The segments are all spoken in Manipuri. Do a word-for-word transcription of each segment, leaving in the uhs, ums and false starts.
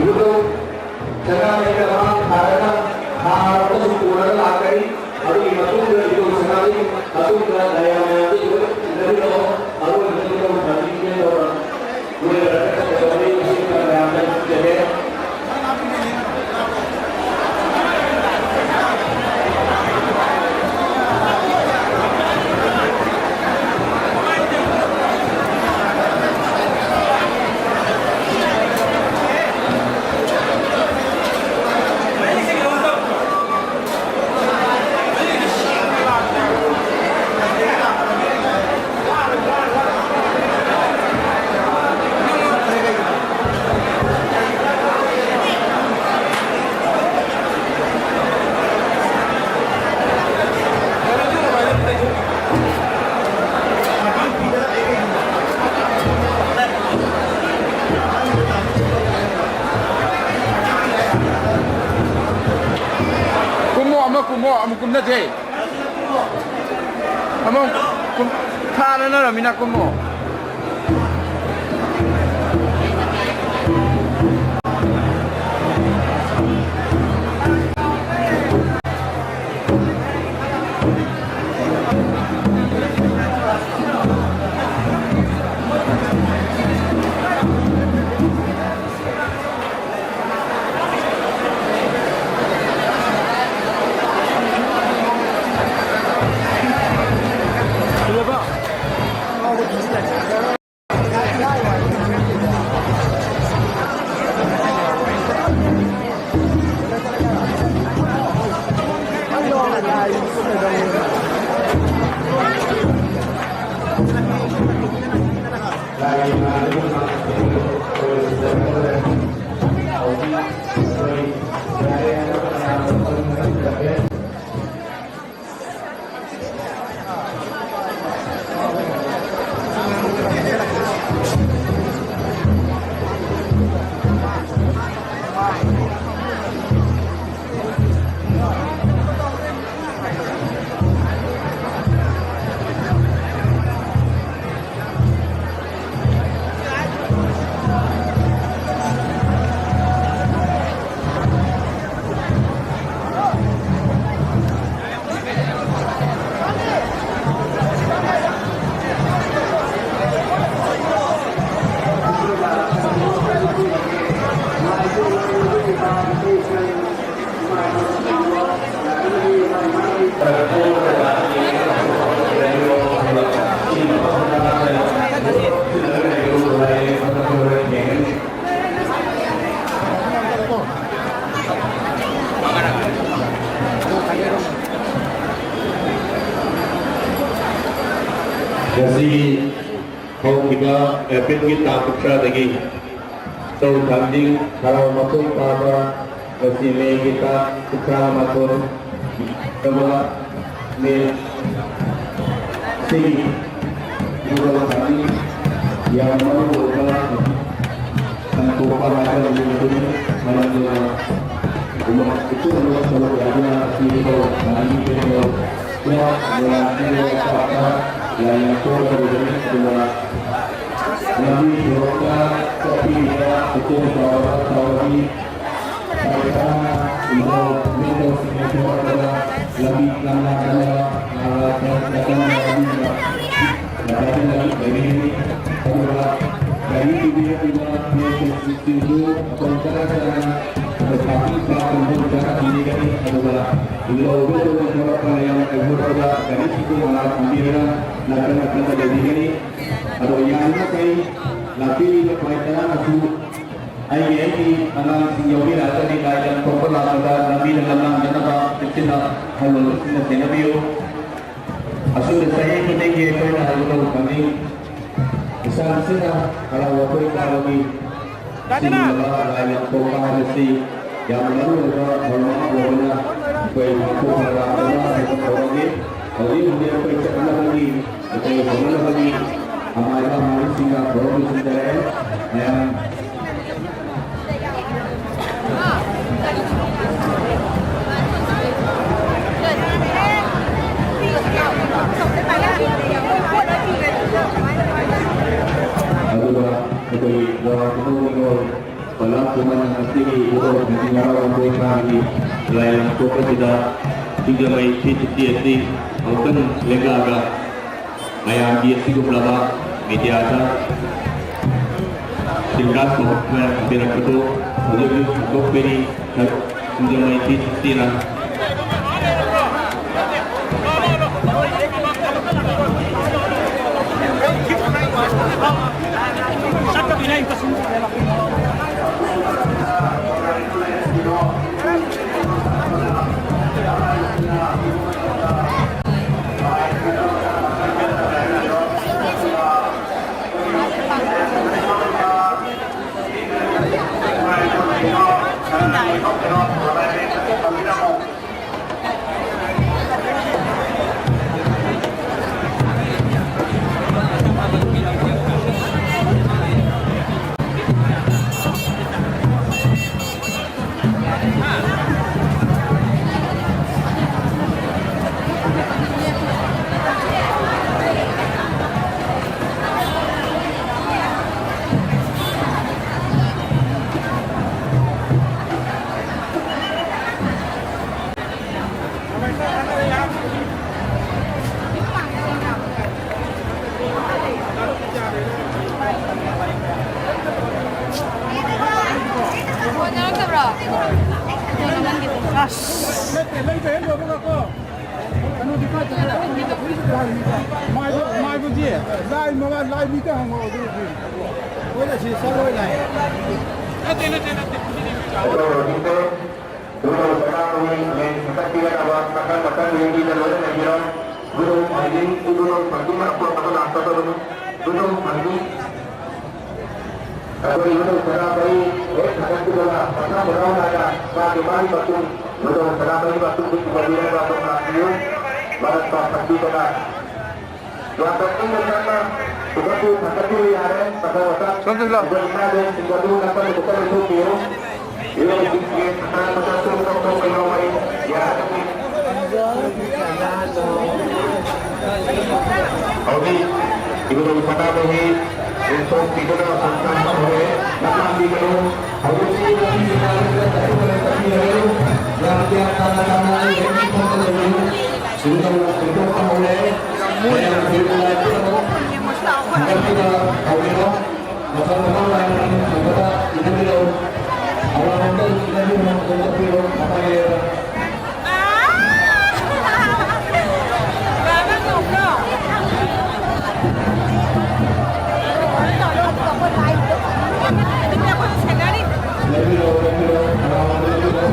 ꯁꯅꯥꯃꯍꯤꯗ ꯃꯥꯡ ꯊꯥꯔꯒ ꯊꯥ ꯑꯃꯁꯨ ꯄꯨꯔꯒ ꯂꯥꯛꯀꯅꯤ꯫ ꯑꯗꯨꯒꯤ ꯃꯇꯨꯡꯗ ꯏꯕꯨꯡ ꯁꯅꯥꯃꯍꯤ ꯃꯇꯨꯡꯗ ꯂꯥꯏꯌꯥꯝ ꯃꯌꯥꯝꯗꯨ ꯂꯣꯏ ꯏꯟꯅꯕꯤꯔꯛꯑꯣ꯫ ꯑꯔꯣꯏꯕꯗ ꯏꯕꯨꯡ ꯊꯥꯕꯤꯒꯦ ꯇꯧꯔ ꯂꯣꯏꯔꯒ ꯀꯩꯗꯧꯔꯤ? ꯃꯁꯤ ꯃꯌꯥꯝꯗ ꯅꯝꯖꯒꯦ꯫ ꯀꯨꯝꯃꯣ, ꯑꯃ ꯀꯨꯝꯃꯣ, ꯑꯃꯨꯛ ꯀꯨꯝꯅꯁꯦ꯫ ꯑꯃꯨꯛ ꯀꯨꯝ-, ꯊꯥꯅꯅꯔꯃꯤꯅ ꯀꯨꯝꯃꯣ꯫ ꯑꯦꯄ꯭ꯔꯤꯜꯒꯤ ꯇꯥꯡ ꯀꯨꯟꯊ꯭ꯔꯥꯗꯒꯤ ꯆꯧ ꯊꯥꯡꯖꯤꯡ ꯍꯔꯥꯎ ꯃꯄꯨꯡ ꯐꯥꯕ ꯉꯁꯤ ꯃꯦꯒꯤ ꯇꯥꯡ ꯀꯨꯟꯊ꯭ꯔꯥ ꯃꯥꯊꯣꯏ, ꯑꯗꯨꯒ ꯃꯦ ꯁꯤꯒꯤ ꯃꯔꯨꯑꯣꯏꯕ ꯊꯥꯡꯖꯤꯡ ꯌꯥꯝꯅ ꯃꯔꯨꯑꯣꯏꯕ ꯁꯟꯗꯣꯛꯄ ꯍꯥꯏꯕ ꯅꯨꯃꯤꯠ ꯑꯗꯨꯅꯤ꯫ ꯃꯔꯝ ꯑꯗꯨꯅ ꯎꯃꯪ ꯏꯆꯦꯜ ꯑꯃ ꯁꯔꯨꯛ ꯌꯥꯗꯨꯅ ꯑꯁꯤꯒꯤ ꯊꯥꯡꯖꯤꯡ ꯐꯦꯁꯇꯤꯚꯦꯜ ꯂꯥꯏꯌꯦꯡꯊꯣꯛꯀꯗꯧꯔꯤꯕꯅꯤ꯫ ꯑꯗꯨꯒ ꯂꯝꯕꯤ ꯁꯣꯔꯣꯛꯇ ꯆꯠꯄꯤꯔꯤꯕ ꯈꯨꯗꯣꯡ ꯆꯥꯕ ꯇꯧꯔꯕꯤ ꯄꯥꯏꯈꯥꯅ ꯏꯝꯐꯥꯜ ꯃꯦꯟꯗꯧꯁꯤꯡꯅ ꯊꯣꯛꯂꯛꯄꯗ ꯂꯝꯕꯤ ꯂꯝꯂꯥꯡꯗꯅꯕ ꯅꯥꯂꯥ ꯁꯦꯝ-, ꯁꯦꯝꯒꯠꯅꯕ ꯂꯝꯕꯤ ꯂꯩꯔꯤꯕꯅꯤ꯫ ꯑꯗꯨꯒ ꯒꯥꯔꯤ ꯄꯨꯕꯤꯔꯛꯂꯤꯕ ꯃꯤꯑꯣꯏꯁꯤꯡꯁꯤꯁꯨ ꯃꯇꯧ ꯀꯔꯝ ꯀꯔꯝꯅ ꯄꯩꯁꯥ ꯄꯤꯕ ꯀꯨꯝꯍꯩ ꯆꯥꯅ ꯄꯤꯔꯤꯒꯅꯤ꯫ ꯑꯗꯨꯒ ꯂꯧꯕ ꯊꯣꯛꯂꯛꯄ ꯃꯌꯥꯝ ꯀꯥꯏꯊꯣꯔꯛꯄꯗ ꯒꯥꯔꯤꯁꯤꯡꯗꯨ ꯃꯅꯥꯛ ꯊꯝꯕꯤꯔꯒ ꯅꯥꯀꯟ ꯅꯥꯀꯟꯗ ꯂꯩꯕꯤꯒꯅꯤ꯫ ꯑꯗꯣ ꯌꯥꯔꯤꯃꯈꯩ ꯂꯥꯛꯄꯤꯔꯤꯕ ꯄꯥꯏꯈꯥꯅꯁꯨ ꯑꯩꯒꯤ, ꯑꯩꯒꯤ ꯑꯉꯥꯡꯁꯤꯡ ꯌꯥꯎꯕꯤꯔꯛꯑꯒꯗꯤ ꯂꯥꯏ ꯂꯝ ꯊꯣꯛꯄ ꯂꯥꯛꯄꯗ ꯂꯝꯕꯤꯗ ꯂꯝꯂꯥꯡꯗꯅꯕ ꯆꯦꯛꯁꯤꯟꯅ ꯑꯍꯜ ꯂꯃꯟꯁꯤꯡꯅ ꯁꯦꯟꯅꯕꯤꯌꯨ꯫ ꯑꯁꯨꯝꯅ ꯆꯍꯤ ꯈꯨꯗꯤꯡꯒꯤ ꯑꯩꯈꯣꯏꯅ ꯍꯥꯏꯕꯗꯧ ꯈꯪꯅꯤꯡ ꯏꯁꯥꯁꯤꯅ ꯍꯔꯥꯎ ꯑꯩꯈꯣꯏ ꯀꯥꯕꯒꯤ ꯁꯤꯒꯨꯝꯂꯕ ꯂꯥꯏ ꯂꯝ ꯊꯣꯛꯄ ꯍꯥꯏꯕꯁꯤ ꯌꯥꯝꯅ ꯃꯔꯨꯑꯣꯏꯕ ꯊꯧꯔꯝ ꯑꯃ ꯑꯣꯏꯕꯅ ꯑꯩꯈꯣꯏ ꯃꯄꯨꯡ ꯐꯥꯅ ꯂꯥꯛꯇꯨꯅ ꯊꯧꯔꯝ ꯇꯧꯔꯝꯃꯤ꯫ ꯍꯧꯖꯤꯛ ꯍꯧꯖꯤꯛ ꯑꯩꯈꯣꯏ ꯆꯠꯅꯕꯒꯤ, ꯑꯩꯈꯣꯏ ꯍꯧꯅꯅꯕꯒꯤ ꯑꯃꯥꯏꯕ ꯑꯃꯥꯏꯕꯤꯁꯤꯡꯅ ꯊꯧꯔꯝ ꯂꯣꯏꯁꯤꯟꯖꯔꯛꯑꯦ꯫ ꯃꯌꯥꯝ ꯑꯗꯨꯒ ꯑꯩꯈꯣꯏꯒꯤ ꯃꯣꯏꯔꯥꯡ ꯀꯨꯝꯍꯩ ꯅꯤꯉꯣꯜ ꯄꯂꯥ ꯈꯨꯃꯟ ꯉꯁꯤꯒꯤ ꯏꯕꯨꯙꯧ ꯈꯦꯇ꯭ꯔꯤ ꯅꯥꯔꯥ ꯋꯥꯡꯕ꯭ꯔꯣꯏ ꯐꯥꯒꯤ ꯂꯥꯏ ꯂꯝ ꯊꯣꯛꯄꯁꯤꯗ ꯁꯤꯡꯖꯃꯩ ꯊ꯭ꯔꯤ ꯁꯤꯛꯁꯇꯤ ꯑꯁꯤ ꯑꯃꯨꯛꯇꯪ ꯂꯦꯡꯗꯥꯑꯒ ꯃꯌꯥꯝꯒꯤ ꯑꯁꯤꯒꯨꯝꯂꯕ ꯃꯦꯗꯤꯌꯥꯗ ꯇꯦꯂꯤꯀꯥꯁ ꯇꯧꯕꯤꯔꯛꯄꯗꯨ ꯍꯧꯖꯤꯛ ꯍꯧꯖꯤꯛ ꯁꯟꯇꯣꯛ ꯄꯦꯔꯤ ꯁꯤꯡꯖꯃꯩ ꯊ꯭ꯔꯤ ꯁꯤꯛꯁꯇꯤꯅ ꯑꯁ꯫ ꯅꯠꯇꯦ, ꯂꯩꯕ ꯍꯦꯛ ꯂꯣꯏꯕꯒꯀꯣ, ꯀꯩꯅꯣꯗꯤ ꯀꯥꯏ ꯆꯠꯈ꯭ꯔꯦ? ꯃꯥꯏꯕ-, ꯃꯥꯏꯕꯗꯤ? ꯂꯥꯏ ꯃꯉꯥ, ꯂꯥꯏ ꯃꯤꯗ ꯍꯪꯉꯣ ꯑꯗꯨꯗꯤ꯫ ꯃꯣꯏꯅ ꯁꯤ ꯆꯠꯂꯣꯏ ꯂꯥꯏ꯫ ꯅꯠꯇꯦ, ꯅꯠꯇꯦ, ꯅꯠꯇꯦ꯫ ꯒꯨꯔꯨ ꯁꯅꯥꯃꯍꯤ ꯂꯦꯡ ꯊꯀꯠꯄꯤꯒꯗꯕ ꯃꯊꯪ ꯃꯊꯪ ꯂꯦꯡꯕꯤꯗ ꯂꯣꯏꯅ ꯂꯩꯕꯤꯔꯣ꯫ ꯒꯨꯔꯨ ꯐꯪꯖꯤꯟ ꯏꯕꯨꯙꯧ ꯐꯪꯖꯤꯟ ꯑꯄꯣꯛꯄꯗ ꯂꯥꯛꯀꯗꯕꯅꯤ꯫ ꯒꯨꯔꯨ ꯐꯪꯖꯤꯟ ꯑꯩꯈꯣꯏ ꯏꯕꯨꯙꯧ ꯁꯅꯥꯃꯍꯤ ꯍꯦꯛ ꯊꯀꯠꯄꯤꯕꯒ ꯃꯊꯪ ꯃꯅꯥꯎ ꯅꯥꯏꯅ ꯃꯥꯒꯤ ꯃꯥꯒꯤ ꯃꯇꯨꯡ ꯏꯕꯨꯙꯧ ꯁꯅꯥꯃꯍꯤ ꯃꯇꯨꯡꯗ ꯆꯤꯡꯈꯠꯄꯤꯔꯒ ꯑꯗꯨꯝ ꯂꯥꯛꯄꯤꯌꯨ꯫ ꯃꯔꯛꯇ ꯐꯝꯕꯤꯕꯒ ꯌꯥꯝꯅ ꯏꯪꯅ ꯇꯞꯅ ꯄꯨꯈꯠꯄꯤꯌꯨ, ꯊꯥꯡꯒꯠꯄꯤꯕ ꯌꯥꯔꯦ꯫ ꯃꯊꯪ ꯃꯊꯪ ꯁꯣꯝꯗ ꯂꯥꯎ꯫ ꯑꯩꯈꯣꯏ ꯏꯃꯥ ꯏꯕꯦꯟꯁꯤꯡ ꯑꯗꯨ ꯅꯥꯀꯟꯗ ꯈꯤꯇꯪ ꯂꯩꯊꯣꯛꯄꯤꯌꯨ꯫ ꯏꯕꯦꯟꯁꯤꯡꯁꯦ ꯃꯇꯥꯡ ꯃꯇꯥꯡ ꯁꯣꯝ ꯁꯣꯝ ꯁꯣꯝ ꯌꯥꯎꯕ ꯑꯩ ꯌꯥꯔꯒꯗꯤ꯫ ꯍꯧꯖꯤꯛ ꯏꯕꯨꯙꯧ ꯁꯅꯥꯃꯍꯤ ꯂꯦꯡꯊꯣꯛꯄꯤꯗꯨꯅ ꯈꯣꯡꯊꯥꯡ ꯍꯧꯔꯦ꯫ ꯂꯝꯂꯥꯡꯕꯤꯒꯅꯨ꯫ ꯍꯧꯖꯤꯛꯇꯤ ꯂꯝꯕꯤ ꯀꯩꯀꯥ ꯂꯣꯏꯅ ꯀꯛꯊꯠꯄ ꯂꯩ, ꯀꯛꯄꯤꯔꯒꯅꯨ꯫ ꯌꯥꯝ ꯒ꯭ꯌꯥꯟ ꯇꯥꯅ ꯇꯥꯅ ꯑꯩ ꯍꯦꯛ ꯃꯐꯝꯗ ꯂꯩꯕꯤꯌꯨ꯫ ꯏꯕꯨꯙꯧ ꯂꯦꯡꯊꯣꯛꯄ ꯍꯧꯔꯦ꯫ ꯃꯌꯥꯝ ꯐꯤꯔꯣꯜ ꯂꯥꯏ ꯄꯨꯝꯅꯃꯛ ꯊꯥꯡꯒꯠꯄꯤꯕ ꯍꯧꯕꯤꯔꯣ꯫ ꯃꯊꯪ ꯃꯅꯥꯎ ꯅꯥꯏꯅ ꯊꯪꯕꯗ ꯏꯟꯅꯕꯤꯔꯛꯎ꯫ ꯑꯋꯥꯡꯂꯣꯝꯗ ꯏꯟꯅꯕꯤꯔꯣ, ꯑꯗꯨꯝ ꯆꯠꯄꯤꯔꯣ꯫ ꯃꯇꯥꯏ ꯂꯩꯔꯦ꯫ ꯂꯩꯕꯤꯔꯣ, ꯂꯩꯕꯤꯔꯣ, ꯑꯋꯥꯡꯂꯣꯝꯗ ꯂꯩꯕꯤꯔꯣ꯫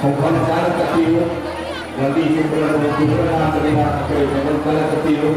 ꯈꯣꯡꯐꯝ ꯆꯥꯅ ꯆꯠꯄꯤꯌꯨ꯫ ꯂꯝꯕꯤꯁꯤ ꯄꯨꯝꯅꯃꯛ ꯄꯨꯝꯅꯃꯛ ꯂꯥꯛꯄꯅꯤꯅ ꯑꯩꯈꯣꯏ ꯈꯣꯡꯐꯝ ꯆꯥꯅ ꯆꯠꯄꯤꯌꯨ꯫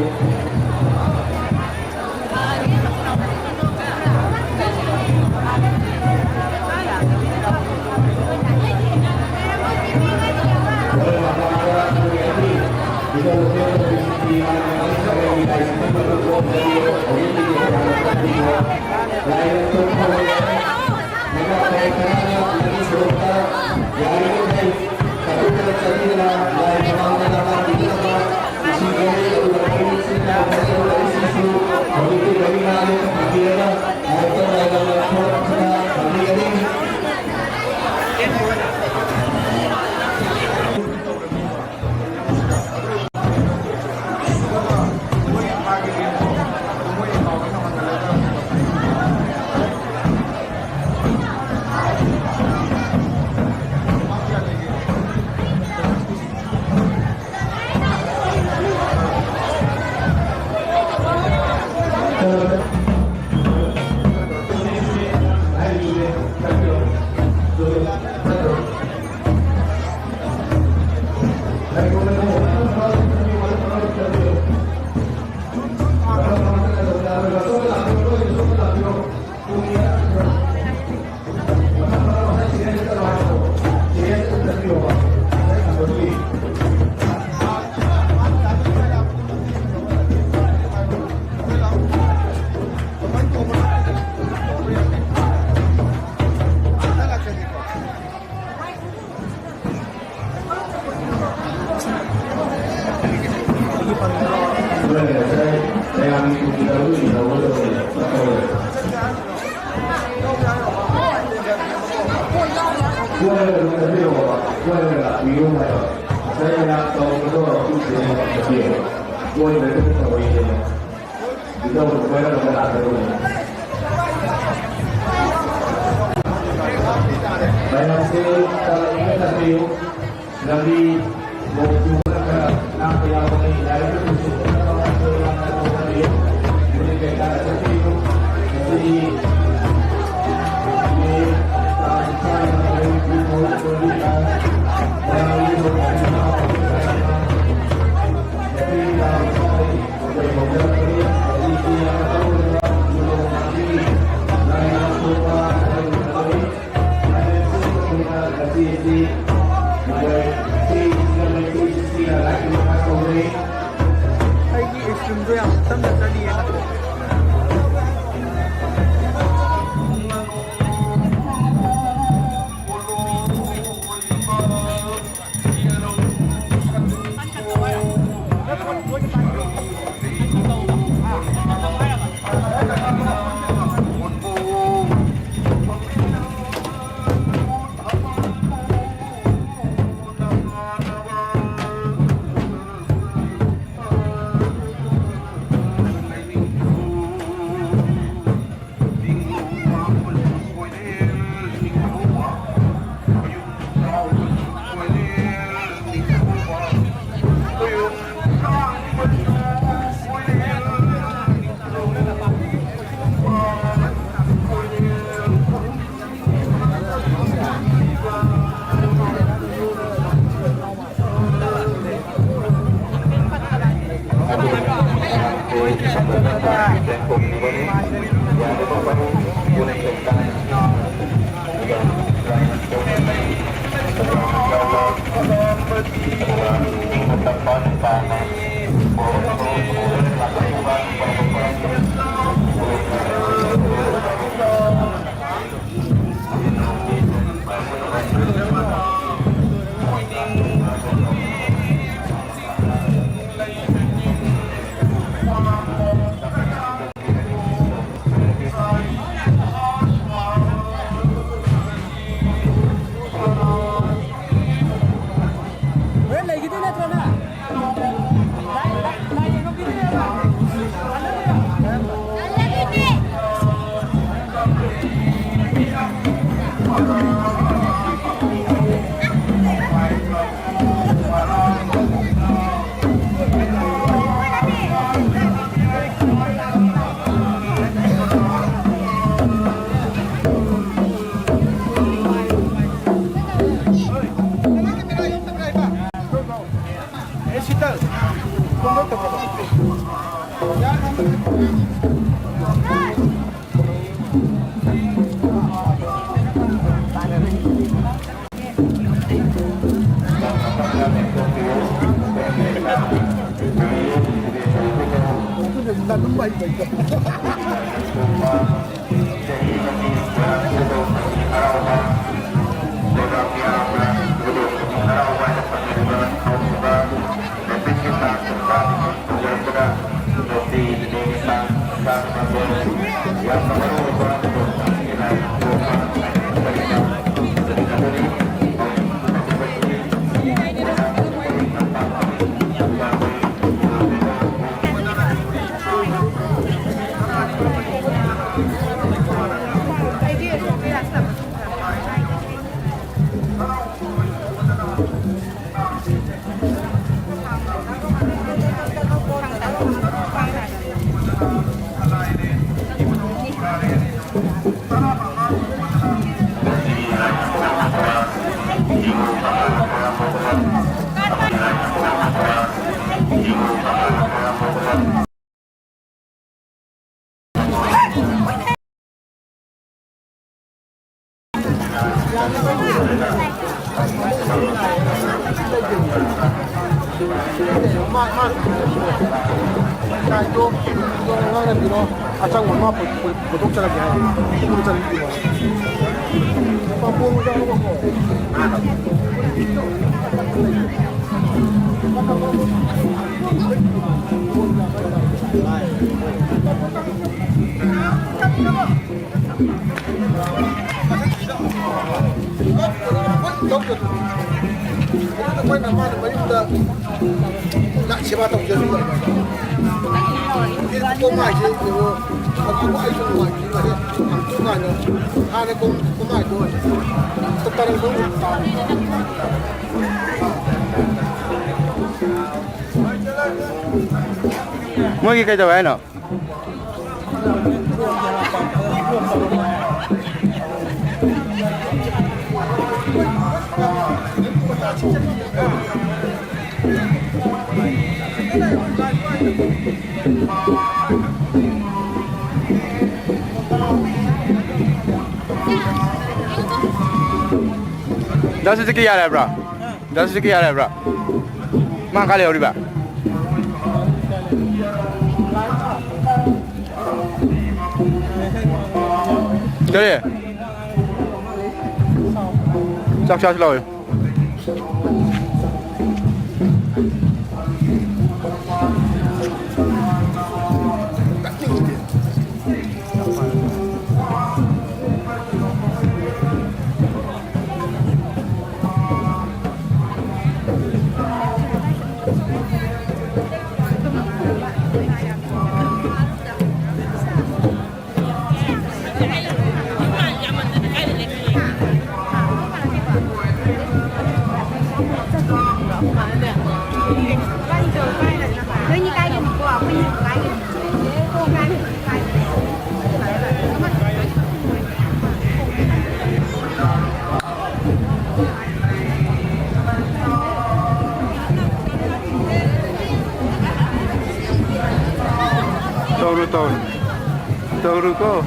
ꯃꯌꯥꯝꯁꯦ ꯆꯠꯂꯒ ꯆꯠꯄꯤꯌꯨ꯫ ꯂꯝꯕꯤ ꯅꯣꯡ ꯆꯨꯕꯅ ꯈꯔ ꯅꯥꯟꯕ ꯌꯥꯎꯒꯅꯤ꯫ ꯂꯥꯏꯔꯕ ꯏꯃꯨꯡꯁꯤꯡ ꯄꯨꯝꯅꯃꯛ ꯑꯁꯣꯏ ꯑꯉꯥꯝ ꯆꯠꯊꯣꯛꯍꯟꯕꯤꯌꯨ꯫ ꯅꯨꯃꯤꯠ ꯀꯩꯀꯥꯗ ꯆꯠꯄꯤꯌꯨ꯫ ꯉꯁꯤꯒꯤ ꯃꯦ ꯇꯥꯡ ꯇꯔꯥꯃꯥꯄꯜ, two thousand twenty-five, ꯃꯌꯥꯝꯒꯤ ꯊꯧꯔꯝ ꯉꯁꯤꯒꯤ ꯇꯥꯡ ꯇꯔꯥꯃꯥꯄꯜ ꯑꯩꯈꯣꯏ ꯍꯧꯖꯔꯛꯄꯅꯤ꯫ ꯍꯧꯖꯤꯛꯇꯤ ꯌꯥꯝꯅ ꯇꯧꯔꯤꯕ ꯂꯥꯏ ꯉꯥꯛꯊꯣꯛꯄ ꯍꯥꯏꯕ ꯑꯩꯒꯤ ꯏꯁꯇ꯭ꯔꯤꯝꯗꯣ ꯌꯥꯝ ꯇꯞꯅ ꯆꯠꯂꯤꯌꯦ꯫ ꯍꯣꯔꯦꯟ ꯂꯩꯈꯤꯗꯣꯏ ꯅꯠꯇ꯭ꯔꯣ ꯅꯪ? ꯂꯥꯏ, ꯂꯥꯏ, ꯂꯥꯏ ꯌꯦꯡꯉꯝꯈꯤꯗꯣꯏꯅꯦꯕ? ꯍꯜꯂꯗꯣꯏꯔꯣ? ꯃꯥ, ꯃꯥ, ꯉꯥꯏꯗꯣ, ꯉꯥꯡꯅꯕꯤꯔꯣ꯫ ꯑꯆꯪꯕ ꯑꯃ ꯄꯨ-, ꯄꯨ-, ꯄꯨꯊꯣꯛꯆꯔꯛꯀꯦ ꯍꯥꯏ꯫ ꯄꯨꯊꯣꯛꯆꯔꯛꯀꯦ꯫ ꯄꯥꯄꯣꯡ ꯌꯥꯎꯔꯒꯀꯣ꯫ ꯑꯩꯈꯣꯏꯅ ꯃꯥꯅ ꯃꯌꯨꯝꯗ ꯁꯦꯕꯥ ꯇꯧꯖꯔꯤꯕ꯫ ꯀꯣꯝꯃꯥꯏꯁꯦ ꯌꯦꯡꯉꯣ, ꯑꯗꯨꯕꯨ ꯑꯩꯁꯨ ꯅꯨꯡꯉꯥꯏꯇ꯭ꯔꯤꯕ ꯍꯦꯛ ꯅꯨꯡꯉꯥꯏꯅ ꯍꯥꯟꯅ ꯀꯣꯝ-, ꯀꯣꯝꯃꯥꯏꯗꯣ ꯇꯔꯪ ꯇꯔꯪ ꯇꯥꯕ꯫ ꯃꯣꯏꯒꯤ ꯀꯩꯗꯧꯋꯦ ꯍꯥꯏꯅꯣ? ꯗꯥ ꯁꯨꯖꯤꯛꯀꯤ ꯌꯥꯔꯦ ꯍꯥꯏꯕ꯭ꯔꯥ? ꯗꯥ ꯁꯨꯖꯤꯛꯀꯤ ꯌꯥꯔꯦ ꯍꯥꯏꯕ꯭ꯔꯥ? ꯃꯥ ꯀꯥꯏ ꯂꯩꯍꯧꯔꯤꯕ? ꯀꯔꯤ? ꯆꯥꯛ ꯆꯥꯁꯤ ꯂꯥꯛꯑꯣ꯫ ꯇꯧꯔꯨ, ꯇꯧꯔꯨ꯫ ꯇꯧꯔꯨꯀꯣ꯫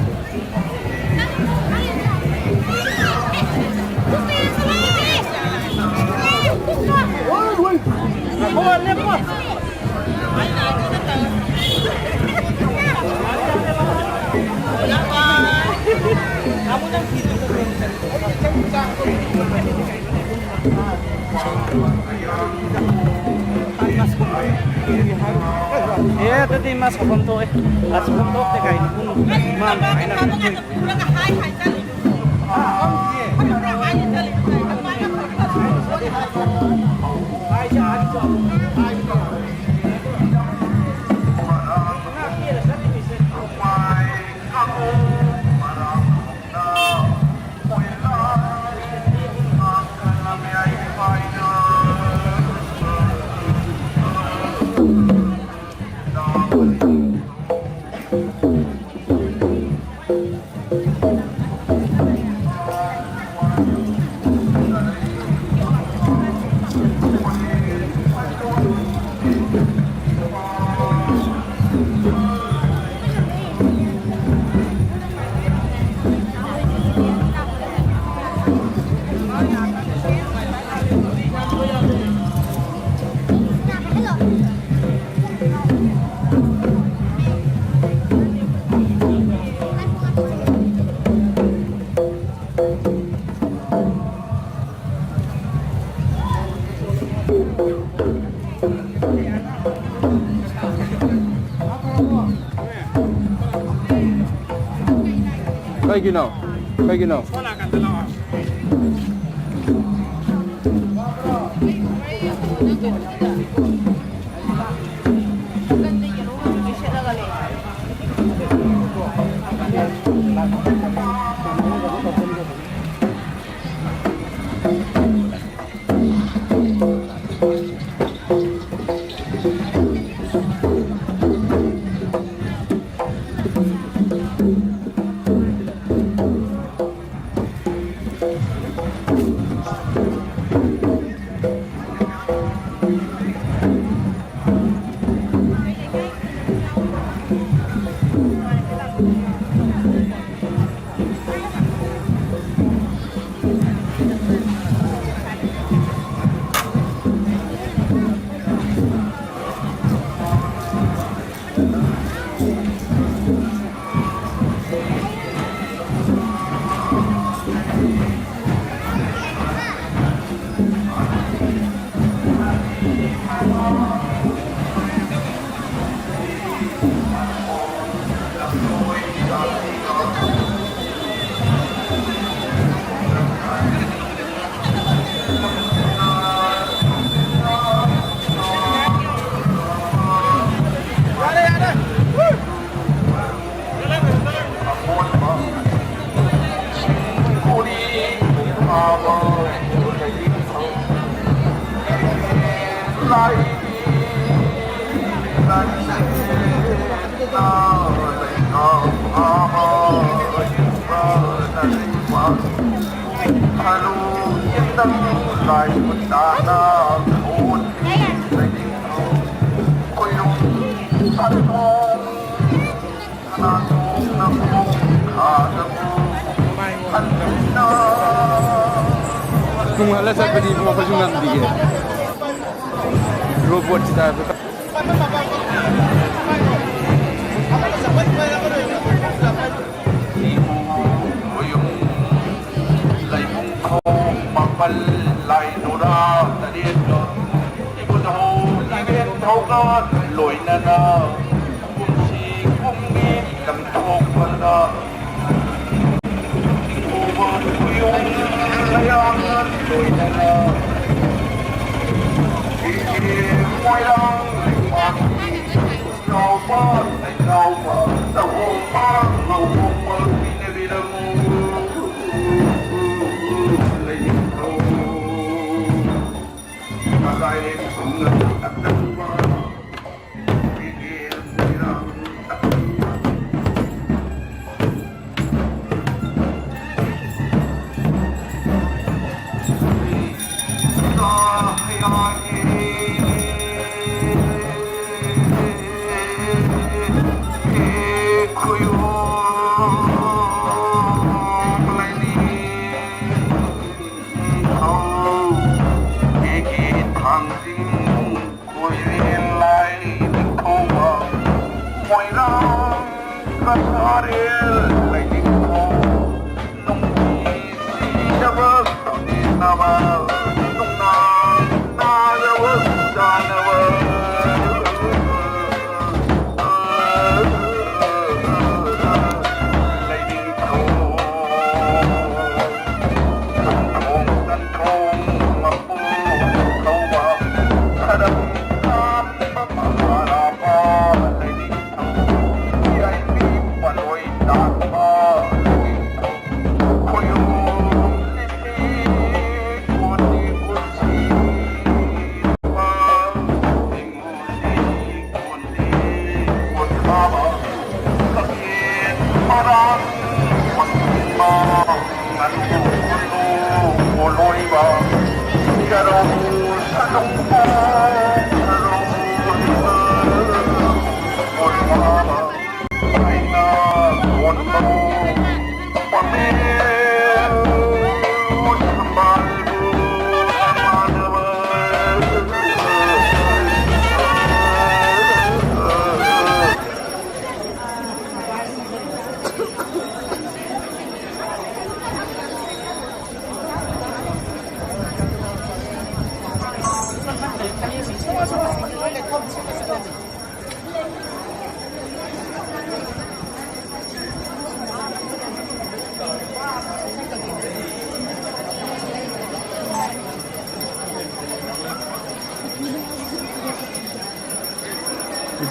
ꯑꯦ, ꯑꯗꯨꯗꯤ ꯃꯥ ꯁꯥꯎꯐꯝ ꯊꯣꯛꯑꯦ꯫ ꯃꯥ ꯁꯥꯎꯐꯝ ꯊꯣꯛꯇꯦ ꯀꯥꯏꯅ ꯄꯨꯡ ꯃꯥꯅ ꯍꯥꯏꯅ ꯀꯩꯒꯤꯅꯣ? ꯀꯩꯒꯤꯅꯣ? ꯇꯨꯡꯍꯜꯂ ꯆꯠꯄꯗꯤ ꯏꯕꯨꯡꯉꯣ ꯑꯩꯈꯣꯏꯁꯨ ꯉꯝꯗꯤꯌꯦ꯫ ꯔꯣꯕꯣꯠꯀꯤ ꯇꯥꯏꯞꯇ꯫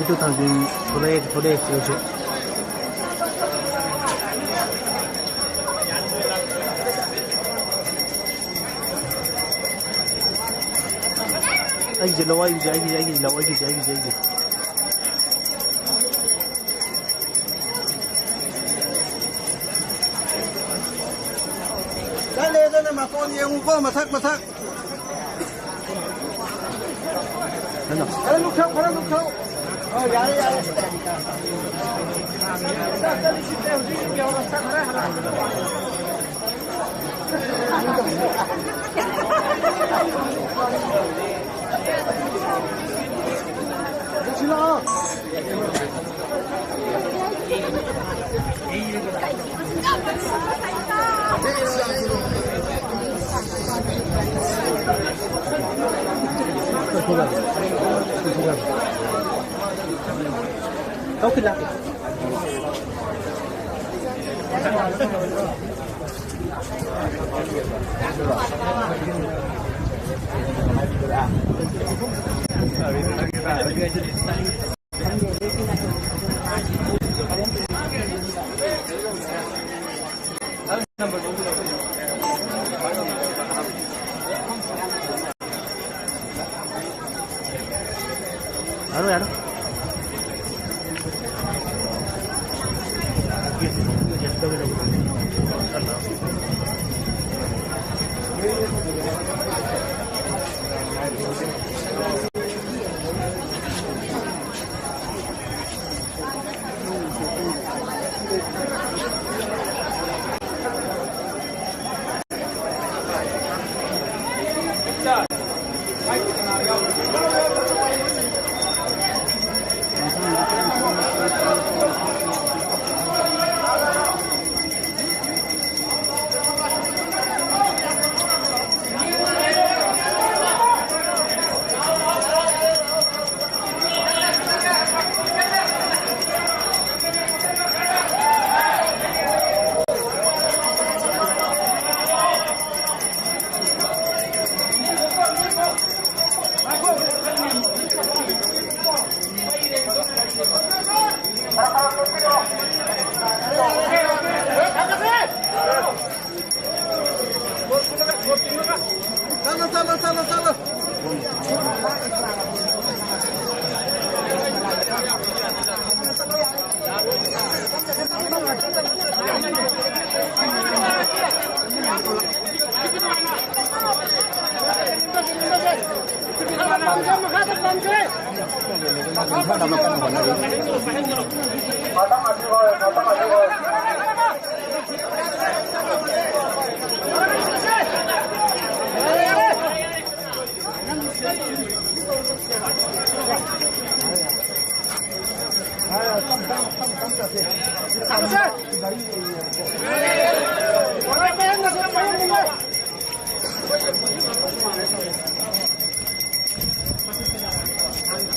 ꯇꯨ ꯊꯥꯎꯖꯟ ꯊꯣꯛꯂꯛꯑꯦ, ꯊꯣꯛꯂꯛꯑꯦ ꯁꯤꯗꯁꯨ꯫ ꯑꯩꯒꯤꯁꯦ ꯂꯧ, ꯑꯩꯒꯤꯁꯦ, ꯑꯩꯒꯤꯁꯦ, ꯑꯩꯒꯤꯁꯦ ꯂꯧ, ꯑꯩꯒꯤꯁꯦ, ꯑꯩꯒꯤꯁꯦ, ꯑꯩꯒꯤꯁꯦ꯫ ꯆꯠꯂꯦ, ꯆꯠꯂꯦ, ꯃꯇꯣꯟ ꯌꯦꯡꯉꯨꯀꯣ, ꯃꯊꯛ, ꯃꯊꯛ꯫ ꯈꯔ ꯂꯨꯞꯊꯧ, ꯈꯔ ꯂꯨꯞꯊꯧ꯫ ꯑꯣ, ꯌꯥꯔꯦ, ꯌꯥꯔꯦ꯫ ꯆꯠꯂꯤ, ꯆꯠꯂꯤ, ꯍꯧꯖꯤꯛ ꯌꯧꯔꯣ, ꯈꯔ ꯍꯜꯂꯛꯑꯣ꯫ ꯌꯥꯔꯣꯏ, ꯌꯥꯔꯣꯏ꯫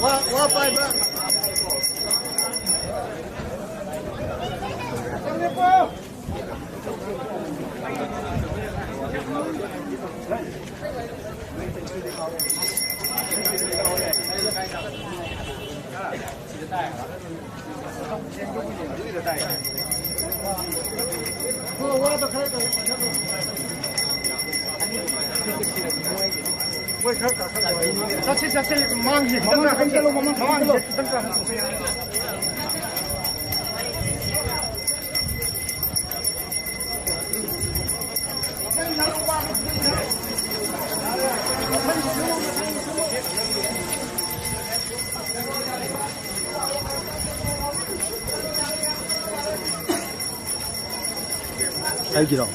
ꯋꯥ, ꯋꯥ ꯄꯥꯏꯕ꯫ ꯆꯠꯁꯤ, ꯆꯠꯁꯤ, ꯃꯥꯡꯁꯤ ꯈꯤꯇꯪ ꯀꯥꯈꯠꯂꯣ, ꯃꯃꯥꯡ ꯈꯤꯇꯪ ꯀꯥꯈꯠꯂꯣ꯫ ꯃꯃꯥꯡ ꯈꯤꯇꯪ ꯀꯥꯈꯠꯂꯣ꯫ ꯑꯩꯒꯤꯔꯣ?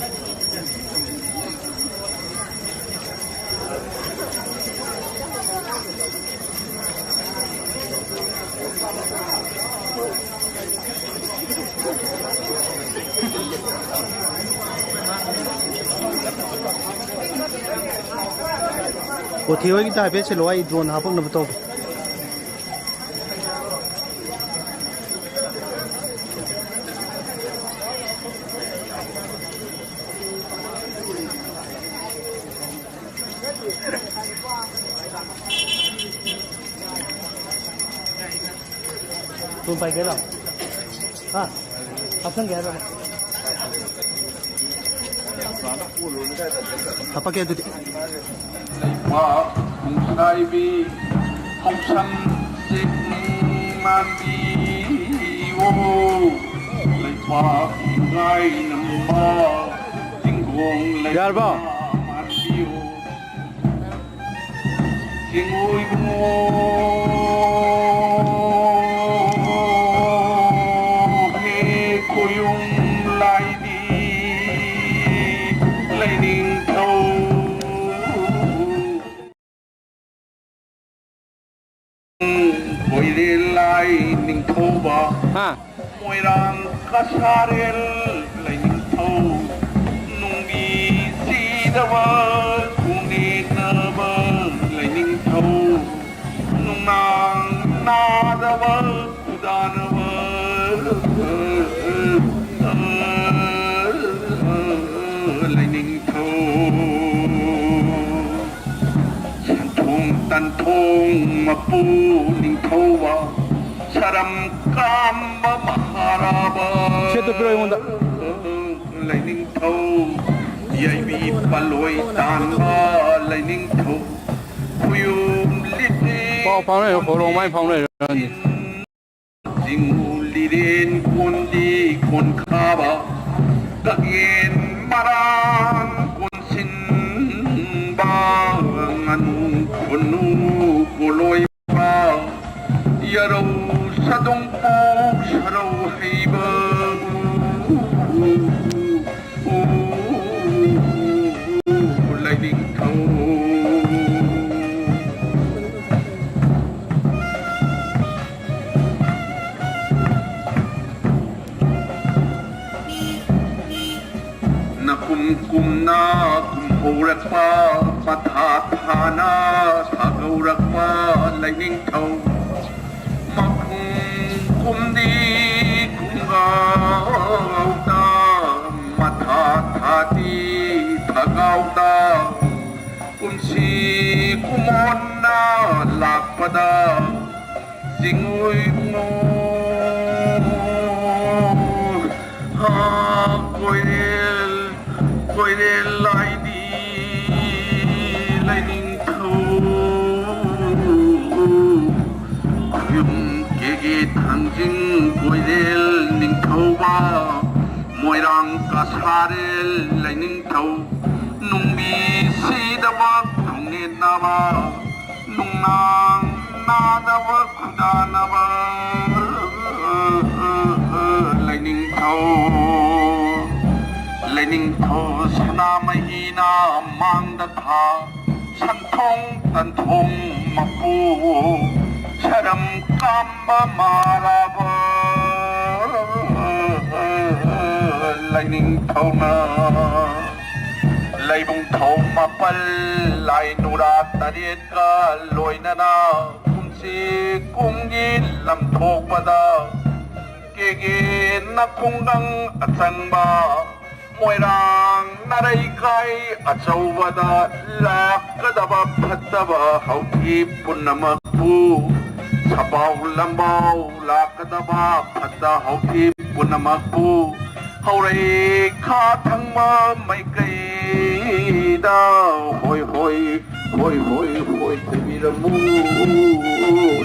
ꯀꯣꯊꯤ ꯍꯣꯏꯒꯤꯗ ꯍꯥꯏꯐꯦꯠ ꯁꯤꯜꯂꯣ, ꯑꯩ ꯗ꯭ꯔꯣꯟ ꯍꯥꯞꯄꯛꯅꯕ ꯇꯧꯒꯦ꯫ ꯊꯨꯝ ꯄꯥꯏꯒꯦꯔꯣ? ꯍꯥ? ꯍꯥꯞꯆꯟꯒꯦ ꯍꯥꯏꯔꯕ? ꯍꯥꯄꯛꯀꯦ ꯑꯗꯨꯗꯤ꯫ ꯂꯩꯄꯥꯛ ꯈꯣꯡꯁꯥꯏꯕꯤ ꯍꯧꯁꯝ ꯆꯤꯡ ꯃꯥꯟꯕꯤꯌꯣ, ꯂꯩꯄꯥꯛ ꯏꯒꯥꯏ ꯅꯝꯕ ꯆꯤꯡꯒꯣꯡ ꯂꯩꯃ ꯌꯥꯔꯕꯣ? ꯃꯥꯟꯕꯤꯌꯣ꯫ ꯆꯤꯡꯉꯨ ꯏꯕꯨꯡꯉꯣ ꯍꯦ ꯈꯣꯌꯨꯝ ꯂꯥꯏꯅꯤ ꯂꯩꯅꯤꯡꯊꯧ꯫ ꯀꯣꯏꯔꯦꯜ ꯂꯥꯏ ꯅꯤꯡꯊꯧꯕ꯫ ꯍꯥ? ꯃꯣꯏꯔꯥꯡ ꯀꯁꯥꯔꯦꯜ ꯂꯥꯏꯅꯤꯡꯊꯧ꯫ ꯅꯨꯡꯕꯤ ꯁꯤꯗꯕ ꯈꯣꯡꯅꯦꯠꯅꯕ ꯂꯥꯏꯅꯤꯡꯊꯧ꯫ ꯅꯨꯡꯅꯥꯡ ꯅꯥꯗꯕ ꯈꯨꯗꯥꯅꯕ ꯂꯥꯏꯅꯤꯡꯊꯧ꯫ ꯁꯟꯊꯣꯡ ꯇꯟꯊꯣꯡ ꯃꯄꯨ ꯅꯤꯡꯊꯧꯕ, ꯁꯔꯝ ꯀꯥꯝꯕ ꯃꯍꯥꯔꯥꯕ ꯁꯦꯠꯇꯨ ꯄꯤꯔꯣ ꯑꯩꯉꯣꯟꯗ꯫ ꯂꯥꯏꯅꯤꯡꯊꯧ, ꯌꯥꯏꯕꯤ ꯄꯥꯂꯣꯏ ꯇꯥꯟꯕ ꯂꯥꯏꯅꯤꯡꯊꯧ, ꯈꯨꯌꯨꯝ ꯂꯤꯇꯦ ꯄꯥꯎ ꯐꯥꯎꯅꯔꯤꯔꯣ? ꯈꯣꯏꯔꯣꯡ ꯃꯥꯏ ꯐꯥꯎꯅꯔꯤꯔꯣ ꯅꯪꯗꯤ? ꯆꯤꯡꯉꯨ ꯂꯤꯔꯦꯟ ꯀꯣꯟꯗꯤ ꯀꯣꯟꯈꯥꯕ, ꯀꯛꯌꯦꯟ ꯃꯔꯥꯡ ꯀꯣꯟꯁꯤꯟꯕ, ꯉꯥꯅꯨ ꯈꯨꯅꯨ ꯄꯣꯂꯣꯏꯕ, ꯌꯥꯔꯧ ꯁꯥꯗꯣꯡꯄꯣꯛ ꯁꯔꯧ ꯍꯩꯕ꯫ ꯂꯥꯏꯅꯤꯡꯊꯧ꯫ ꯅꯀꯨꯝ ꯀꯨꯝꯅ ꯀꯨꯝꯍꯧꯔꯛꯄ, ꯃꯊꯥ ꯊꯥꯅ ꯁꯥꯒꯧꯔꯛꯄ ꯂꯥꯏꯅꯤꯡꯊꯧ꯫ ꯃꯈꯨꯝ ꯀꯨꯝꯗꯤ ꯀꯨꯝꯒꯥꯎꯗ, ꯃꯊꯥ ꯊꯥꯗꯤ ꯊꯥꯒꯥꯎꯗ, ꯀꯨꯝꯁꯤ ꯀꯨꯝꯑꯣꯟꯅ ꯂꯥꯛꯄꯗ ꯆꯤꯡꯉꯨ ꯏꯕꯨꯡꯉꯣ, ꯍꯥ, ꯀꯣꯏꯔꯦꯜ, ꯀꯣꯏꯔꯦꯜ꯫ ꯊꯥꯡꯖꯤꯡ ꯀꯣꯏꯔꯦꯜ ꯅꯤꯡꯊꯧꯕ, ꯃꯣꯏꯔꯥꯡ ꯀꯁꯥꯔꯦꯜ ꯂꯩꯅꯤꯡꯊꯧ, ꯅꯨꯡꯕꯤ ꯁꯤꯗꯕ ꯈꯣꯡꯅꯦꯠꯅꯕ, ꯅꯨꯡꯅꯥꯡ ꯅꯥꯗꯕ ꯈꯨꯗꯥꯅꯕ ꯂꯩꯅꯤꯡꯊꯧ, ꯂꯩꯅꯤꯡꯊꯧ ꯁꯅꯥꯃꯍꯤꯅ ꯃꯥꯡꯗ ꯊꯥ, ꯁꯟꯊꯣꯡ ꯇꯟꯊꯣꯡ ꯃꯄꯨ, ꯁꯔꯝ ꯀꯥꯝꯕ ꯃꯥꯔꯥꯕ ꯂꯩꯅꯤꯡꯊꯧꯅ, ꯂꯩꯕꯨꯡ ꯊꯧ ꯃꯥꯄꯜ ꯂꯥꯏ ꯅꯨꯔꯥ ꯇꯔꯦꯠꯀ ꯂꯣꯏꯅꯅ ꯀꯨꯝꯁꯤ ꯀꯨꯝꯒꯤ ꯂꯝꯊꯣꯛꯄꯗ ꯀꯦꯒꯦꯅ ꯈꯨꯡꯒꯪ ꯑꯆꯪꯕ ꯃꯣꯏꯔꯥꯡ ꯅꯥꯔꯩꯀꯥꯏ ꯑꯆꯧꯕꯗ ꯂꯥꯛꯀꯗꯕ ꯐꯠꯇꯕ ꯍꯥꯎꯊꯤ ꯄꯨꯝꯅꯃꯛꯄꯨ, ꯁꯄꯥꯎ ꯂꯝꯕꯥꯎ ꯂꯥꯛꯀꯗꯕ ꯐꯠꯇ ꯍꯥꯎꯊꯤ ꯄꯨꯝꯅꯃꯛꯄꯨ, ꯍꯧꯔꯩ ꯈꯥ ꯊꯪꯕ ꯃꯥꯏꯀꯩꯗ ꯍꯣꯏ ꯍꯣꯏ, ꯍꯣꯏ ꯍꯣꯏ ꯍꯣꯏ ꯊꯤꯕꯤꯔꯝꯃꯨ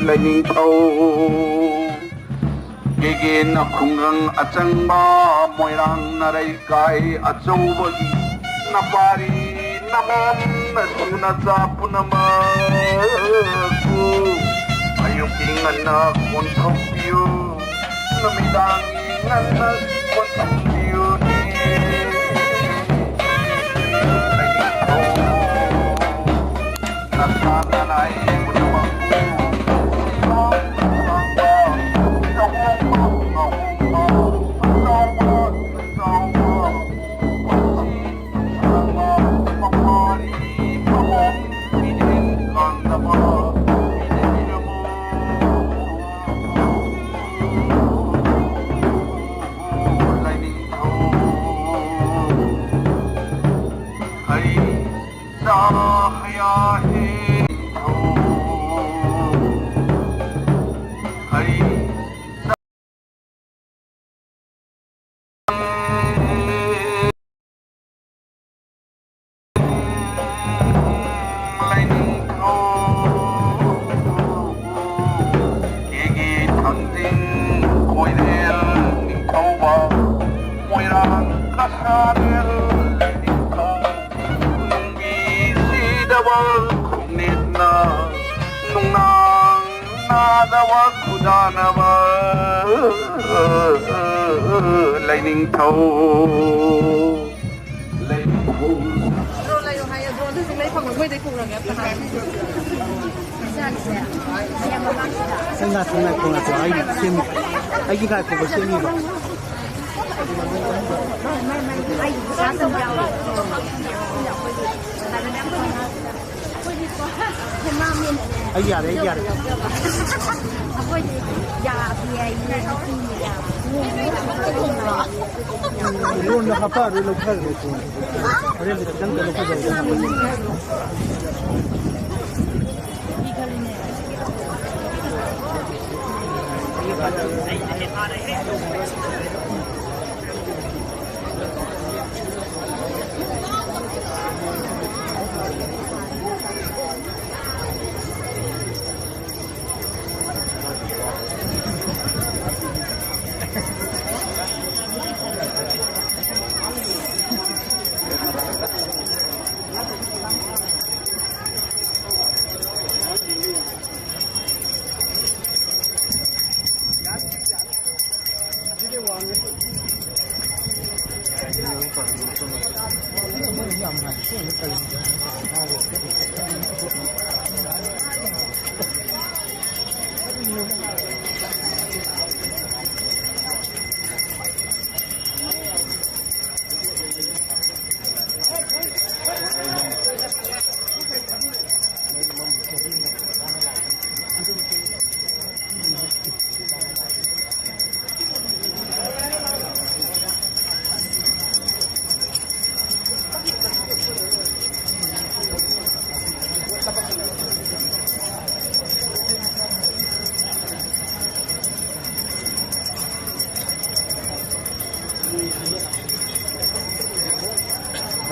ꯂꯩꯅꯤꯡꯊꯧ꯫ ꯀꯦꯒꯦꯅ ꯈꯨꯡꯒꯪ ꯑꯆꯪꯕ ꯃꯣꯏꯔꯥꯡ ꯅꯥꯔꯩꯀꯥꯏ ꯑꯆꯧꯕꯒꯤ ꯅꯄꯥꯔꯤ ꯅꯃꯣꯝ ꯅꯁꯨ ꯅꯆꯥ ꯄꯨꯝꯅꯃꯛꯄꯨ ꯑꯌꯨꯛꯀꯤ ꯉꯟꯅ ꯀꯣꯟꯊꯣꯛꯄꯤꯌꯨ, ꯅꯨꯃꯤꯗꯥꯡꯒꯤ ꯉꯟꯅ ꯀꯣꯟꯊꯣꯛꯄꯤꯌꯨꯅꯤ꯫ ꯅꯨꯡꯒꯤ ꯁꯤꯗꯕ ꯈꯣꯡꯅꯦꯠꯅ ꯅꯨꯡꯅꯥꯡ ꯅꯥꯗꯕ ꯈꯨꯗꯥꯅꯕ ꯂꯩꯅꯤꯡꯊꯧ, ꯂꯩꯅꯤꯡꯊꯧ꯫ ꯗ꯭ꯔꯣ ꯂꯩꯌꯣ ꯍꯥꯏꯌꯣ, ꯗ꯭ꯔꯣ ꯑꯗꯨꯁꯨ ꯂꯩ ꯐꯪꯉꯣꯏ, ꯃꯣꯏꯗꯩ ꯄꯨꯔꯒꯦ ꯑꯝꯇ ꯍꯥꯏꯌꯣ꯫ ꯆꯥꯛꯁꯦ ꯁꯦꯝꯕ ꯃꯃꯥꯡꯁꯤꯗ ꯉꯥꯏꯈꯣ, ꯉꯥꯏꯈꯣ, ꯉꯥꯏꯈꯣ, ꯑꯩ ꯁꯦꯝꯃꯤ-, ꯑꯩꯒꯤ ꯉꯥꯏꯈꯣꯕ ꯁꯦꯝꯃꯤꯕ꯫ ꯑꯩ ꯌꯥꯔꯦ, ꯑꯩ ꯌꯥꯔꯦ꯫ ꯑꯩꯈꯣꯏꯗꯤ ꯌꯥꯗꯦ ꯍꯥꯏꯌꯦ꯫ ꯏꯔꯣꯟꯕ ꯍꯥꯞꯄꯛꯑꯔꯣꯏ, ꯂꯧꯊꯈ꯭ꯔꯦ꯫ ꯍꯣꯔꯦꯟꯗꯤ ꯈꯤꯇꯪ ꯂꯧꯊꯖꯔꯒꯦ꯫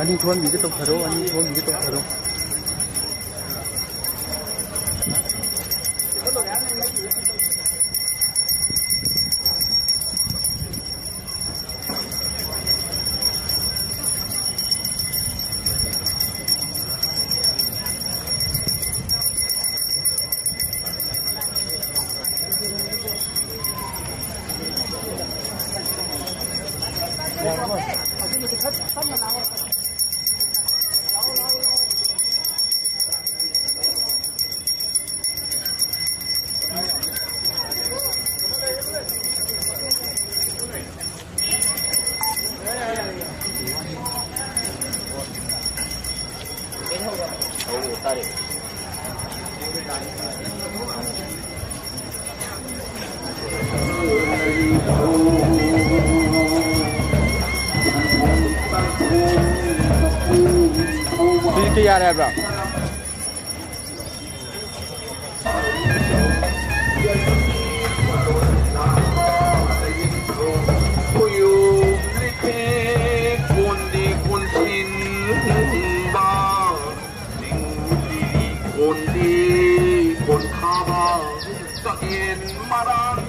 ꯑꯅꯤ ꯊꯣꯛꯍꯟꯕꯤꯒꯦ ꯇꯧꯊꯔꯣ, ꯑꯅꯤ ꯊꯣꯛꯍꯟꯕꯤꯒꯦ ꯇꯧꯊꯔꯣ꯫ ꯁꯤ ꯀꯌꯥ ꯍꯥꯏꯕ꯭ꯔꯥ? ꯀꯣꯟꯗꯤ ꯀꯣꯟꯊꯥꯕ, ꯆꯒꯦꯟ ꯃꯔꯥꯡ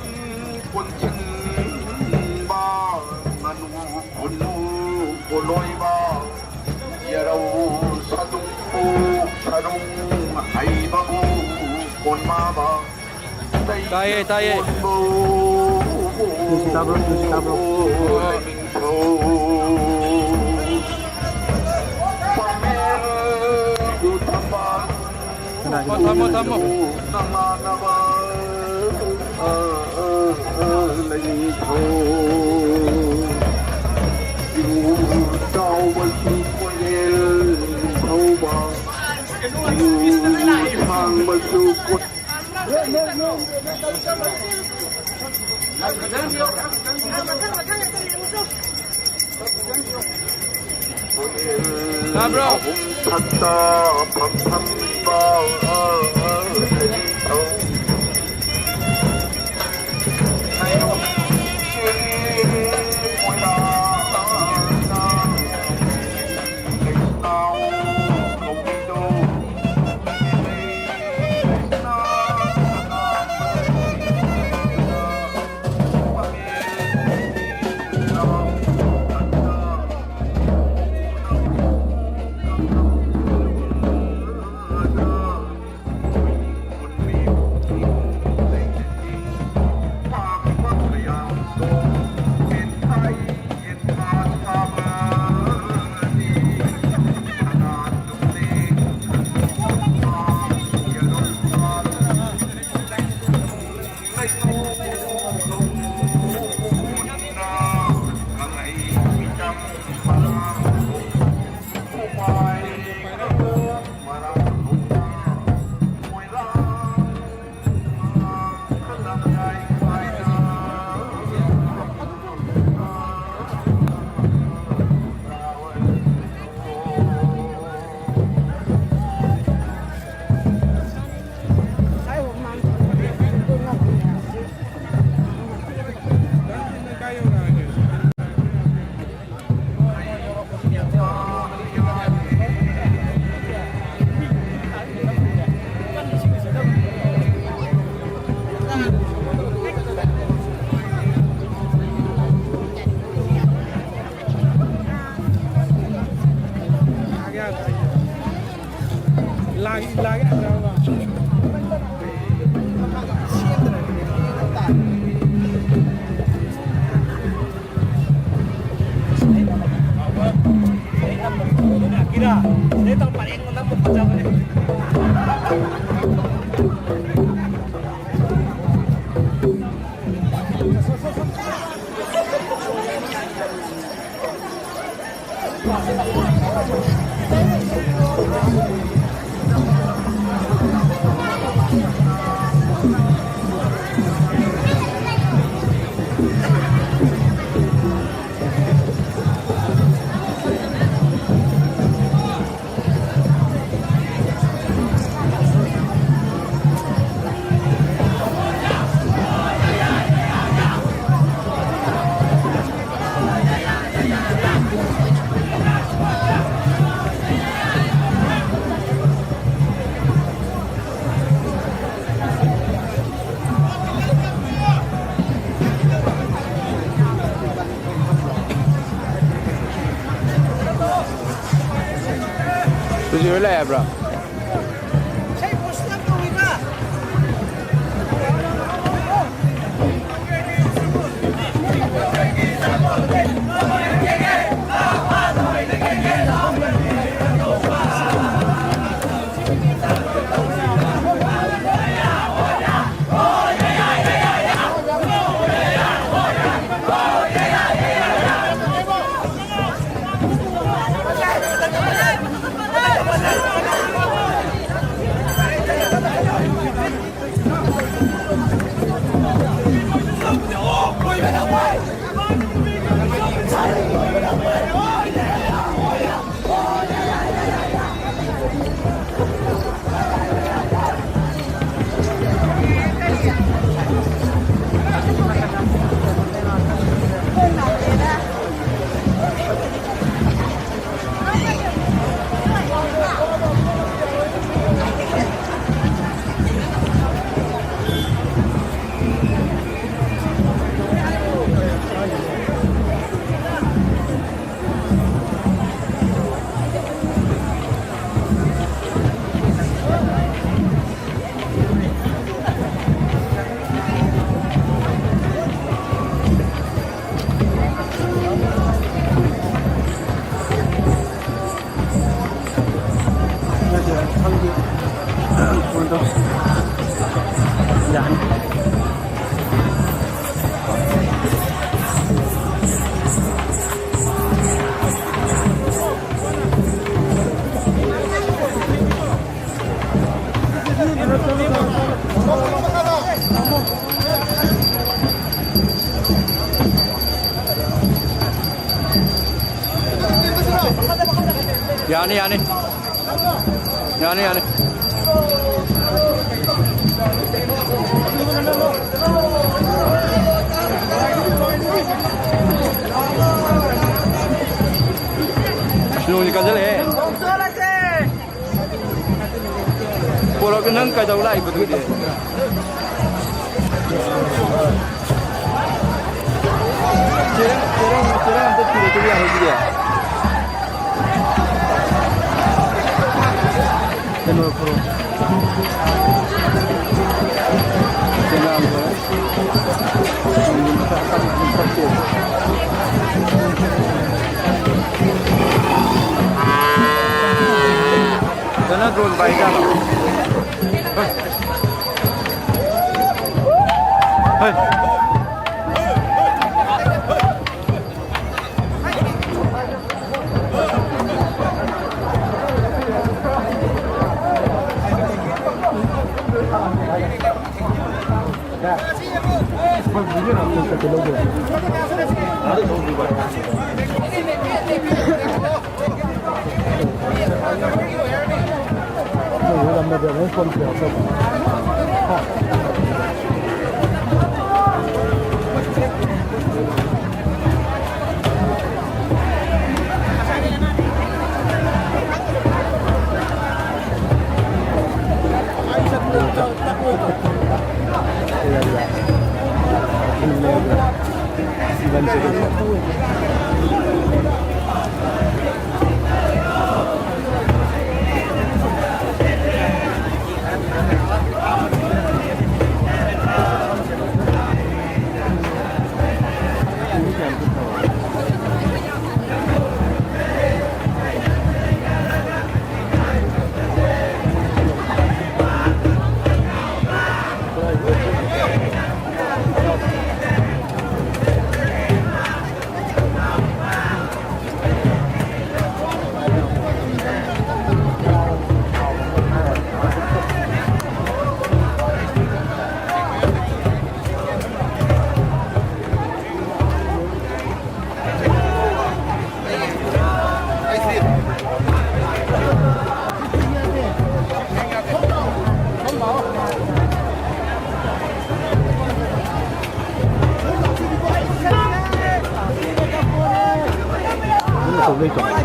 ꯀꯣꯟꯁꯤꯟꯕ, ꯉꯥꯅꯨ ꯈꯨꯅꯨ ꯀꯣꯂꯣꯏꯕ, ꯌꯦꯔꯧ ꯁꯥꯗꯨꯡꯕꯨ ꯁꯔꯨꯡ ꯍꯩꯕꯕꯨ ꯀꯣꯟꯃꯥꯕ, ꯇꯥꯏꯌꯦ, ꯇꯥꯏꯌꯦ꯫ ꯇꯨꯁꯤ ꯇꯥꯕ꯭ꯔꯣ? ꯇꯨꯁꯤ ꯇꯥꯕ꯭ꯔꯣ? ꯀꯅꯥꯒꯤꯅꯣ? ꯑꯣ, ꯊꯝꯃꯣ, ꯊꯝꯃꯣ꯫ ꯆꯥꯎꯕꯁꯨ ꯀꯣꯏꯔꯦꯜ ꯊꯧꯕ, ꯁꯥꯡꯕꯁꯨ ꯀꯣꯏ ꯇꯥꯕ꯭ꯔꯣ? ꯂꯥꯒꯦ, ꯂꯥꯒꯦ ꯍꯥꯏꯕ꯭ꯔꯕ? ꯀꯤꯔꯥ, ꯁꯤꯗꯩ ꯇꯧꯔ ꯄꯔꯦꯡ ꯅꯝꯕ ꯐꯖꯕꯅꯦ꯫ ꯁꯨꯖꯤꯠ ꯍꯣꯏ ꯂꯥꯛꯑꯦ ꯍꯥꯏꯕ꯭ꯔꯣ? ꯈꯪꯗꯦ꯫ ꯐꯣꯟ ꯇꯧꯁꯤ꯫ ꯌꯥꯅꯤ꯫ ꯌꯥꯅꯤ, ꯌꯥꯅꯤ꯫ ꯌꯥꯅꯤ, ꯌꯥꯅꯤ꯫ ꯅꯣꯡꯁꯤ ꯀꯟꯁꯤꯜꯂꯛꯑꯦ꯫ ꯄꯣꯔꯛ-, ꯅꯪ ꯀꯩꯗꯧ ꯂꯥꯛꯏꯕꯗꯨꯗꯤ? ꯆꯦꯔꯪ, ꯆꯦꯔꯪ, ꯆꯦꯔꯪ ꯑꯝꯇ ꯊꯤꯔꯛꯇꯕ ꯌꯥꯔꯣꯏ ꯑꯗꯨꯗꯤ꯫ ꯀꯩꯅꯣ ꯄꯨꯔꯛꯑꯣ꯫ ꯆꯦꯔꯪꯗꯣ꯫ ꯀꯩꯅꯣ ꯗ꯭ꯔꯣꯟ ꯄꯥꯏꯖꯥꯠꯂꯣ? ꯍꯩ꯫ ꯌꯥꯔꯤꯕ꯭ꯔꯣ?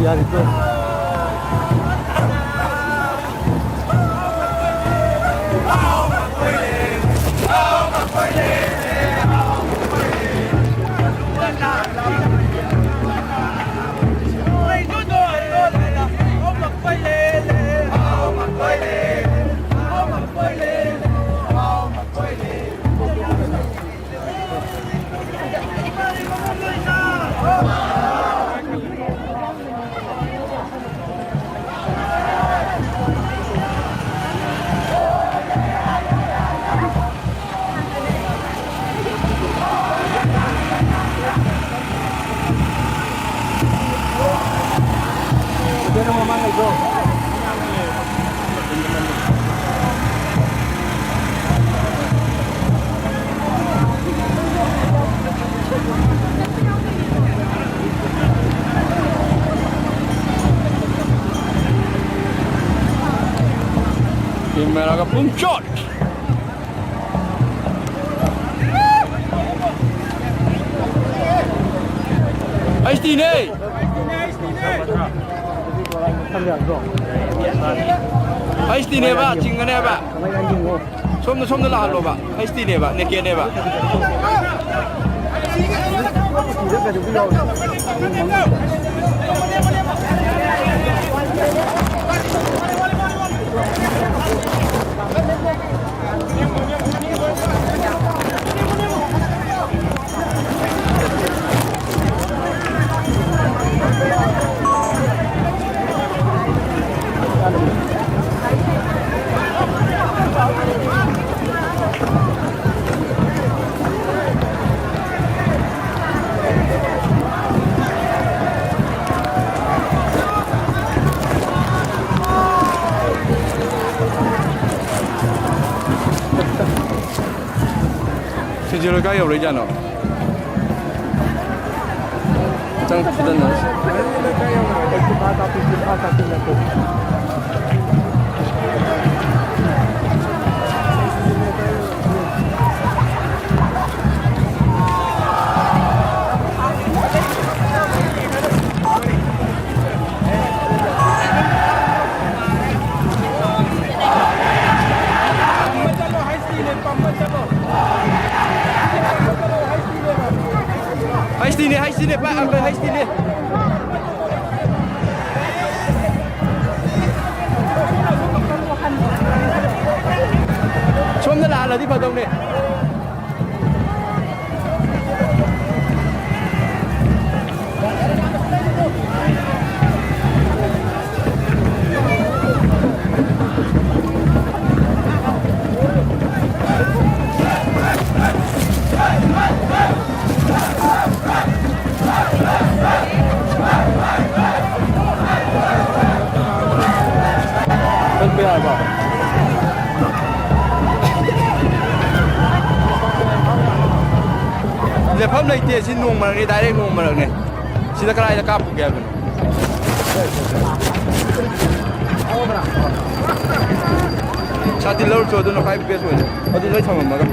ꯌꯥꯔꯤꯕ꯭ꯔꯣ? Primera punchot. ꯍꯩꯁ ꯇꯤꯅꯦ! ꯍꯩꯁ ꯇꯤꯅꯦꯕ, ꯆꯤꯡꯒꯅꯦꯕ꯫ ꯁꯣꯝꯗ, ꯁꯣꯝꯗ ꯂꯥꯛꯍꯜꯂꯣꯕ꯫ ꯍꯩꯁ ꯇꯤꯅꯦꯕ, ꯅꯦꯀꯦꯅꯦꯕ꯫ ꯁꯤꯡꯖꯣꯏ ꯂꯣꯏ ꯀꯥꯏ ꯌꯧꯔꯛꯏꯖꯥꯠꯅꯣ? ꯈꯤꯇꯪ ꯐꯨꯗꯠꯅꯔꯁꯤ꯫ ꯍꯩꯁ ꯇꯤꯅꯦ, ꯍꯩꯁ ꯇꯤꯅꯦ, ꯄꯥꯏ, ꯑꯪꯀꯜ, ꯍꯩꯁ ꯇꯤꯅꯦ꯫ ꯁꯣꯝꯗ ꯂꯥꯛꯍꯜꯂꯗꯤ ꯐꯗꯧꯅꯦ꯫ ꯆꯠꯄ ꯌꯥꯔꯕꯣ? ꯂꯦꯞꯐꯝ ꯂꯩꯇꯦ, ꯁꯤ ꯅꯣꯡ ꯃꯔꯛꯅꯤ, direct ꯅꯣꯡ ꯃꯔꯛꯅꯤ꯫ ꯁꯤꯗ ꯀꯗꯥꯏꯗ ꯀꯥꯞꯄꯨꯒꯦ ꯍꯥꯏꯕꯅꯣ? ꯁꯥꯇꯤꯟ ꯂꯧꯔꯨꯆꯣ, ꯑꯗꯨꯅ ꯈ꯭ꯋꯥꯏ best ꯑꯣꯏꯅꯤ꯫ ꯑꯗꯨ ꯂꯣꯏ ꯊꯝꯃꯝꯃꯒ꯫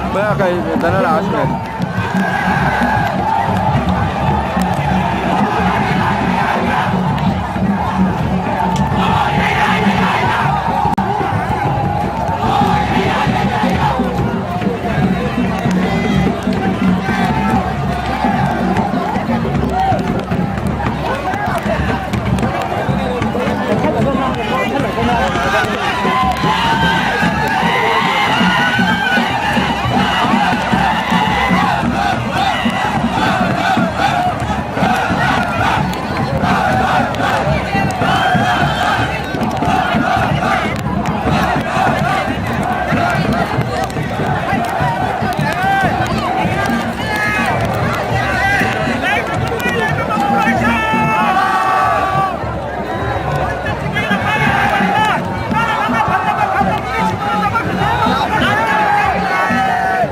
Baya kay dana la asne.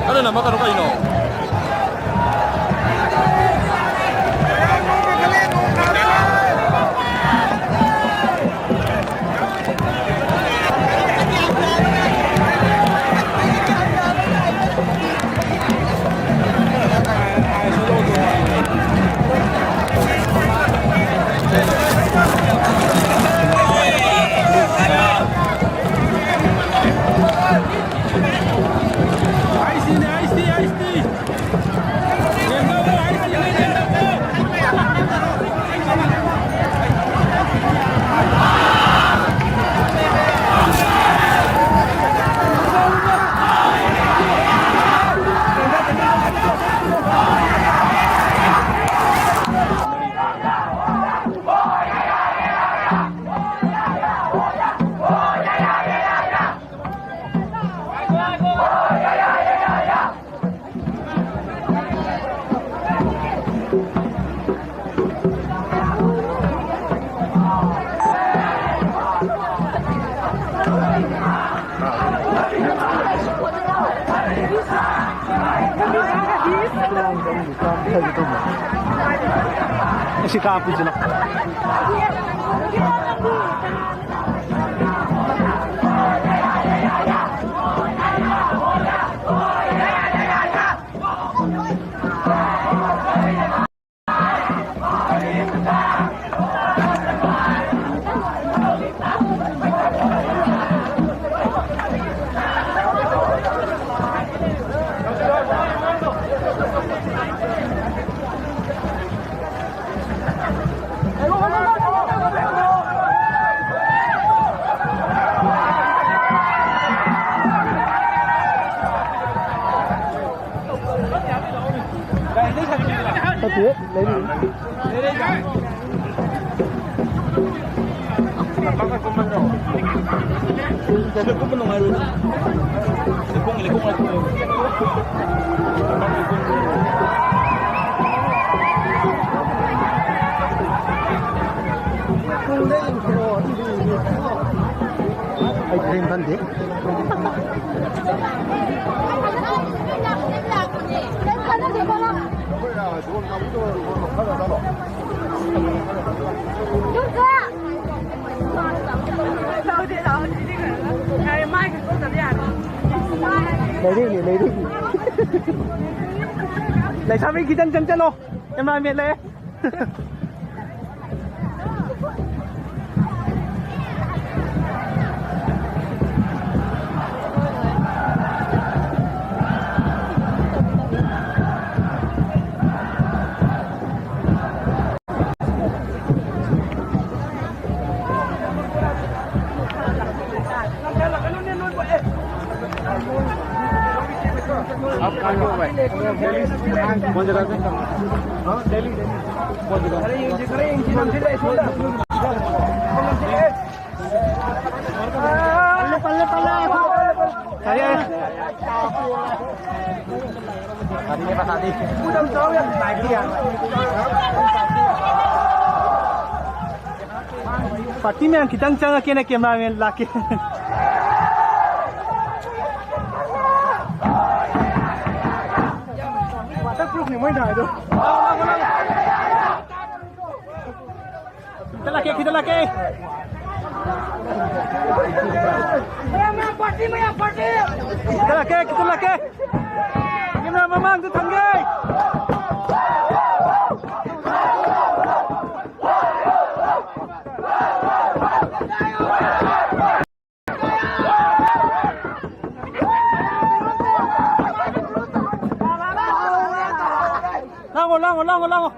Ano naman, ano kayo, no? Kasi kapoy sila. ꯑꯩ ꯐ꯭ꯔꯦꯝ ꯐꯟꯗꯦ꯫ ꯂꯩꯔꯛꯏꯅꯦ, ꯂꯩꯔꯛꯏꯅꯦ꯫ ꯂꯩꯁꯥꯕꯤ ꯈꯤꯇꯪ ꯆꯪꯁꯜꯂꯣ, ꯀꯦꯃꯦꯔꯥꯃꯦꯟ ꯂꯩ꯫ ꯄꯥꯔꯇꯤ ꯃꯌꯥꯝ ꯈꯤꯇꯪ ꯆꯪꯉꯛꯀꯦꯅ ꯀꯦꯃꯦꯔꯥꯃꯦꯟ ꯂꯥꯛꯀꯦ꯫ ꯋꯥꯇꯔ ꯄ꯭ꯔꯨꯐꯅꯤ ꯃꯣꯏ ꯊꯥꯏꯗꯣ꯫ ꯈꯤꯇꯪ ꯂꯥꯛꯀꯦ, ꯈꯤꯇꯪ ꯂꯥꯛꯀꯦ꯫ ꯈꯤꯇꯪ ꯂꯥꯛꯀꯦ, ꯈꯤꯇꯪ ꯂꯥꯛꯀꯦ꯫ ꯀꯦꯃꯦꯔꯥ ꯃꯃꯥꯡꯗ ꯊꯝꯒꯦ꯫ ꯂꯥꯡꯉꯣ, ꯂꯥꯡꯉꯣ, ꯂꯥꯡꯉꯣ, ꯂꯥꯡꯉꯣ꯫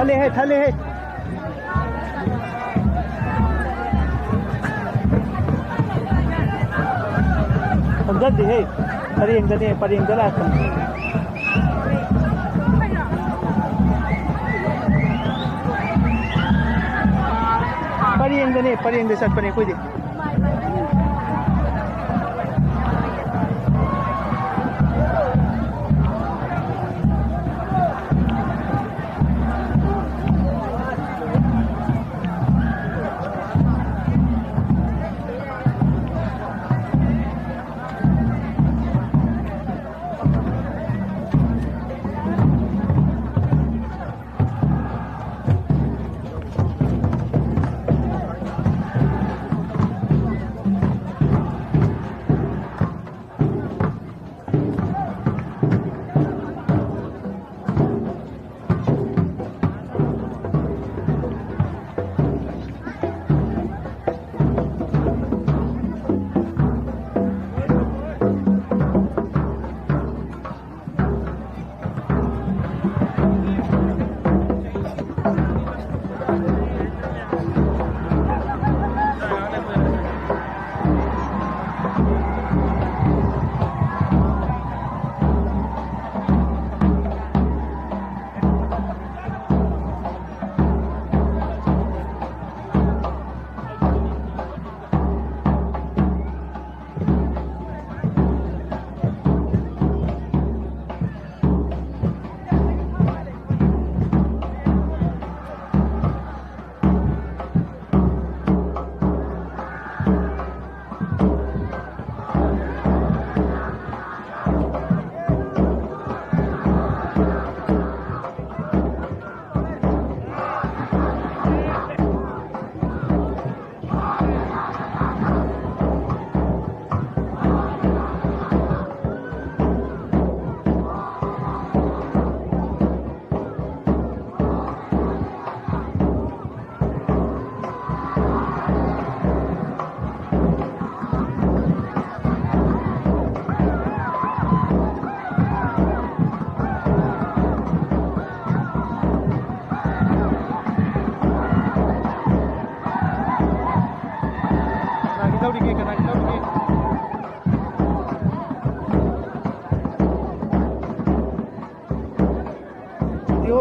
ꯊꯠꯂꯦꯍꯦ, ꯊꯠꯂꯦꯍꯦ꯫ ꯈꯪꯖꯗꯦꯍꯦ꯫ ꯄꯔꯦꯡꯗꯅꯦ, ꯄꯔꯦꯡꯗ ꯂꯥꯛꯄꯅꯦ꯫ ꯄꯔꯦꯡꯗꯅꯦ, ꯄꯔꯦꯡꯗ ꯆꯠꯄꯅꯦ ꯑꯩꯈꯣꯏꯗꯤ꯫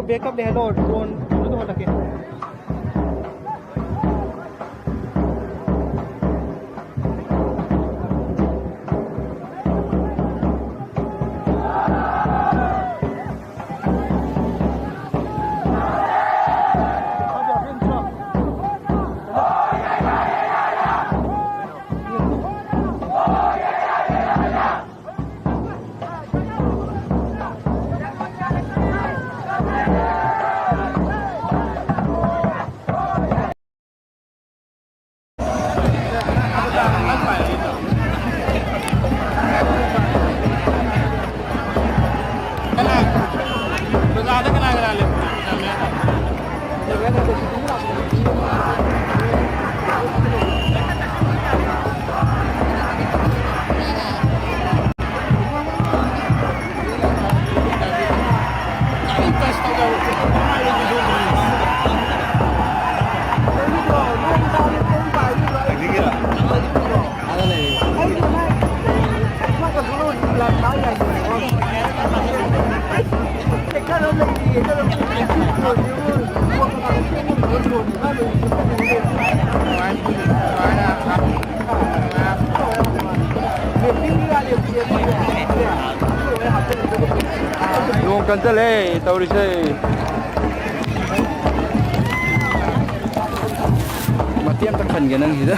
ꯕꯦꯛꯀꯞꯅꯦ ꯍꯥꯏꯗꯣ, ꯗ꯭ꯔꯣꯟ ꯀꯩꯅꯣ ꯇꯧꯍꯜꯂꯛꯀꯦ꯫ ꯅꯣꯡ ꯀꯟꯁꯤꯜꯂꯦ ꯇꯧꯔꯤꯁꯦ꯫ ꯃꯇꯦꯛ ꯑꯝꯇ ꯈꯟꯒꯦ ꯅꯪꯁꯤꯗ꯫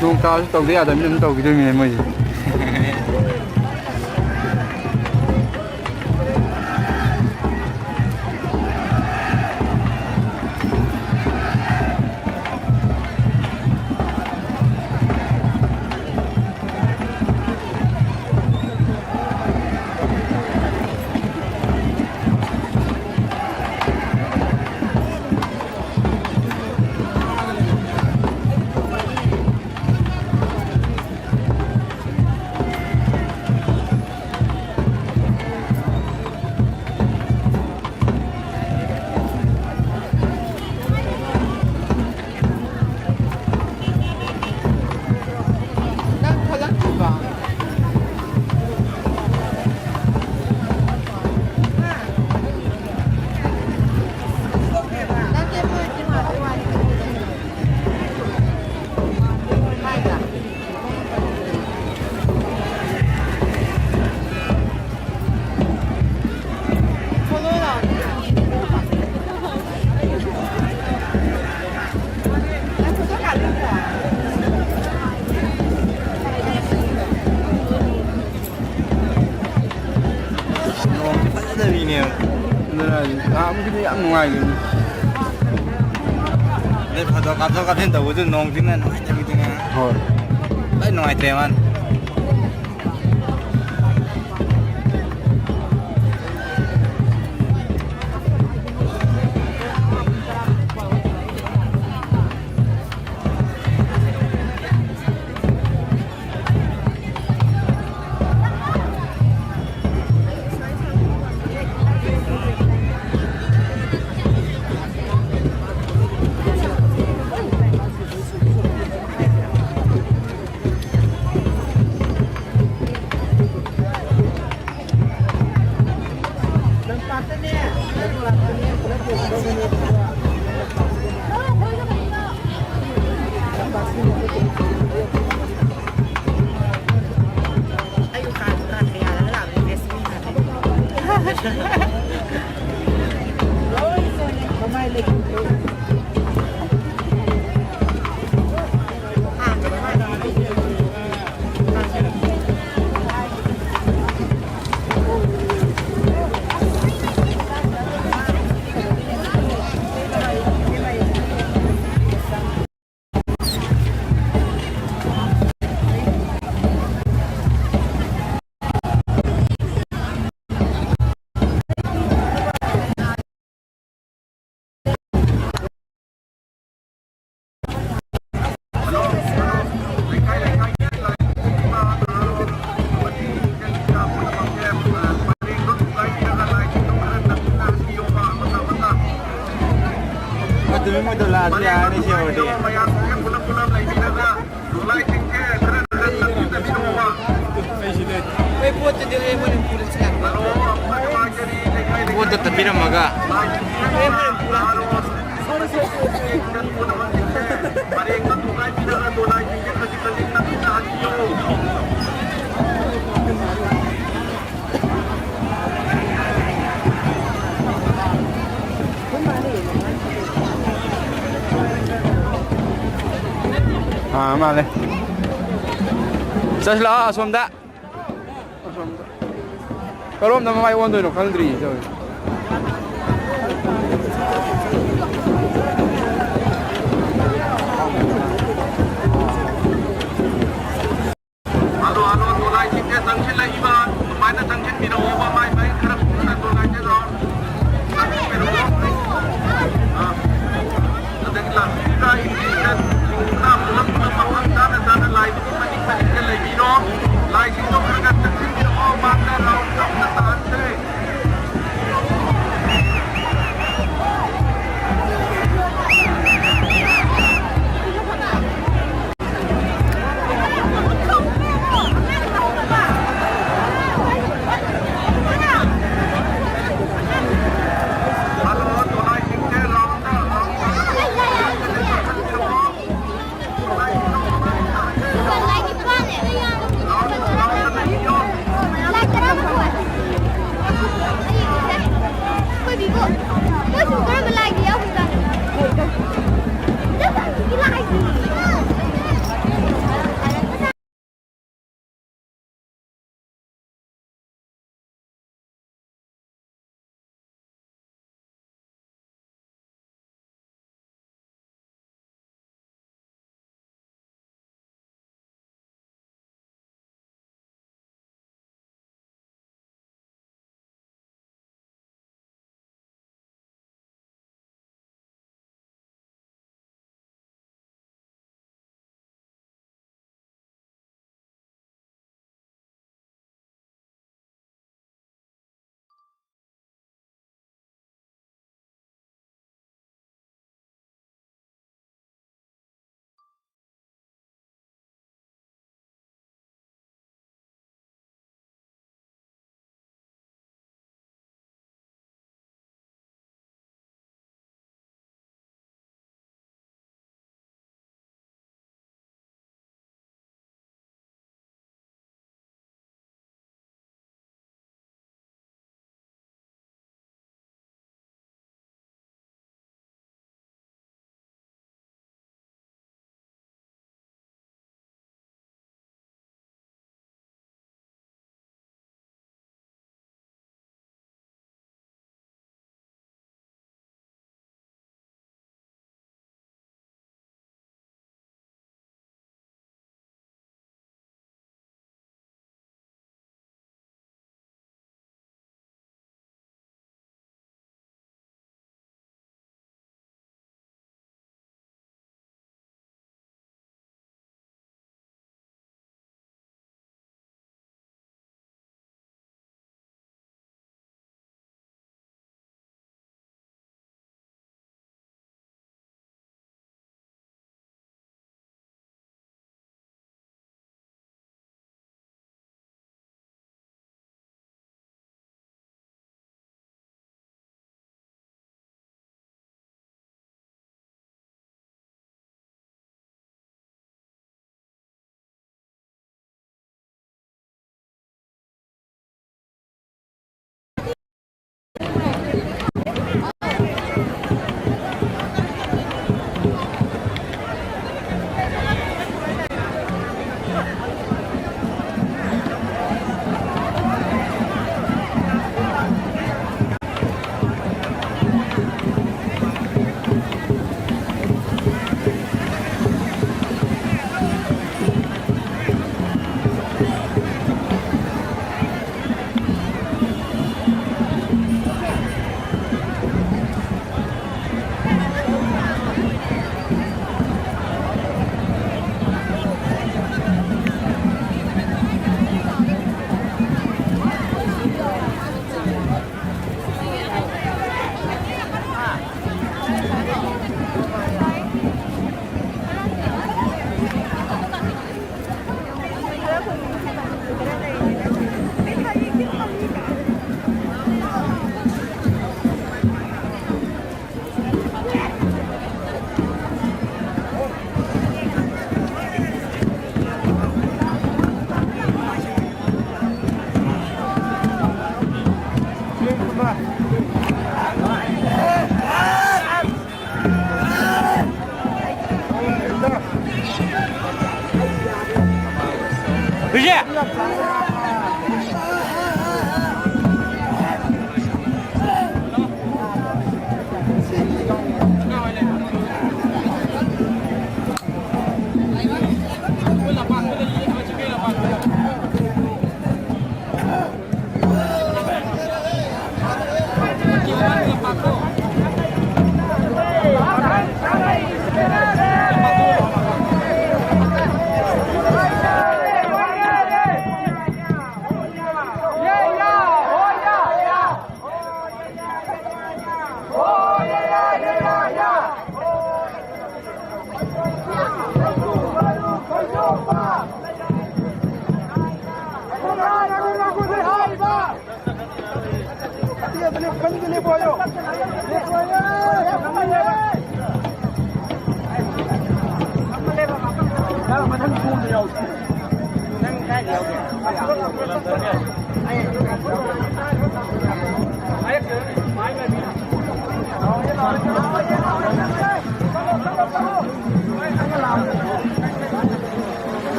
ꯅꯣꯡ ꯇꯥꯔꯁꯨ ꯇꯧꯗ ꯌꯥꯗꯕꯅꯤꯅ ꯑꯗꯨꯝ ꯇꯧꯈꯤꯗꯣꯏꯅꯤꯅꯦ ꯃꯣꯏꯁꯦ꯫ ꯑꯗꯨꯅ ꯍꯥꯏꯁꯦ, ꯅꯍꯥꯟꯃꯨꯛꯀꯤꯗꯤ ꯌꯥꯝ ꯅꯨꯡꯉꯥꯏꯈꯤꯕꯅꯤ꯫ ꯑꯗꯩ ꯐꯣꯇꯣ ꯀꯥꯞꯊꯣꯛ ꯀꯥꯞꯁꯤꯟ ꯇꯧꯕꯁꯨ ꯅꯣꯡ ꯆꯤꯡꯅ ꯅꯨꯡꯉꯥꯏꯇꯕꯤꯗꯨꯅꯦ꯫ ꯍꯣꯏ꯫ ꯂꯣꯏ ꯅꯨꯡꯉꯥꯏꯇ꯭ꯔꯦ ꯃꯥꯅ꯫ ꯃꯣꯏ ꯇꯨꯃꯤꯟ ꯃꯣꯏ ꯇꯧ ꯂꯥꯛꯑꯁꯨ ꯌꯥꯔꯅꯤ ꯁꯤ ꯌꯧꯔꯗꯤ꯫ ꯑꯩ ꯄꯣꯠꯇꯨꯗꯤ ꯍꯣꯔꯦꯟ ꯃꯣꯏꯅ ꯄꯨꯔꯁꯤ ꯂꯥꯛꯄ꯫ ꯄꯣꯠꯇꯨ ꯇꯞꯄꯤꯔꯝꯃꯒ꯫ ꯍꯣꯔꯦꯟ ꯃꯣꯏꯅ ꯄꯨꯔꯛꯑꯣ꯫ ꯑꯥ, ꯃꯥꯜꯂꯦ꯫ ꯆꯠꯁꯤ ꯂꯥꯛꯑꯣ, ꯑꯁꯣꯝꯗ꯫ ꯑꯁꯣꯝꯗ꯫ ꯀꯔꯣꯝꯗ ꯃꯃꯥꯏ ꯑꯣꯟꯗꯣꯏꯅꯣ ꯈꯪꯗ꯭ꯔꯤ ꯇꯧꯔꯤꯁꯦ꯫ ꯆꯪꯁꯤꯜꯂꯛꯏꯕ ꯑꯗꯨꯃꯥꯏꯅ ꯆꯪꯁꯤꯟꯕꯤꯔꯛꯑꯣꯕ, ꯃꯥꯏ ꯃꯥꯏ ꯈꯔ ꯀꯨꯞꯅ ꯗꯣꯂꯥꯏꯖꯔꯣ꯫ ꯆꯪꯁꯤꯟꯕꯤꯔꯛꯑꯣ꯫ ꯑꯥ꯫ ꯑꯗꯒꯤ ꯂꯥꯛꯄꯤꯔꯤꯕ ꯏꯃꯨꯡꯁꯤꯡꯗꯨꯅ ꯄꯨꯂꯞ ꯄꯨꯂꯞ ꯃꯐꯝ ꯆꯥꯅ ꯆꯥꯅ ꯂꯥꯏꯗꯨꯒꯤ ꯃꯅꯤꯡ ꯃꯅꯤꯡꯗ ꯂꯩꯕꯤꯔꯣ꯫ ꯂꯥꯏꯁꯤꯡꯗꯣ ꯈꯔ ꯈꯔ ꯆꯪꯁꯤꯟꯕꯤꯔꯛꯑꯣ, ꯃꯥꯡꯗ ꯔꯥꯎꯟ ꯑꯃ ꯇꯥꯍꯟꯁꯦ꯫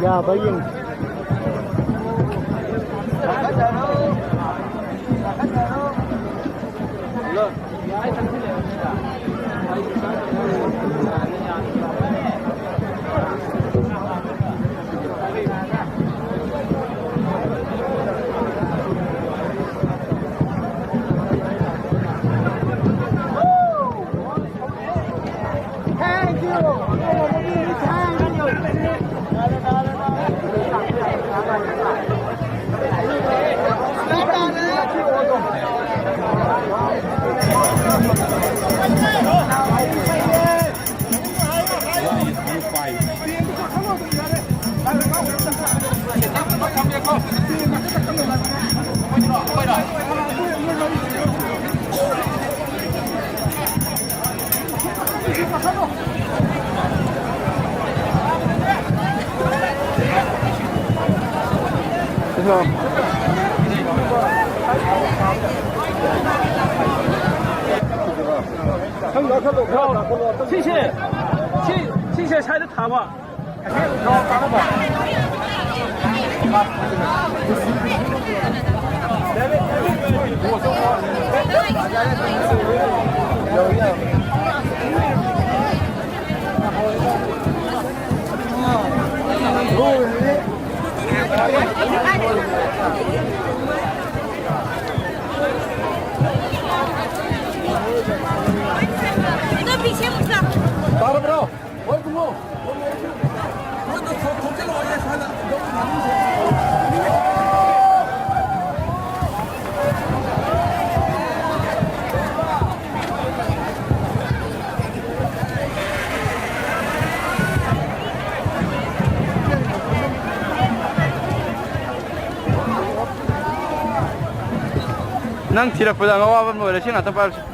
ꯌꯥꯕ꯭ꯔꯥ ꯌꯦꯡꯁꯤ꯫ ꯁꯤꯁꯦ, ꯁꯤ, ꯁꯤꯁꯦ ꯁ꯭ꯋꯥꯏꯗ ꯊꯥꯕ꯫ ꯇꯥꯔꯕ꯭ꯔꯣ? ꯍꯣꯏ, ꯕꯨꯡꯉꯣ꯫ ꯃꯣꯏꯗꯣ ꯊꯣꯛ-, ꯊꯣꯛꯆꯤꯜꯂꯛꯑꯣꯌꯦ ꯁ꯭ꯋꯥꯏꯗ꯫ ꯅꯪ ꯊꯤꯔꯛꯄꯗ ꯑꯋꯥꯕ ꯑꯃ ꯂꯣꯏꯔꯦ꯫ ꯁꯤ ꯉꯥꯛꯇ ꯄꯥꯏꯔꯨꯁꯤ꯫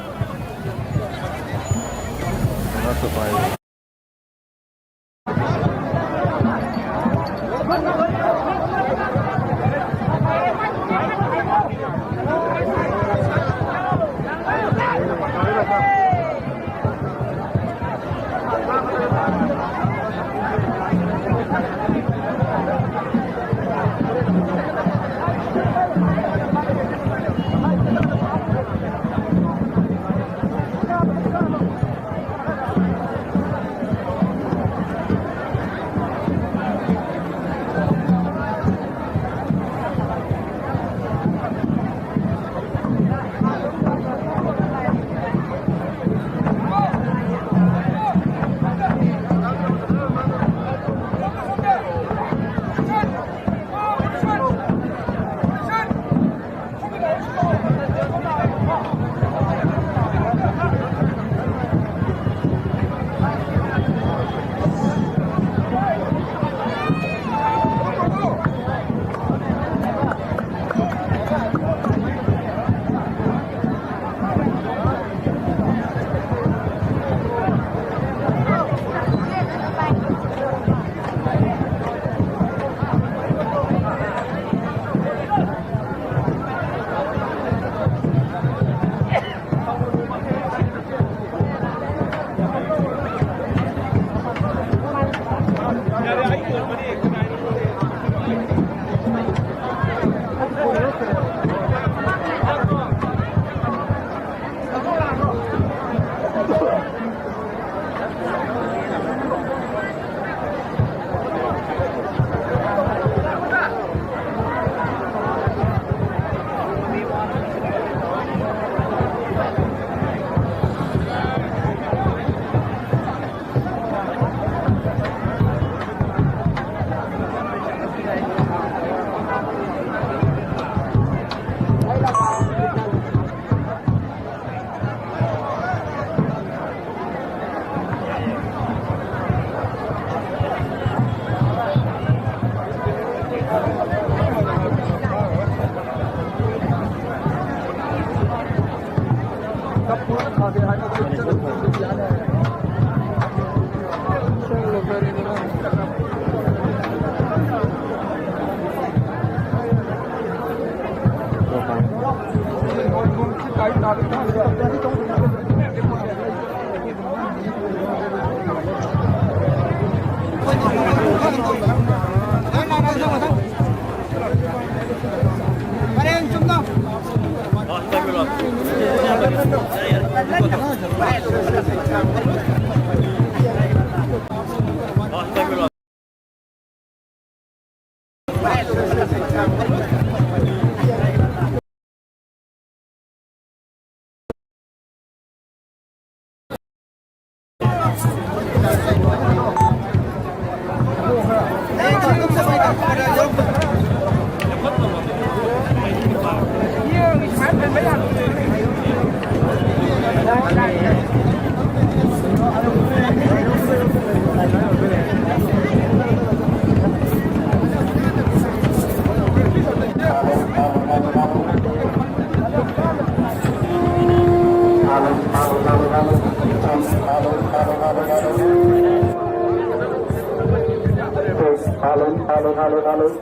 Alon, alon, alon, alon.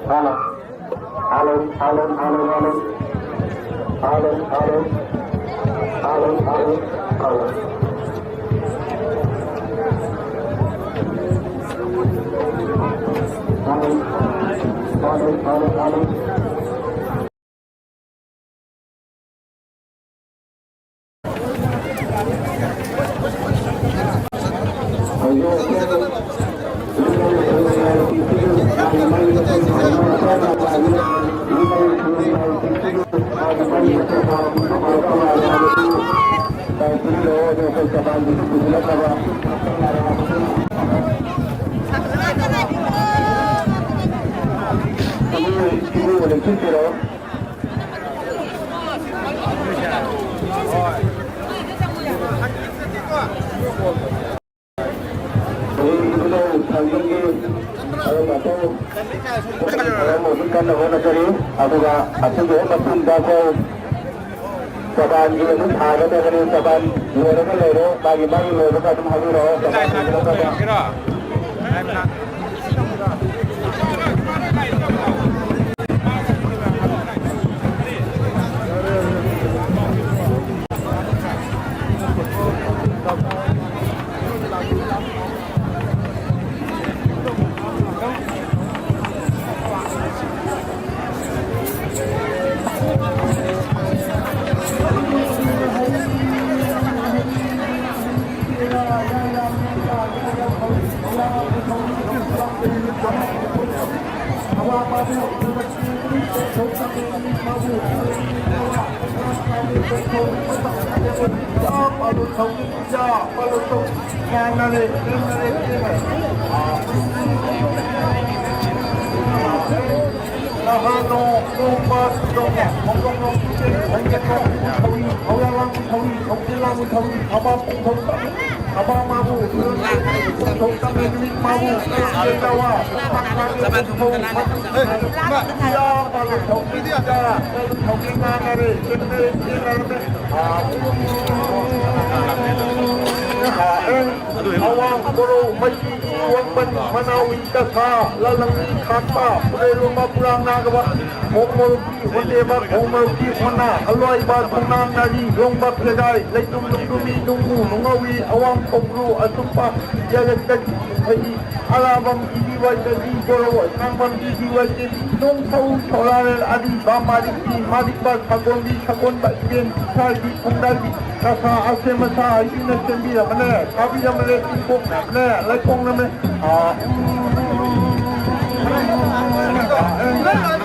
Alon, alon, alon, alon, alon. Alon, alon, alon, alon, alon. ꯀꯟꯅ ꯍꯣꯠꯅꯖꯔꯤ꯫ ꯑꯗꯨꯒ ꯑꯁꯤꯒꯤ ꯍꯦꯛ ꯃꯇꯨꯡꯗ ꯑꯩꯈꯣꯏ ꯆꯕꯥꯟꯒꯤ ꯑꯃꯨꯛ ꯊꯥꯒꯗꯕꯅꯤ꯫ ꯆꯕꯥꯟ ꯂꯣꯏꯔꯒ ꯂꯩꯔꯦ꯫ ꯃꯥꯒꯤ, ꯃꯥꯒꯤ ꯂꯣꯏꯕꯒ ꯑꯗꯨꯝ ꯍꯥꯏꯕꯤꯔꯛꯑꯣ꯫ ꯆꯕꯥꯟ ꯂꯣꯏꯔꯒ ꯑꯋꯥꯡ ꯕꯣꯔꯣ ꯃꯩ ꯋꯥꯡꯕꯟ ꯃꯅꯥꯎ ꯏꯪꯇ ꯁꯥ ꯂꯥꯂꯪ ꯈꯥꯛꯄ ꯄꯨꯔꯦꯜ ꯂꯨꯝꯕ ꯄꯨꯔꯥꯡ ꯅꯥꯒꯕ ꯈꯣꯡꯃꯣꯔꯨꯛꯀꯤ ꯑꯣꯟꯗꯦꯕ, ꯈꯣꯡꯃꯣꯔꯨꯛꯀꯤ ꯑꯣꯟꯅ, ꯑꯂꯣꯏꯕ ꯈꯣꯡꯅꯥꯡ ꯅꯥꯔꯤ, ꯂꯣꯡꯕ ꯈꯦꯒꯥꯏ, ꯂꯩꯇꯨꯝ ꯂꯨꯝꯗꯨꯃꯤ, ꯅꯨꯡꯃꯨ ꯅꯨꯡꯉꯧꯏ, ꯑꯋꯥꯡ ꯈꯣꯡꯗ꯭ꯔꯨ ꯑꯆꯨꯞꯄ, ꯌꯥꯔꯛꯇꯒꯤ ꯍꯩ, ꯑꯔꯥꯕꯝ ꯏꯕꯤ ꯋꯥꯏꯇꯗꯤ, ꯖꯣꯔꯣ ꯑꯁꯥꯡꯕꯝ ꯏꯕꯤ ꯋꯥꯏꯇꯗꯤ, ꯅꯣꯡꯊꯧ ꯁꯣꯔꯥꯔꯦꯜ ꯑꯔꯤꯕ, ꯃꯥꯔꯤꯛꯀꯤ ꯃꯥꯔꯤꯛꯄ, ꯁꯒꯣꯜꯒꯤ ꯁꯒꯣꯜꯕ, ꯏꯕꯦꯟ ꯏꯁꯥꯒꯤ ꯈꯣꯡꯗꯥꯏꯒꯤ ꯀꯁꯥ ꯑꯁꯦꯝ ꯑꯁꯥ ꯍꯩꯕꯤꯅ ꯁꯦꯝꯕꯤꯔꯕꯅꯦ, ꯁꯥꯕꯤꯔꯕꯅꯦ, ꯆꯤꯡꯄꯣꯛꯅꯕꯅꯦ, ꯂꯩꯈꯣꯡꯅꯕꯅꯦ꯫ ꯑꯥ,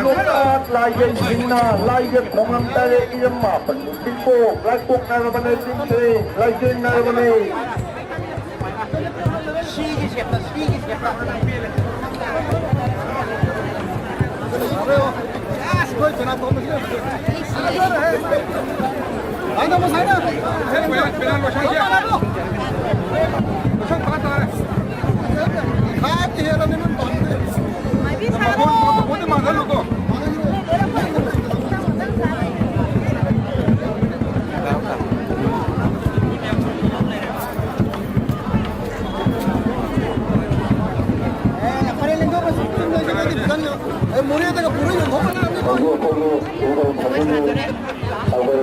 ꯂꯣꯛꯇꯥꯛ ꯂꯥꯏꯒꯩ ꯁꯤꯡꯅ ꯂꯥꯏꯒ ꯈꯣꯡꯂꯝ ꯇꯔꯦꯠ ꯏꯔꯝ ꯃꯥꯄꯟ ꯆꯤꯡꯄꯣꯛ ꯂꯥꯏꯄꯣꯛꯅꯔꯕꯅꯦ, ꯆꯤꯡꯁꯦ ꯂꯥꯏꯁꯦꯡꯅꯔꯕꯅꯦ꯫ ꯁꯤꯒꯤ ꯁꯦꯞꯇ, ꯁꯤꯒꯤ ꯁꯦꯞꯇ꯫ ꯑꯁ, ꯑꯩꯈꯣꯏ ꯄꯦꯅꯥ ꯇꯣꯝꯕꯁꯤꯅ ꯐꯖꯅ ꯍꯥꯏꯅ ꯃꯁꯥꯅ ꯄꯦꯅꯥ ꯂꯣꯏꯁꯟꯁꯦ꯫ ꯂꯣꯏꯁꯟ ꯐꯥ ꯇꯥꯔꯦ꯫ ꯈꯥꯏꯗꯤ ꯍꯦꯜꯂꯕꯅꯤ ꯅꯪ ꯇꯧꯔꯤꯗꯣ꯫ ꯃꯥꯏꯕꯤ ꯁꯥꯔꯣ꯫ ꯃꯈꯣꯟ, ꯃꯈꯣꯟꯗꯤ ꯃꯥꯡꯍꯜꯂꯨꯀꯣ꯫ ꯑꯦ, ꯐꯔꯦ, ꯂꯦꯡꯊꯣꯛꯈ꯭ꯔꯁꯤ꯫ ꯆꯨꯝꯅ ꯆꯠꯂꯗꯤ ꯐꯖꯅ, ꯑꯦ, ꯃꯣꯔꯦꯗꯒ ꯄꯨꯔ ꯌꯣꯟꯊꯣꯛꯄ ꯌꯥꯔꯅꯤꯀꯣ꯫ ꯍꯧꯖꯤꯛ ꯑꯩꯈꯣꯏꯒꯤ ꯎꯃꯪ ꯊꯥꯖꯤꯟꯕꯤ, ꯑꯩꯈꯣꯏ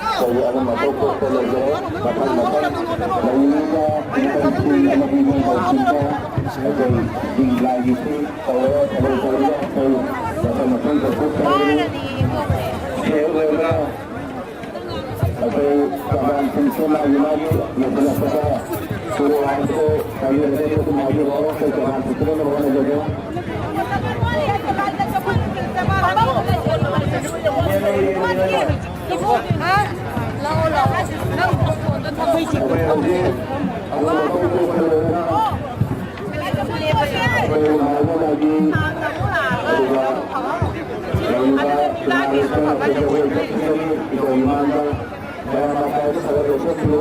ꯑꯩꯈꯣꯏꯒꯤ ꯑꯗꯨꯝ ꯑꯇꯣꯞ ꯑꯇꯣꯞꯄ ꯂꯩꯖꯔꯦ꯫ ꯃꯊꯪ ꯃꯊꯪ ꯂꯩꯔꯤꯕ ꯏꯟꯇꯔꯁꯤꯡ ꯑꯃꯗꯤ ꯏꯃꯨꯡ ꯃꯅꯨꯡꯁꯤꯡꯗ ꯑꯩꯈꯣꯏ ꯂꯤꯂꯥꯒꯤꯁꯨ ꯇꯧꯔꯒ ꯊꯕꯛ ꯇꯧꯔꯒ ꯑꯩꯈꯣꯏ ꯃꯊꯪ ꯃꯊꯪ ꯆꯠꯊꯣꯛꯆꯔꯒꯅꯤ꯫ ꯍꯦꯛ ꯂꯣꯏꯕꯒ ꯑꯩꯈꯣꯏ ꯀꯃꯥꯟꯁꯤꯡꯁꯨ ꯃꯥꯒꯤ ꯃꯥꯒꯤ ꯂꯣꯏꯁꯤꯜꯂꯛꯄꯗ ꯀꯨꯔꯨ ꯍꯥꯏꯕꯗꯣ ꯍꯥꯏꯕꯤꯔꯒ ꯑꯗꯨꯝ ꯍꯥꯏꯕꯤꯔꯛꯑꯣ꯫ ꯑꯩꯈꯣꯏ ꯀꯃꯥꯟꯁꯤꯡꯁꯨ ꯂꯣꯏꯅ ꯍꯣꯠꯅꯖꯒꯦ꯫ ꯑꯩꯈꯣꯏ ꯍꯧꯖꯤꯛ ꯑꯗꯨꯝ ꯃꯊꯧ ꯇꯧꯕ ꯂꯣꯏꯔꯒ ꯑꯩꯈꯣꯏ ꯃꯥꯏꯕ ꯃꯥꯏꯕꯤ ꯑꯗꯨꯒ ꯂꯩꯔꯤꯕ ꯏꯃꯥ ꯂꯩꯁꯥ ꯑꯩꯈꯣꯏ ꯖꯒꯣꯏ ꯆꯠꯈꯤꯒꯅꯤ꯫ ꯏꯁꯣꯔ ꯃꯃꯥꯡꯗ ꯃꯌꯥꯝ ꯃꯈꯥꯗ ꯊꯥꯒꯠꯄ ꯆꯠꯈꯤꯌꯣ꯫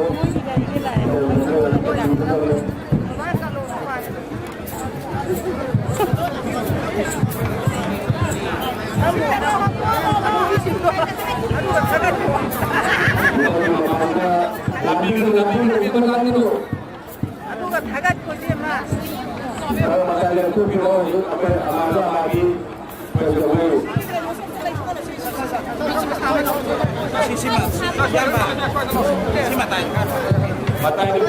ꯑꯗꯨꯒ ꯊꯥꯒꯠꯈꯣꯁꯤ ꯑꯃ꯫ ꯃꯌꯥꯝ ꯃꯈꯥꯗ ꯊꯣꯛꯄꯤꯔꯣ꯫ ꯍꯧꯖꯤꯛ ꯑꯩꯈꯣꯏ ꯑꯃꯥꯡꯕ ꯑꯃꯥꯡꯕꯤ ꯀꯩꯗꯧꯋꯤ? ꯁꯤ, ꯁꯤꯃ, ꯏꯌꯥꯝꯕ, ꯁꯤ ꯃꯇꯥꯏ꯫ ꯃꯇꯥꯏꯗ꯫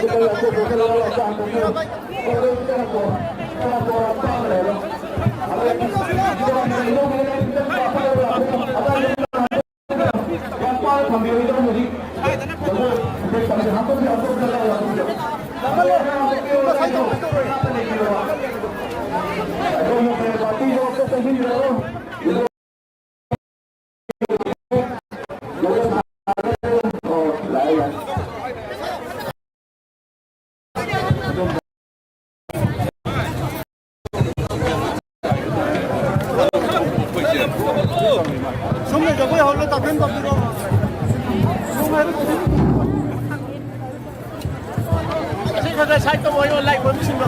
ꯁꯣꯝꯅ ꯖꯒꯣꯏ ꯍꯧꯔꯒ ꯇꯥꯊꯦꯟ ꯇꯧꯕꯤꯔꯣ꯫ ꯁꯣꯝ ꯍꯥꯏꯕ ꯇꯥꯊꯦꯟ꯫ ꯑꯁꯤ ꯈꯔ ꯈꯔ ꯁꯥꯏꯠ ꯇꯧꯕ ꯑꯣꯏꯌꯣ, ꯂꯥꯏ ꯈꯨꯔꯨꯝꯕꯁꯤꯡꯗꯣ꯫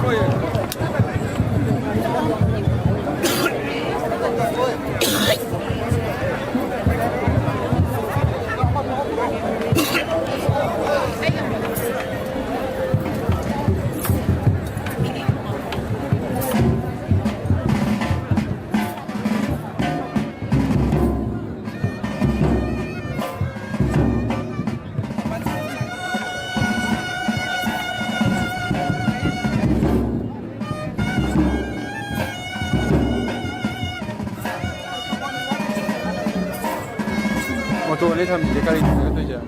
ꯑꯣꯇꯣ ꯑꯅꯤ ꯊꯝꯃꯤꯁꯦ ꯀꯔꯤꯒꯤꯅꯣ ꯇꯧꯔꯤꯁꯦ?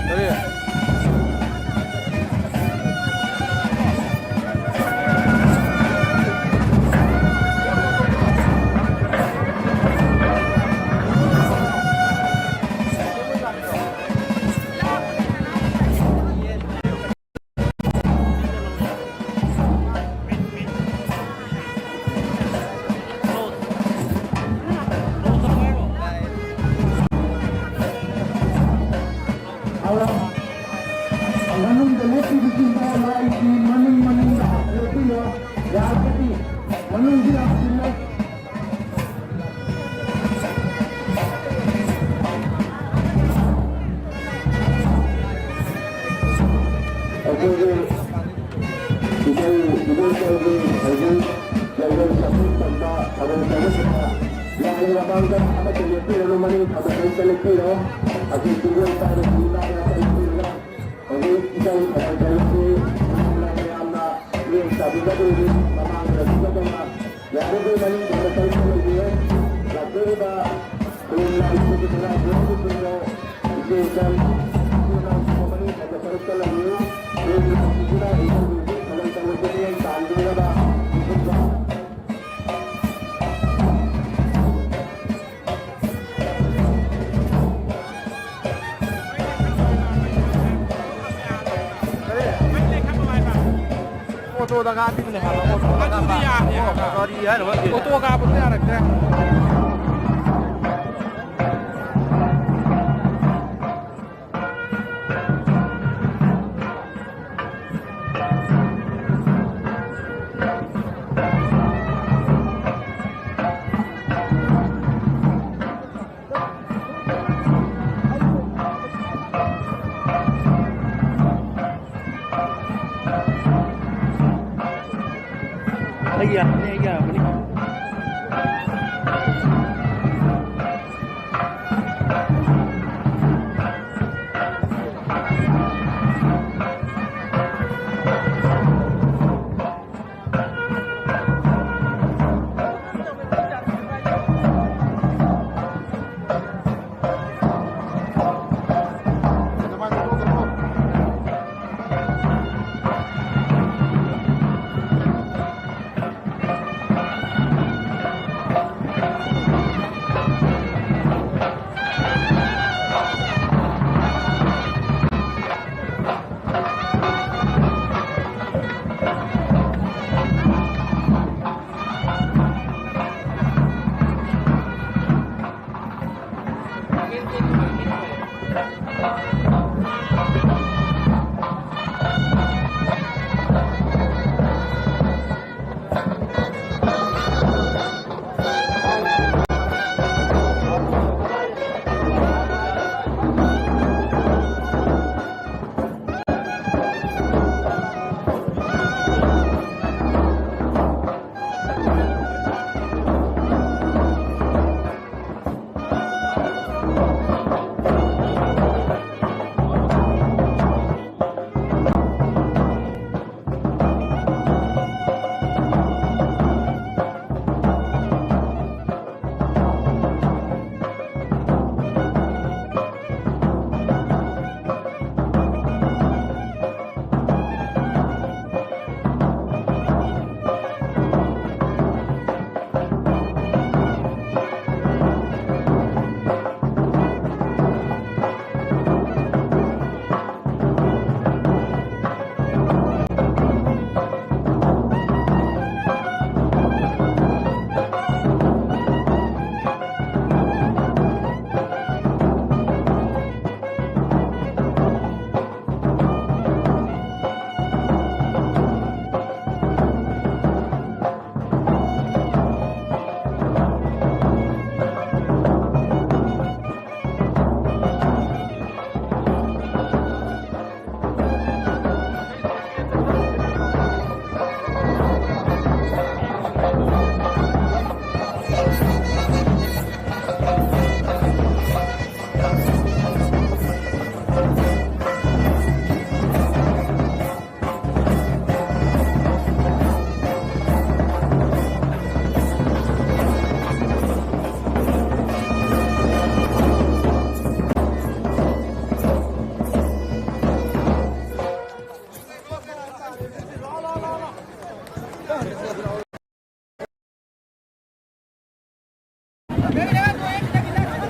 ꯀꯔꯤ? ꯂꯩꯔꯣꯏ ꯆꯥꯛꯈꯨꯝ ꯆꯟꯕ ꯊꯧꯔꯝ ꯇꯧꯕꯁꯤꯡꯅ ꯂꯥꯏꯒꯤ ꯃꯃꯥꯡꯗ ꯑꯃꯠꯇ ꯂꯦꯞꯄꯤꯔꯅꯨ, ꯃꯅꯤꯡ ꯊꯪꯕ ꯁꯔꯨꯛꯇ ꯂꯦꯞꯄꯤꯔꯣ꯫ ꯑꯁꯤ ꯄꯨꯡꯂꯣꯏ ꯄꯥꯏꯔꯕꯁꯨ ꯂꯥꯏꯅ ꯆꯪꯕꯤꯔꯒ ꯍꯧꯖꯤꯛ ꯏꯆꯧ ꯊꯧꯔꯝ ꯇꯧꯕꯁꯤ ꯃꯌꯥꯝꯅ ꯃꯤꯠꯌꯦꯡ ꯇꯥꯕꯤꯒꯗꯧꯔꯤ꯫ ꯃꯃꯥꯡꯗ ꯂꯦꯞꯄꯤꯒꯗꯧꯕ ꯌꯥꯔꯤꯕ ꯃꯅꯤꯡ ꯊꯪꯕ ꯁꯔꯨꯛꯇ ꯂꯩꯕꯤꯔꯣ꯫ ꯂꯥꯛꯄꯤꯔꯤꯕ ꯈꯨꯔꯨꯝ ꯂꯥꯏꯁꯤꯡꯒꯤ ꯃꯅꯥꯛꯇ ꯂꯩꯕꯤꯔꯣ꯫ ꯑꯣꯇꯣꯗ ꯀꯥꯞꯄꯤꯕꯅꯦ ꯍꯥꯏꯕ, ꯑꯣꯇꯣꯗ ꯑꯗꯨꯗꯤ ꯀꯥꯞꯄ꯫ ꯌꯥꯗꯦ ꯍꯥꯏꯕ꯫ ꯒꯥꯔꯤ ꯍꯥꯏꯅ ꯍꯣꯠꯇꯦ꯫ ꯑꯣꯇꯣ ꯀꯥꯞꯄꯗꯨ ꯌꯥꯔꯛꯇ꯭ꯔꯦ꯫ ꯑꯩꯒꯤ ꯌꯥꯔꯛꯀꯅꯤ, ꯑꯩꯒꯤ ꯌꯥꯔꯛꯀꯅꯤ꯫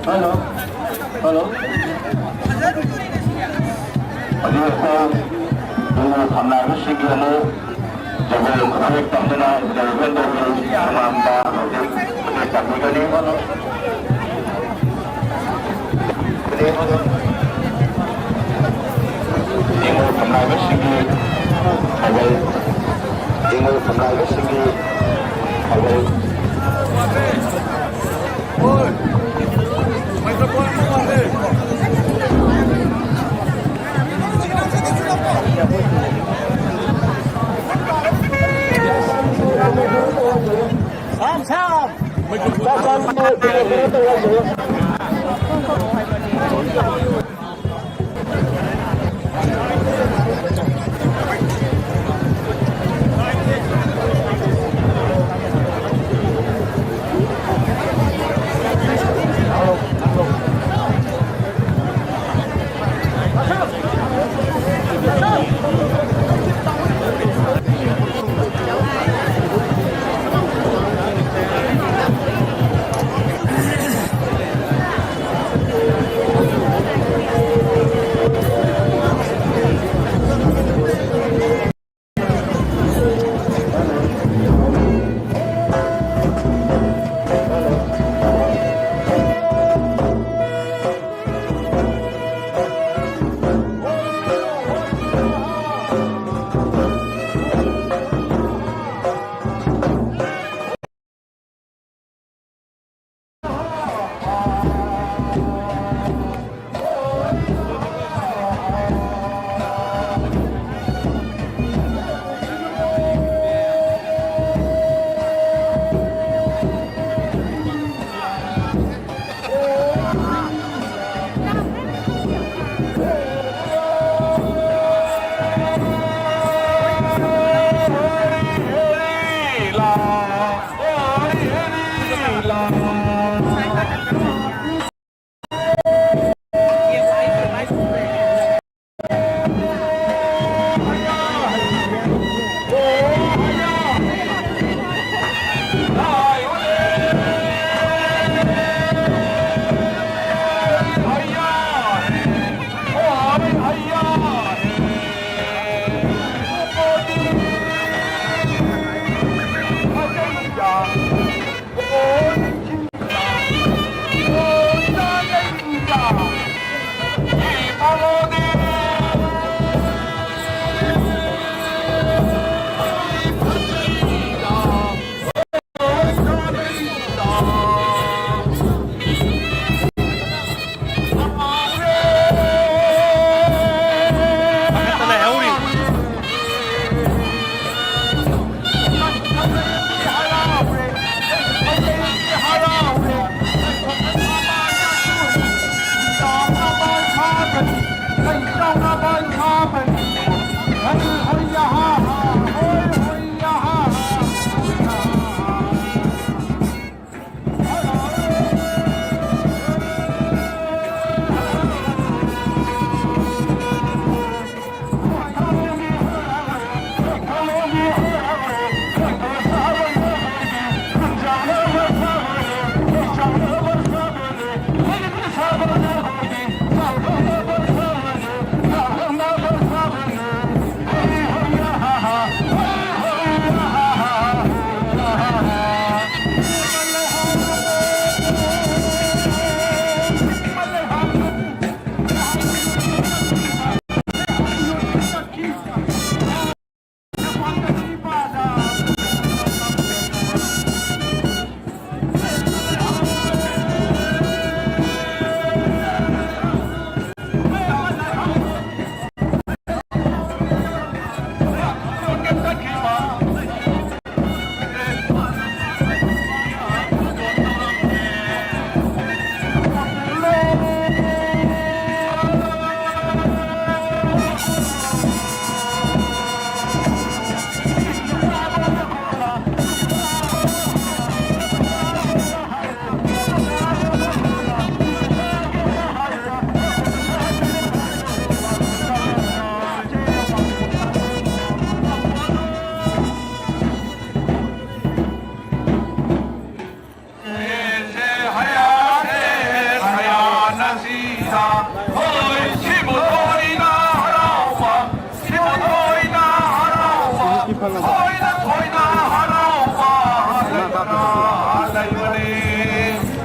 ꯍꯜꯂꯣ꯫ ꯍꯜꯂꯣ꯫ ꯍꯧꯖꯤꯛ ꯑꯩꯈꯣꯏ ꯏꯃꯨꯡ ꯐꯝꯅꯥꯏꯕꯁꯤꯡꯒꯤ ꯑꯃꯨꯛ ꯖꯒꯣꯏ ꯈꯨꯠꯊꯦꯛ ꯇꯝꯗꯨꯅ ꯏꯟꯇꯔꯚꯤꯌꯨ ꯇꯧꯕꯒꯤ ꯃꯃꯥꯡꯗ ꯍꯧꯖꯤꯛ ꯈꯨꯠꯊꯦꯛ ꯇꯝꯕꯤꯒꯅꯤ꯫ ꯏꯃꯨꯡ ꯐꯝꯅꯥꯏꯕꯁꯤꯡꯒꯤ ꯊꯧꯒꯜ, ꯏꯃꯨꯡ ꯐꯝꯅꯥꯏꯕꯁꯤꯡꯒꯤ ꯊꯧꯒꯜ꯫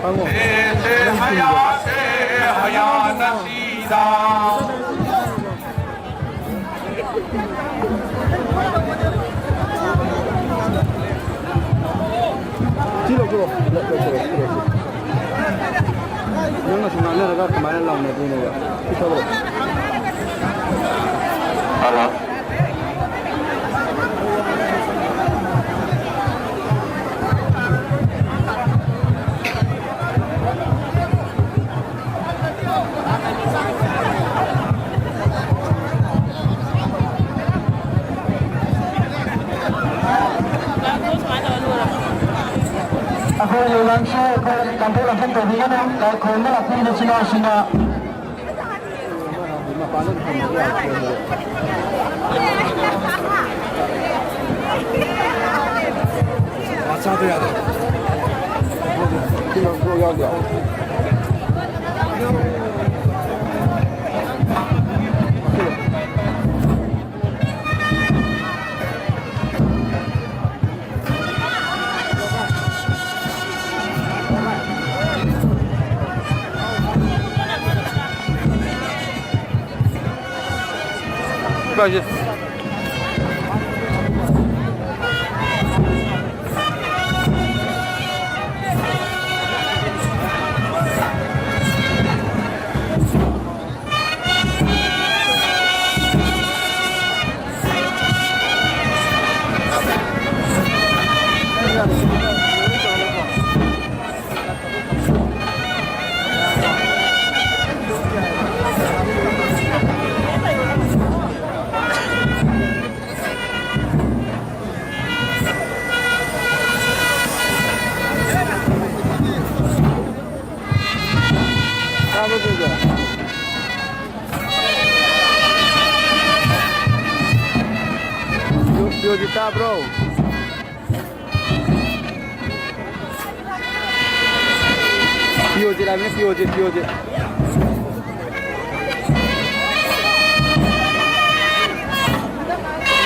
ꯍꯪꯉꯣ꯫ ꯁꯤ ꯂꯧꯊꯣꯔꯛꯑꯣ꯫ ꯂꯧꯊꯣꯔꯛꯑꯣ, ꯂꯧꯊꯣꯔꯛꯑꯣ꯫ ꯅꯪꯅ ꯁꯨꯝ ꯉꯥꯡꯅꯔꯒ ꯀꯃꯥꯏꯅ ꯂꯥꯎꯅꯗꯣꯏꯅꯣꯕ? ꯁꯤ ꯊꯥꯗꯣꯔꯛꯑꯣ꯫ ꯍꯜꯂꯣ꯫ ꯑꯩꯈꯣꯏ ꯂꯤꯂꯥꯡꯁꯦ ꯑꯩꯈꯣꯏ ꯂꯥꯡꯊꯣꯛ ꯂꯥꯡꯁꯤꯟ ꯇꯧꯕꯤꯒꯅꯨ꯫ ꯂꯥꯏ ꯈꯨꯔꯨꯝꯕ ꯂꯥꯛꯄꯤꯔꯤꯕ ꯏꯆꯤꯟ ꯏꯅꯥꯎꯁꯤꯡꯅ ꯃꯆꯥꯗꯣ ꯌꯥꯗ꯭ꯔꯦ꯫ ꯇꯥꯕ꯭ꯔꯣ, ꯄꯤꯌꯣꯖꯤ? ꯄꯤꯌꯣ-, ꯄꯤꯌꯣꯖꯤ ꯇꯥꯕ꯭ꯔꯣ? ꯄꯤꯌꯣꯖꯤ ꯂꯥꯛꯑꯃꯤꯅꯦ, ꯄꯤꯌꯣꯖꯤ, ꯄꯤꯌꯣꯖꯤ꯫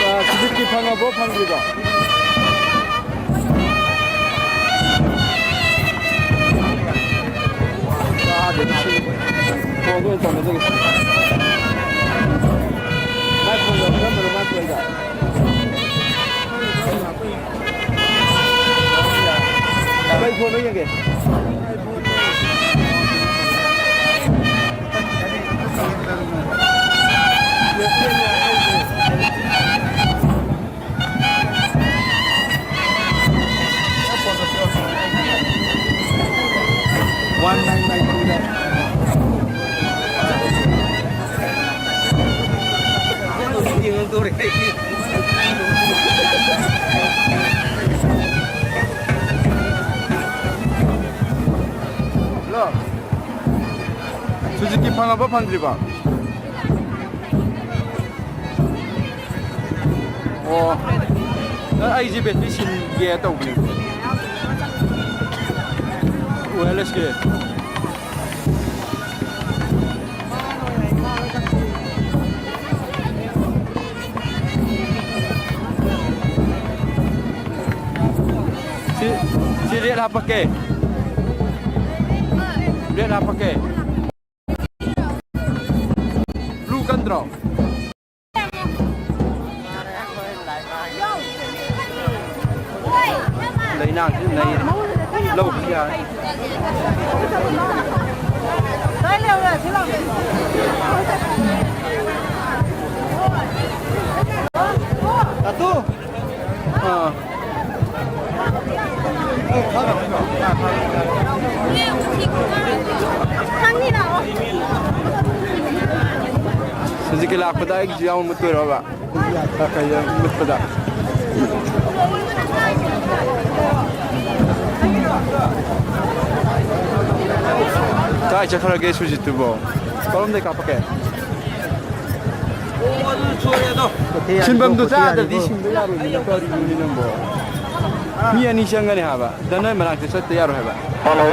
ꯑ, ꯁꯨꯖꯤꯠꯀꯤ ꯐꯪꯉꯕꯣ, ꯐꯪꯗ꯭ꯔꯤꯕꯣ? ꯑꯩꯈꯣꯏ ꯇꯧꯅꯗꯣꯏꯁꯦ꯫ ꯃꯥꯏ ꯐꯣꯟꯗꯣ ꯀꯔꯝꯕꯅꯣ ꯃꯥꯏ ꯐꯣꯟꯗꯣ? ꯀꯩ ꯐꯣꯟꯅꯣ ꯌꯦꯡꯒꯦ? One nine nine two nine. Hello. Suzuki ꯐꯪꯉꯕ ꯐꯪꯗ꯭ꯔꯤꯕ? ꯑꯣ, ꯑꯩꯁꯦ ꯕꯦꯇ꯭ꯔꯤ ꯁꯤꯟꯒꯦ ꯇꯧꯕꯅꯦ꯫ ꯋꯥꯌꯔꯂꯦꯁꯀꯤ꯫ ꯁꯤ, ꯁꯤ ꯔꯦꯠ ꯍꯥꯞꯄꯛꯀꯦ꯫ ꯔꯦꯠ ꯍꯥꯞꯄꯛꯀꯦ꯫ ꯕ꯭ꯂꯨ ꯀꯟꯗ꯭ꯔꯣ? ꯂꯩꯅꯥꯡꯁꯤ ꯅꯩꯔꯦ꯫ ꯂꯧꯕꯁꯨ ꯌꯥꯔꯦ꯫ ꯇꯥꯇꯨ! ꯑꯥ꯫ ꯍꯧꯖꯤꯛꯀꯤ ꯂꯥꯛꯄꯗ ꯑꯩꯒꯤꯁꯨ ꯌꯥꯎꯅ ꯃꯨꯠꯇꯣꯏꯔꯣꯕ? ꯀꯩꯗ ꯃꯨꯠꯄꯗ? ꯀꯥꯏ ꯆꯠꯈ꯭ꯔꯒꯦ ꯁꯨꯖꯤꯠꯇꯨꯕꯣ? ꯀꯔꯣꯝꯗꯩ ꯀꯥꯞꯄꯛꯀꯦ? ꯁꯤꯟꯐꯝꯗꯨ ꯆꯥꯗ꯭ꯔꯗꯤ ꯁꯤꯟꯕ ꯌꯥꯔꯣꯏꯗꯅ, ꯀꯔꯤꯅꯣꯅꯦ ꯅꯪꯕꯣ? ꯃꯤ ꯑꯅꯤ ꯆꯪꯒꯅꯤ ꯍꯥꯏꯕ꯫ ꯗ ꯅꯣꯏ ꯃꯅꯥꯛꯇ ꯆꯠꯇ ꯌꯥꯔꯣꯏ ꯍꯥꯏꯕ꯫ ꯍꯜꯂꯣ꯫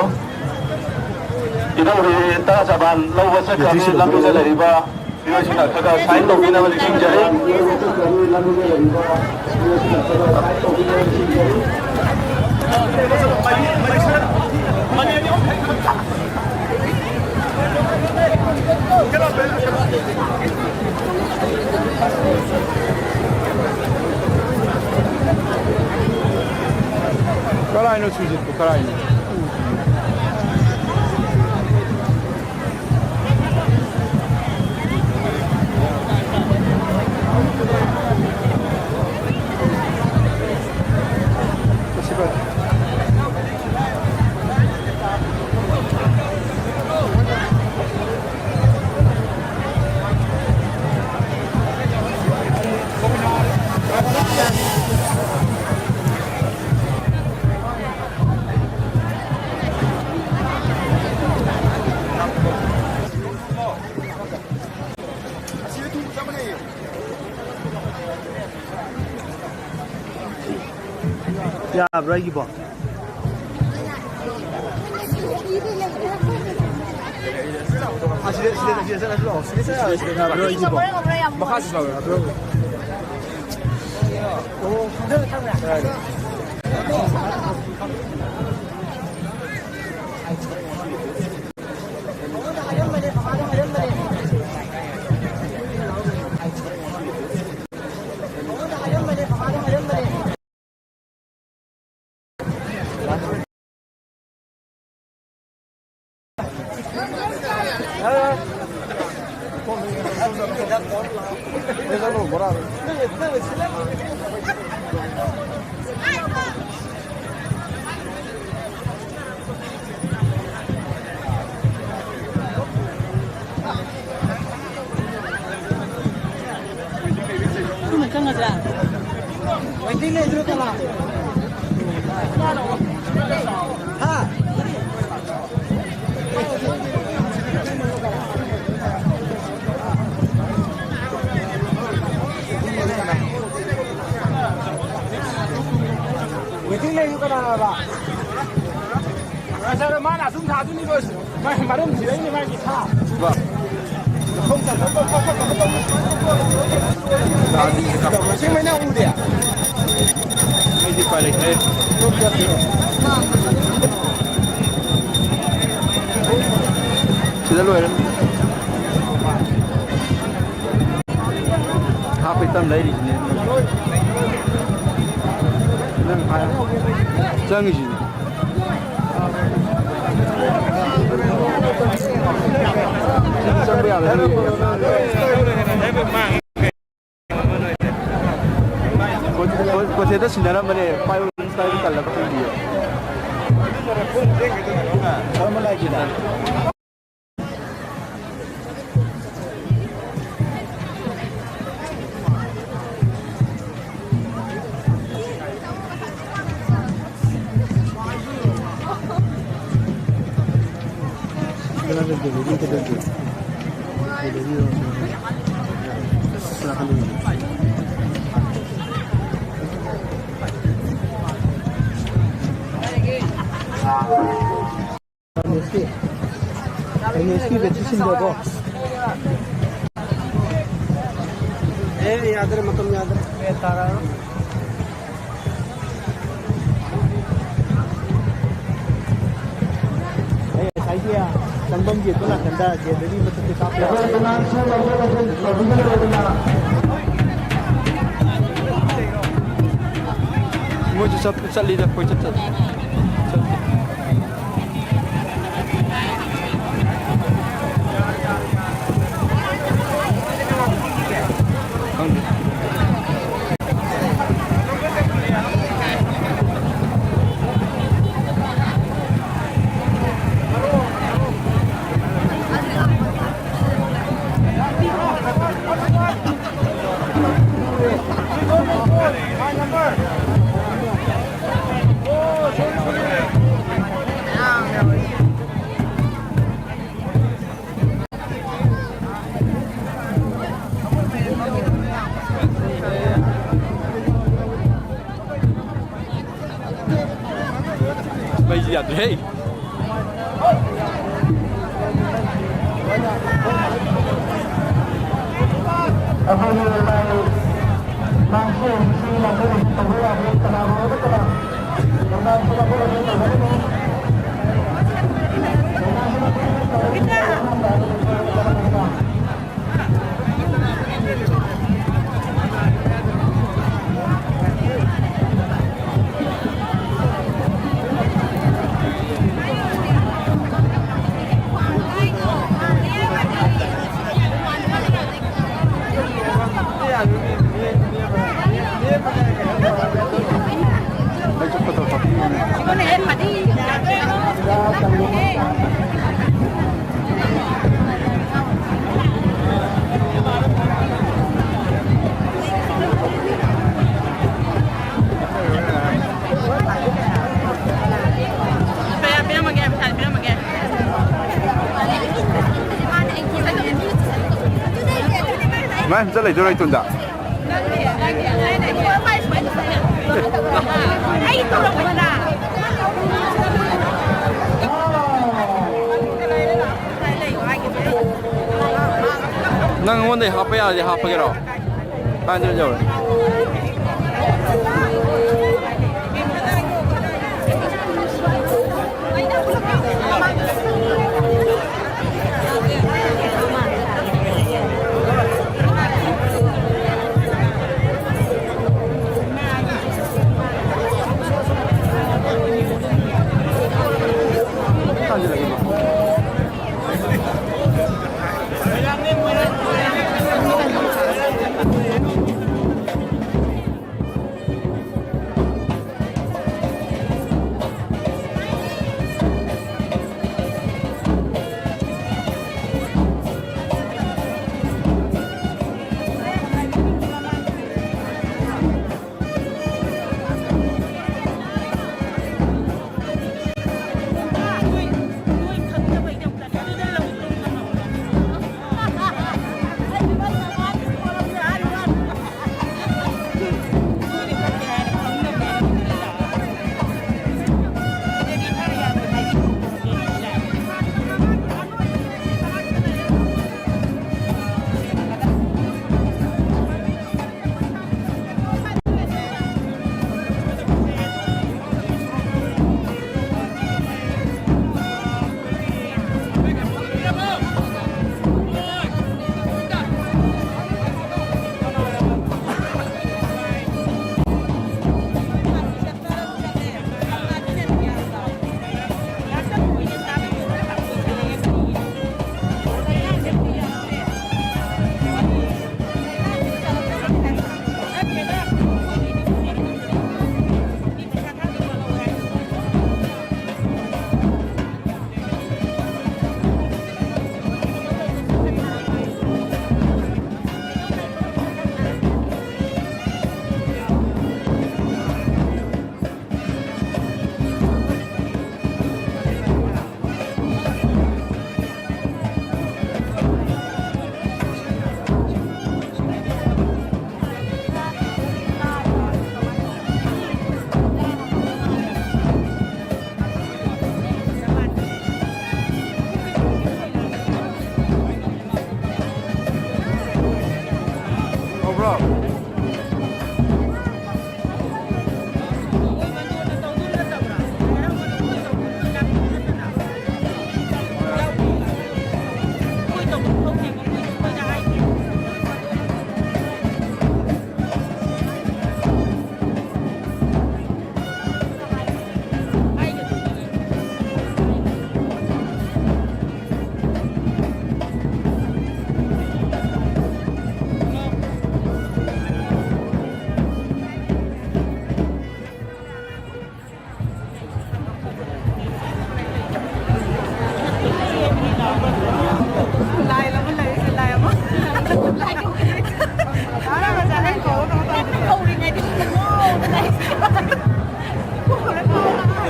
ꯏꯙꯧ ꯔꯦꯇꯥ ꯆꯕꯥꯟ ꯂꯧꯕ ꯆꯠꯈ꯭ꯔꯕꯤ ꯂꯝꯕꯤꯗ ꯂꯩꯔꯤꯕ ꯃꯤꯑꯣꯏꯁꯤꯡꯅ ꯈꯔ ꯈꯔ ꯁꯥꯏꯟ ꯇꯧꯕꯤꯅꯕ ꯅꯤꯡꯁꯤꯡꯖꯔꯤ꯫ ꯀꯩꯅꯣ ꯁꯨꯏꯁꯤꯠꯄꯨ ꯀꯔꯥꯏꯅꯣ? ꯌꯥꯕ꯭ꯔꯥ ꯑꯩꯒꯤꯕꯣ? ꯑꯁꯤꯗ, ꯁꯤꯗ, ꯁꯤꯗ ꯆꯠꯂꯁꯤ ꯂꯥꯛꯑꯣ꯫ ꯁꯤꯗ ꯆꯠꯂꯁꯤ ꯂꯥꯛꯑꯣ꯫ ꯃꯈꯥꯁꯨ ꯂꯥꯛꯑꯣ꯫ ꯋꯦꯇꯤꯡ ꯂꯩꯕ꯭ꯔꯣ ꯀꯅꯥ? ꯍꯥ? ꯋꯦꯇꯤꯡ ꯂꯩꯕ꯭ꯔꯣ ꯀꯅꯥꯅꯣꯕ? ꯉꯁꯥꯏ ꯃꯥꯅ ꯑꯁꯨꯝ ꯊꯥꯗꯣꯏꯅꯤ ꯂꯣꯏꯁꯤ꯫ ꯃꯥꯏ ꯃꯔꯨꯝ ꯁꯤꯗꯩꯅꯤ ꯃꯥꯒꯤ ꯁꯥ꯫ ꯁꯦꯡꯕꯩ ꯅꯪ ꯎꯗꯦ? ꯑꯩꯗꯤ ꯎꯄꯥꯏ ꯂꯩꯇ꯭ꯔꯦ꯫ ꯁꯤꯗ ꯂꯣꯏꯔꯦ꯫ ꯍꯥꯞꯄꯩ ꯇꯝ ꯂꯩꯔꯤꯁꯤꯅꯦ꯫ ꯆꯪꯉꯤꯁꯤꯗꯤ꯫ ꯆꯪꯕ ꯌꯥꯕ꯫ ꯀꯣ-, ꯀꯣ-, ꯀꯣꯆꯦꯗ ꯁꯤꯟꯅꯔꯝꯕꯅꯦ, ꯄꯥꯏꯕ ꯇꯜꯂꯕ ꯈꯪꯗꯤꯌꯦ꯫ ꯀꯩꯅꯣ, ꯁꯤ ꯕꯦꯇ꯭ꯔꯤ ꯁꯤꯟꯗ꯭ꯔꯕꯣ? ꯑꯦ, ꯌꯥꯗ꯭ꯔꯦ, ꯃꯇꯝ ꯌꯥꯗ꯭ꯔꯦ꯫ ꯑꯩ ꯉꯁꯥꯏꯒꯤ ꯆꯪꯐꯝꯒꯤ ꯑꯗꯨ ꯅꯥꯀꯟꯗ ꯒꯦꯂꯔꯤ ꯃꯊꯛꯇ ꯀꯥꯞꯄ ꯌꯥꯕ꯫ ꯃꯣꯏꯁꯨ ꯆꯠ-, ꯆꯠꯂꯤꯗ, ꯀꯣꯏꯆꯠ ꯆꯠꯂꯤ꯫ ꯆꯠꯂꯤ꯫ ꯈꯪꯗꯦ꯫ ꯃꯩꯁꯤ ꯌꯥꯗ꯭ꯔꯦꯍꯦ꯫ ꯀꯥꯏ ꯆꯠ ꯂꯩꯗꯣꯏꯔꯣ ꯏꯇꯣꯟꯗ? ꯅꯪ ꯑꯩꯉꯣꯟꯗꯩ ꯍꯥꯞꯄ ꯌꯥꯔꯗꯤ ꯍꯥꯞꯄꯒꯦꯔꯣ? ꯀꯥꯏꯗ ꯌꯧꯔꯦ?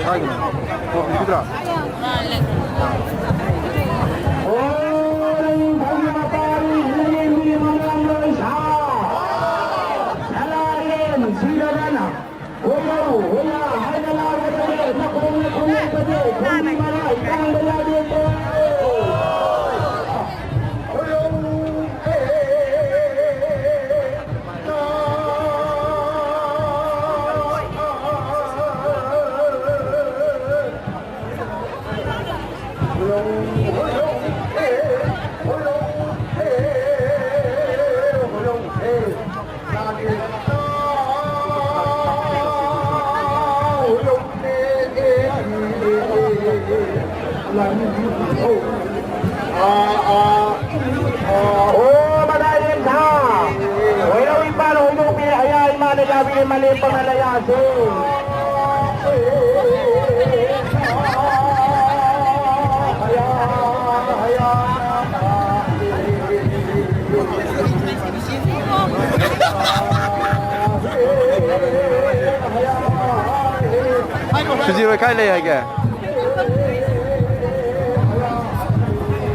ꯀꯥꯏꯗꯅꯣ? ꯑꯣ, ꯍꯧꯖꯤꯛꯀꯤꯗꯨꯔꯥ? ꯑꯣ, ꯃꯗꯥꯏ ꯂꯦꯝꯊꯥ꯫ ꯍꯣꯏꯔꯧ ꯏꯄꯥꯅ ꯍꯣꯏꯗꯣꯛꯄꯤꯔꯦ, ꯑꯌꯥ ꯏꯃꯥꯅ ꯌꯥꯕꯤꯔꯦ, ꯃꯥꯂꯦꯝ ꯄꯪꯅ ꯂꯌꯥꯁꯦ꯫ ꯁꯨꯖꯤꯔꯣꯏ ꯀꯥꯏ ꯂꯩ ꯍꯥꯏꯒꯦ?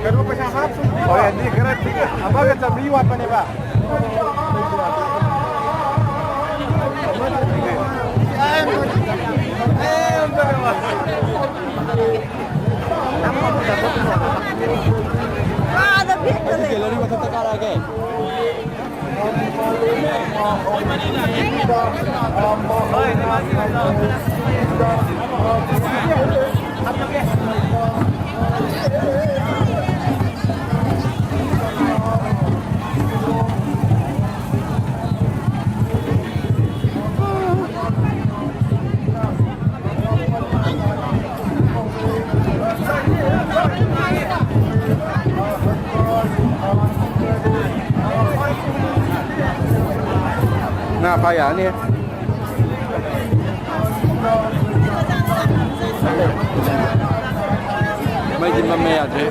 ꯀꯩꯅꯣ ꯄꯩꯁꯥ ꯍꯥꯞ-, ꯍꯣꯔꯦꯟꯗꯤ ꯈꯔ ꯑꯃꯒ ꯆꯥꯝꯃꯔꯤ ꯋꯥꯠꯄꯅꯦꯕ꯫ ꯒꯦꯂꯔꯤ ꯃꯊꯛꯇ ꯀꯥꯔꯛꯑꯒꯦ꯫ ꯉꯥ ꯐꯥ ꯌꯥꯅꯤ꯫ ꯃꯩꯗꯤ ꯃꯝꯃꯦ, ꯌꯥꯗ꯭ꯔꯦ꯫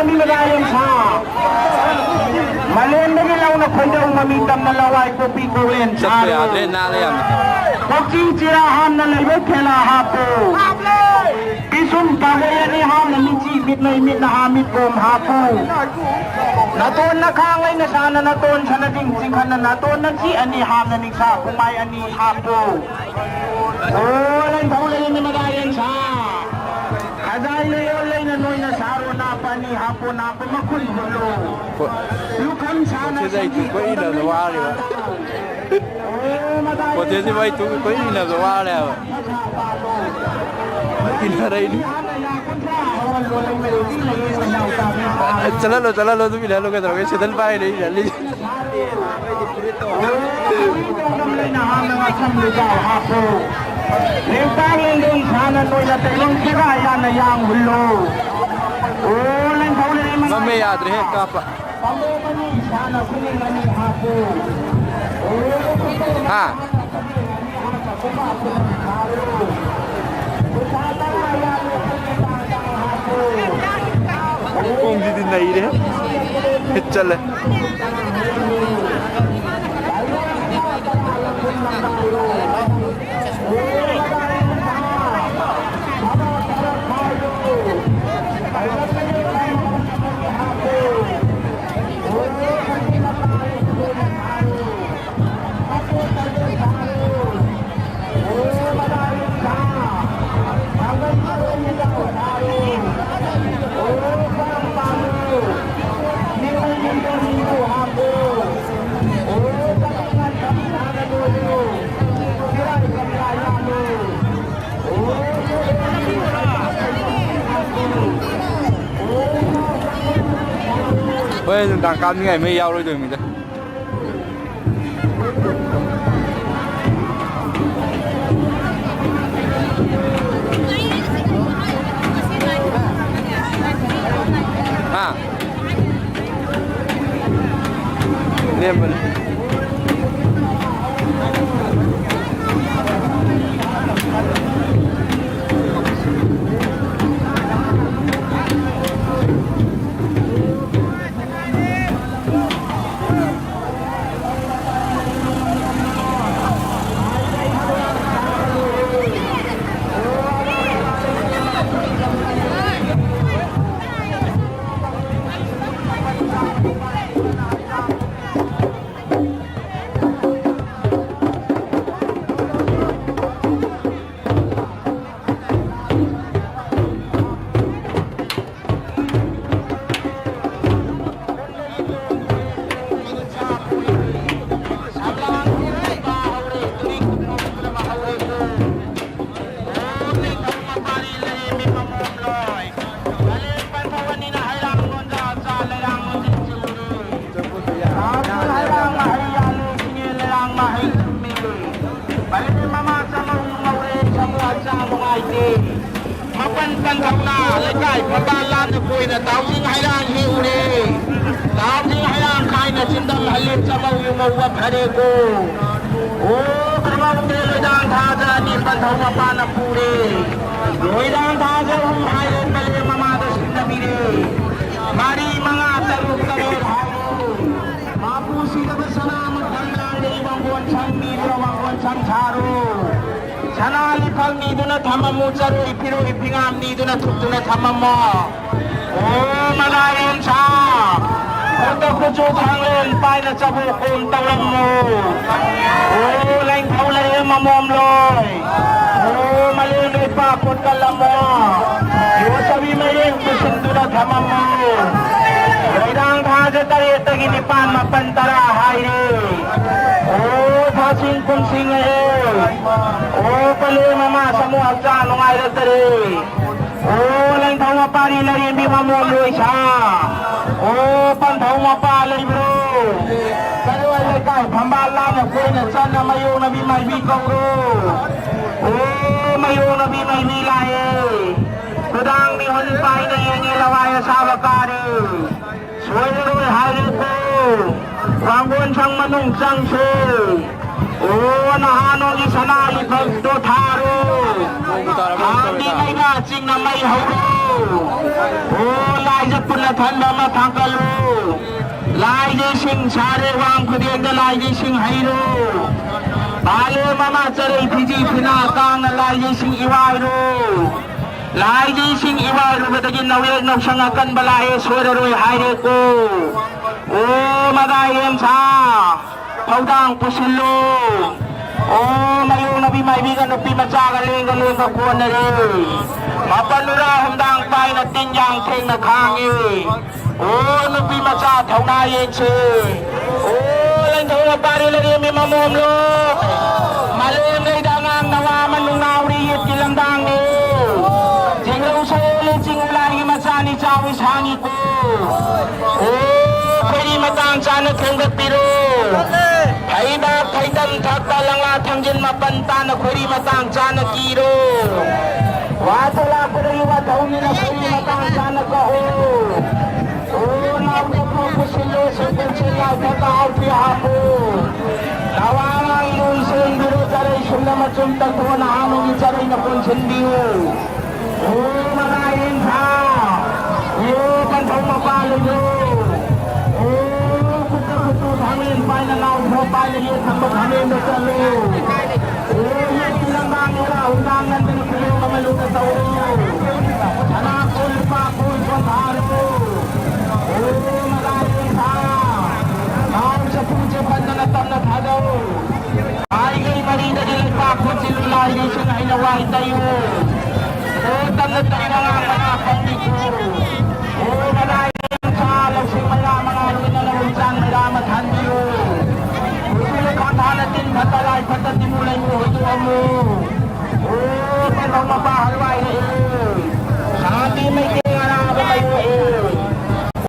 ꯃꯤ ꯃꯗꯥ ꯌꯦꯡꯁꯥ꯫ ꯃꯥꯂꯦꯝꯗꯒꯤ ꯂꯧꯅ ꯈꯣꯏꯗꯧ ꯃꯃꯤ ꯇꯝꯅ ꯂꯋꯥꯏ ꯄꯣꯛꯄꯤ ꯀꯣꯛꯂꯦꯟ ꯆꯠꯄ ꯁꯥꯔꯣ꯫ ꯌꯥꯗ꯭ꯔꯦ, ꯅꯥ ꯂꯩꯔꯝꯃꯦ꯫ ꯀꯛꯆꯤꯡ ꯆꯤꯔꯥ ꯍꯥꯝꯅ ꯂꯩꯕ ꯊꯦꯂꯥ ꯍꯥꯞꯄꯨ꯫ ꯄꯤꯁꯨꯝ ꯄꯥꯒꯩ ꯑꯅꯤ ꯍꯥꯝꯅ ꯃꯤꯠꯆꯤ ꯃꯤꯠꯃꯩ ꯃꯤꯠ ꯅꯍꯥ ꯃꯤꯠ ꯄꯣꯝ ꯍꯥꯞꯄꯨ꯫ ꯅꯥꯇꯣꯟ ꯅꯈꯥꯡ ꯂꯩꯅ ꯁꯥꯅ ꯅꯥꯇꯣꯟ ꯁꯅꯗꯤꯡ ꯆꯤꯡꯈꯠꯅ ꯅꯥꯇꯣꯟ ꯅꯆꯤ ꯑꯅꯤ ꯍꯥꯝꯅ ꯅꯤꯡꯁꯥ ꯄꯨꯡꯃꯥꯏ ꯑꯅꯤ ꯍꯥꯞꯄꯨ꯫ ꯑꯣ ꯂꯦꯟꯊꯧ ꯂꯩꯔꯦ ꯃꯗꯥ ꯌꯦꯟꯁꯥ꯫ ꯈꯖꯥꯏ ꯂꯩꯌꯣꯜ ꯂꯩꯅ ꯅꯣꯏꯅ ꯁꯥꯔꯣ ꯅꯥꯄ ꯑꯅꯤ ꯍꯥꯞꯄꯣ ꯅꯥꯄ ꯃꯈꯨꯟ ꯍꯨꯜꯂꯣ꯫ ꯄꯣ-, ꯂꯨꯈꯝ ꯁꯥꯅ ꯄꯣꯠꯁꯤꯗ ꯑꯩ ꯁꯟꯊꯤ ꯀꯨꯏꯅ ꯇꯨꯝꯗ ꯋꯥꯔꯤꯕ꯫ ꯄꯥꯟꯊꯧ꯫ ꯑꯣ ꯃꯗꯥ ꯄꯣꯠꯁꯤꯗꯤ ꯌꯦꯟꯁꯥ ꯃꯩ ꯇꯨ-, ꯀꯨꯏꯅ ꯋꯥꯔꯦ ꯍꯥꯏꯕ꯫ ꯏꯟꯅꯔꯛꯏꯅꯤ꯫ ꯆꯠꯍꯜꯂꯣ, ꯆꯠꯍꯜꯂꯣ, ꯑꯗꯨꯝ ꯏꯟꯅꯍꯜꯂꯣ, ꯀꯩꯗꯧꯔꯒꯦ? ꯁꯦꯟꯗꯜ ꯄꯥꯏꯔ ꯏꯟꯅꯍꯜꯂꯤꯁꯦ꯫ ꯃꯝꯃꯦ, ꯌꯥꯗ꯭ꯔꯦꯍꯦ ꯀꯥꯞꯄ꯫ ꯍꯥ? ꯄꯨꯡꯁꯤꯗꯤ ꯅꯩꯔꯦ꯫ ꯍꯤꯠ ꯆꯠꯂꯦ꯫ ꯍꯣꯏ, ꯅꯨꯡꯗꯥꯡ ꯀꯥꯞꯅꯤꯡꯉꯥꯏ ꯃꯩ ꯌꯥꯎꯔꯣꯏꯗꯣꯏꯃꯤꯗ꯫ ꯍꯥ? ꯂꯦꯝꯕꯅꯤ꯫ ꯊꯧꯅꯥ ꯂꯩꯀꯥꯏ ꯐꯝꯕꯥꯜ ꯂꯥꯟꯅ ꯀꯣꯏꯅ ꯇꯥꯎꯖꯤꯡ ꯍꯩꯔꯥꯡ ꯍꯦꯛꯎꯔꯦ꯫ ꯇꯥꯎꯖꯤꯡ ꯍꯩꯔꯥꯡ ꯈꯥꯏꯅ ꯆꯤꯟꯗꯝ ꯍꯜꯂꯦ ꯆꯃꯧ ꯌꯨꯃꯧꯕ ꯐꯔꯦꯀꯣ꯫ ꯑꯣ ꯈꯪꯍꯧꯗꯦ ꯂꯣꯏꯗꯥꯡ ꯊꯥꯗ ꯑꯅꯤ ꯄꯟꯊꯧ ꯃꯄꯥꯅ ꯄꯨꯔꯦ꯫ ꯂꯣꯏꯗꯥꯡ ꯊꯥꯗ ꯑꯍꯨꯝ ꯍꯥꯏꯔꯦ ꯄꯂꯦꯝ ꯃꯃꯥꯗ ꯁꯤꯟꯅꯕꯤꯔꯦ꯫ ꯃꯔꯤ ꯃꯉꯥ ꯇꯔꯨꯛ ꯇꯔꯦꯠ ꯍꯥꯏꯔꯦ꯫ ꯃꯄꯨ ꯁꯤꯗꯕ ꯁꯅꯥ ꯃꯈꯜ ꯂꯥꯡꯂꯦ ꯋꯥꯡꯒꯣꯟ ꯁꯪ ꯃꯤꯗꯨꯅ ꯋꯥꯡꯒꯣꯟ ꯁꯪ ꯁꯥꯔꯣ꯫ ꯁꯅꯥ ꯂꯤꯛꯐꯝ ꯅꯤꯗꯨꯅ ꯊꯝꯃꯝꯃꯨ ꯆꯔꯣꯏ ꯐꯤꯔꯣꯏ ꯐꯤꯉꯥꯝ ꯅꯤꯗꯨꯅ ꯊꯨꯞꯇꯨꯅ ꯊꯝꯃꯝꯃꯣ꯫ ꯑꯣ ꯃꯂꯥꯌꯦꯟ ꯁꯥ ꯈꯨꯠꯇ ꯈꯨꯠꯁꯨ ꯊꯥꯡꯂꯦꯟ ꯄꯥꯏꯅ ꯆꯕꯣꯛ ꯀꯣꯝ ꯇꯧꯔꯝꯃꯨ꯫ ꯑꯣ ꯂꯦꯡꯊꯧ ꯂꯩꯔꯦ ꯃꯃꯣꯝ ꯂꯣꯏ꯫ ꯑꯣ ꯃꯂꯦꯝ ꯂꯩꯄꯥꯛ ꯈꯨꯠ ꯀꯜꯂꯝꯃꯣ꯫ ꯌꯣꯠꯁꯕꯤ ꯃꯌꯦꯡ ꯄꯨꯁꯤꯟꯗꯨꯅ ꯊꯝꯃꯝꯃꯨ꯫ ꯂꯣꯏꯗꯥꯡ ꯊꯥꯁꯦ ꯇꯔꯦꯠꯇꯒꯤ ꯅꯤꯄꯥꯟ ꯃꯥꯄꯟ ꯇꯔꯥ ꯍꯥꯏꯔꯦ꯫ ꯑꯣ ꯊꯥꯁꯤꯡ ꯀꯨꯝꯁꯤꯡꯉꯛꯑꯦ꯫ ꯑꯣ ꯄꯂꯦꯝ ꯃꯃꯥ ꯁꯥꯃꯨ ꯍꯛꯆꯥꯡ ꯅꯨꯡꯉꯥꯏꯔꯛꯇꯔꯦ꯫ ꯑꯣ ꯂꯦꯡꯊꯧ ꯃꯄꯥꯔꯤ ꯂꯥꯏꯔꯦꯝꯕꯤ ꯃꯃꯣꯝ ꯂꯣꯏꯁꯥ꯫ ꯑꯣ ꯄꯟꯊꯧ ꯃꯄꯥ ꯂꯩꯕ꯭ꯔꯣ? ꯀꯩꯔꯣꯏ ꯂꯩꯀꯥꯏ ꯐꯝꯕꯥꯜ ꯂꯥꯟꯅ ꯀꯣꯏꯅ ꯆꯠꯅ ꯃꯌꯣꯛꯅꯕꯤ ꯃꯥꯏꯕꯤ ꯀꯧꯔꯣ꯫ ꯑꯣ ꯃꯌꯣꯛꯅꯕꯤ ꯃꯥꯏꯕꯤ ꯂꯥꯛꯑꯦ꯫ ꯈꯨꯗꯥꯡ ꯃꯤꯍꯨꯟ ꯄꯥꯏꯅ ꯌꯦꯡꯉꯦ ꯂꯋꯥꯏ ꯑꯁꯥꯕ ꯀꯥꯔꯦ꯫ ꯁꯣꯏꯔꯔꯣꯏ ꯍꯥꯏꯔꯦꯀꯣ꯫ ꯋꯥꯡꯒꯣꯟ ꯁꯪ ꯃꯅꯨꯡ ꯆꯪꯁꯦ꯫ ꯑꯣ ꯅꯍꯥꯟ ꯅꯣꯡꯒꯤ ꯁꯅꯥ ꯂꯤꯛꯐꯝꯗꯣ ꯊꯥꯔꯣ꯫ ꯊꯥꯟꯕꯤ ꯃꯩꯔꯥ ꯆꯤꯡꯅ ꯃꯩ ꯍꯧꯔꯣ꯫ ꯑꯣ ꯂꯥꯏꯖ ꯄꯨꯟꯅ ꯊꯟꯕ ꯑꯃ ꯊꯥꯡꯒꯠꯂꯨ꯫ ꯂꯥꯏꯖ ꯏꯁꯤꯡ ꯁꯥꯔꯦ ꯋꯥꯡ ꯈꯨꯗꯦꯡꯗ ꯂꯥꯏꯖ ꯏꯁꯤꯡ ꯍꯩꯔꯣ꯫ ꯄꯥꯂꯦ ꯃꯃꯥ ꯆꯔꯩ ꯐꯤꯖꯤ ꯐꯤꯅꯥ ꯀꯥꯡꯅ ꯂꯥꯏꯖ ꯏꯁꯤꯡ ꯏꯋꯥꯏꯔꯣ꯫ ꯂꯥꯏꯖ ꯏꯁꯤꯡ ꯏꯋꯥꯏꯔꯨꯕꯗꯒꯤ ꯅꯧꯌꯦꯛ ꯅꯧꯁꯪ ꯑꯀꯟꯕ ꯂꯥꯛꯑꯦ ꯁꯣꯏꯔꯔꯣꯏ ꯍꯥꯏꯔꯦꯀꯣ꯫ ꯑꯣ ꯃꯗꯥꯏꯔꯦꯝ ꯁꯥ ꯊꯧꯗꯥꯡ ꯄꯨꯁꯤꯜꯂꯨ꯫ ꯑꯣ ꯃꯌꯣꯛꯅꯕꯤ ꯃꯥꯏꯕꯤꯒ ꯅꯨꯄꯤ ꯃꯆꯥꯒ ꯂꯦꯡꯒ ꯂꯦꯡꯒ ꯀꯣꯟꯅꯔꯦ꯫ ꯃꯥꯄꯜ ꯅꯨꯔꯥ ꯍꯨꯝꯗꯥꯡ ꯄꯥꯏꯅ ꯇꯤꯟ ꯌꯥꯡ ꯊꯦꯡꯅ ꯈꯥꯡꯉꯤ꯫ ꯑꯣ ꯅꯨꯄꯤ ꯃꯆꯥ ꯊꯧꯅꯥ ꯌꯦꯡꯁꯤ꯫ ꯑꯣ ꯂꯦꯡꯊꯧ ꯃꯄꯥꯔꯤ ꯂꯩꯔꯦꯝꯕꯤ ꯃꯃꯣꯝꯂꯣ꯫ ꯃꯥꯂꯦꯝ ꯂꯩꯗ ꯑꯉꯥꯡ ꯅꯋꯥ ꯑꯃ ꯅꯨꯡꯅꯥꯎꯔꯤ ꯌꯦꯠꯀꯤ ꯂꯝꯗꯥꯡꯅꯤ꯫ ꯆꯤꯡꯂꯧ ꯁꯌꯣꯜꯂꯤ ꯆꯤꯡ ꯎꯂꯥꯏꯒꯤ ꯃꯆꯥꯅꯤ ꯆꯥꯎꯏ ꯁꯥꯡꯉꯤ꯫ ꯑꯣ ꯈꯣꯏꯔꯤ ꯃꯇꯥꯡ ꯆꯥꯅ ꯊꯣꯡꯒꯠꯄꯤꯔꯣ꯫ ꯐꯩꯕꯥꯛ ꯐꯩꯇꯝ ꯊꯛꯄ ꯂꯪꯂꯥ ꯊꯥꯡꯖꯤꯟ ꯃꯥꯄꯟ ꯇꯥꯅ ꯈꯣꯏꯔꯤ ꯃꯇꯥꯡ ꯆꯥꯅ ꯀꯤꯔꯣ꯫ ꯋꯥ ꯆꯂꯥꯛꯄꯗꯒꯤ ꯋꯥꯊꯧꯅꯤꯅ ꯈꯨꯔꯤ ꯃꯇꯥꯡ ꯆꯥꯅ ꯀꯛꯎ꯫ ꯑꯣ, ꯅꯥꯎꯗ ꯄꯨ ꯄꯨꯁꯤꯜꯂꯨ, ꯁꯦ ꯄꯨꯟꯁꯤꯜꯂ ꯊꯛꯇ ꯍꯥꯎꯊꯤ ꯍꯥꯞꯄꯨ꯫ ꯅꯋꯥ ꯑꯉꯥꯡ ꯏꯃꯨꯡ ꯁꯦꯡꯕꯤꯔꯨ, ꯆꯔꯩ ꯁꯨꯝꯅ ꯃꯆꯨꯝ ꯇꯛꯊꯣꯛꯑ ꯅꯍꯥꯔꯣꯝꯒꯤ ꯆꯔꯩꯅ ꯀꯣꯟꯁꯤꯟꯕꯤꯌꯨ꯫ ꯑꯣ, ꯃꯅꯥ ꯌꯦꯟꯊꯥ꯫ ꯑꯣ, ꯄꯟꯊꯧ ꯃꯄꯥ ꯂꯩꯌꯨ꯫ ꯑꯣ, ꯈꯨꯠꯇ ꯈꯨꯠꯇꯨ ꯊꯥꯡꯂꯦꯟ ꯄꯥꯏꯅ ꯅꯥꯎ ꯊꯣꯛ ꯄꯥꯏꯅ ꯌꯦꯠ ꯊꯪꯕ ꯊꯥꯡꯂꯦꯟꯗ ꯆꯠꯂꯨ꯫ ꯑꯣ, ꯌꯦꯠꯀꯤ ꯂꯝꯕꯥꯡꯗꯨꯗ ꯍꯨꯟꯗꯥꯡ ꯅꯟꯗꯅ ꯈꯨꯗꯣꯡ ꯑꯃ ꯂꯨꯅ ꯇꯧꯔꯨ꯫ ꯁꯅꯥ ꯀꯣꯜ ꯂꯨꯄꯥ ꯀꯣꯜ ꯁꯣꯟꯊꯥꯔꯨ꯫ ꯑꯣ, ꯃꯅꯥ ꯌꯦꯟꯊꯥ꯫ ꯅꯥꯎ ꯆꯐꯨꯁꯦ ꯐꯖꯅ ꯇꯞꯅ ꯊꯥꯗꯧ꯫ ꯂꯥꯏꯒꯩ ꯃꯔꯤꯗꯒꯤ ꯂꯩꯄꯥꯛ ꯈꯨꯟꯁꯤꯜꯂꯨ, ꯂꯥꯏꯒꯩꯁꯤꯡ ꯍꯩꯅ ꯋꯥꯏ ꯇꯩꯌꯨ꯫ ꯑꯣ, ꯇꯞꯅ ꯇꯞꯅ ꯉꯥꯡꯕ ꯉꯥꯛꯄ ꯃꯤꯀꯨ꯫ ꯑꯣ, ꯃꯅꯥꯏ ꯃꯆꯥ ꯂꯧꯁꯤꯡ ꯃꯩꯔꯥ ꯃꯉꯥꯜ ꯑꯣꯏꯅ ꯂꯧꯔꯨ ꯆꯥꯟ ꯃꯩꯔꯥ ꯑꯃ ꯊꯥꯟꯕꯤꯌꯨ꯫ ꯎꯆꯨ ꯂꯩꯈꯥꯝ ꯊꯥꯅ ꯇꯤꯟ ꯐꯠꯇ ꯂꯥꯏ ꯐꯠꯇ ꯇꯤꯃꯨ ꯂꯩꯃꯨ ꯍꯨꯟꯗꯣꯛꯑꯝꯃꯨ꯫ ꯑꯣ, ꯄꯟꯊꯧ ꯃꯄꯥ ꯍꯜꯋꯥꯏꯔꯛꯑꯦ꯫ ꯁꯥꯟꯇꯤ ꯃꯩꯇꯩ ꯑꯔꯥꯕ ꯃꯥꯏꯌꯣꯛꯑꯦ꯫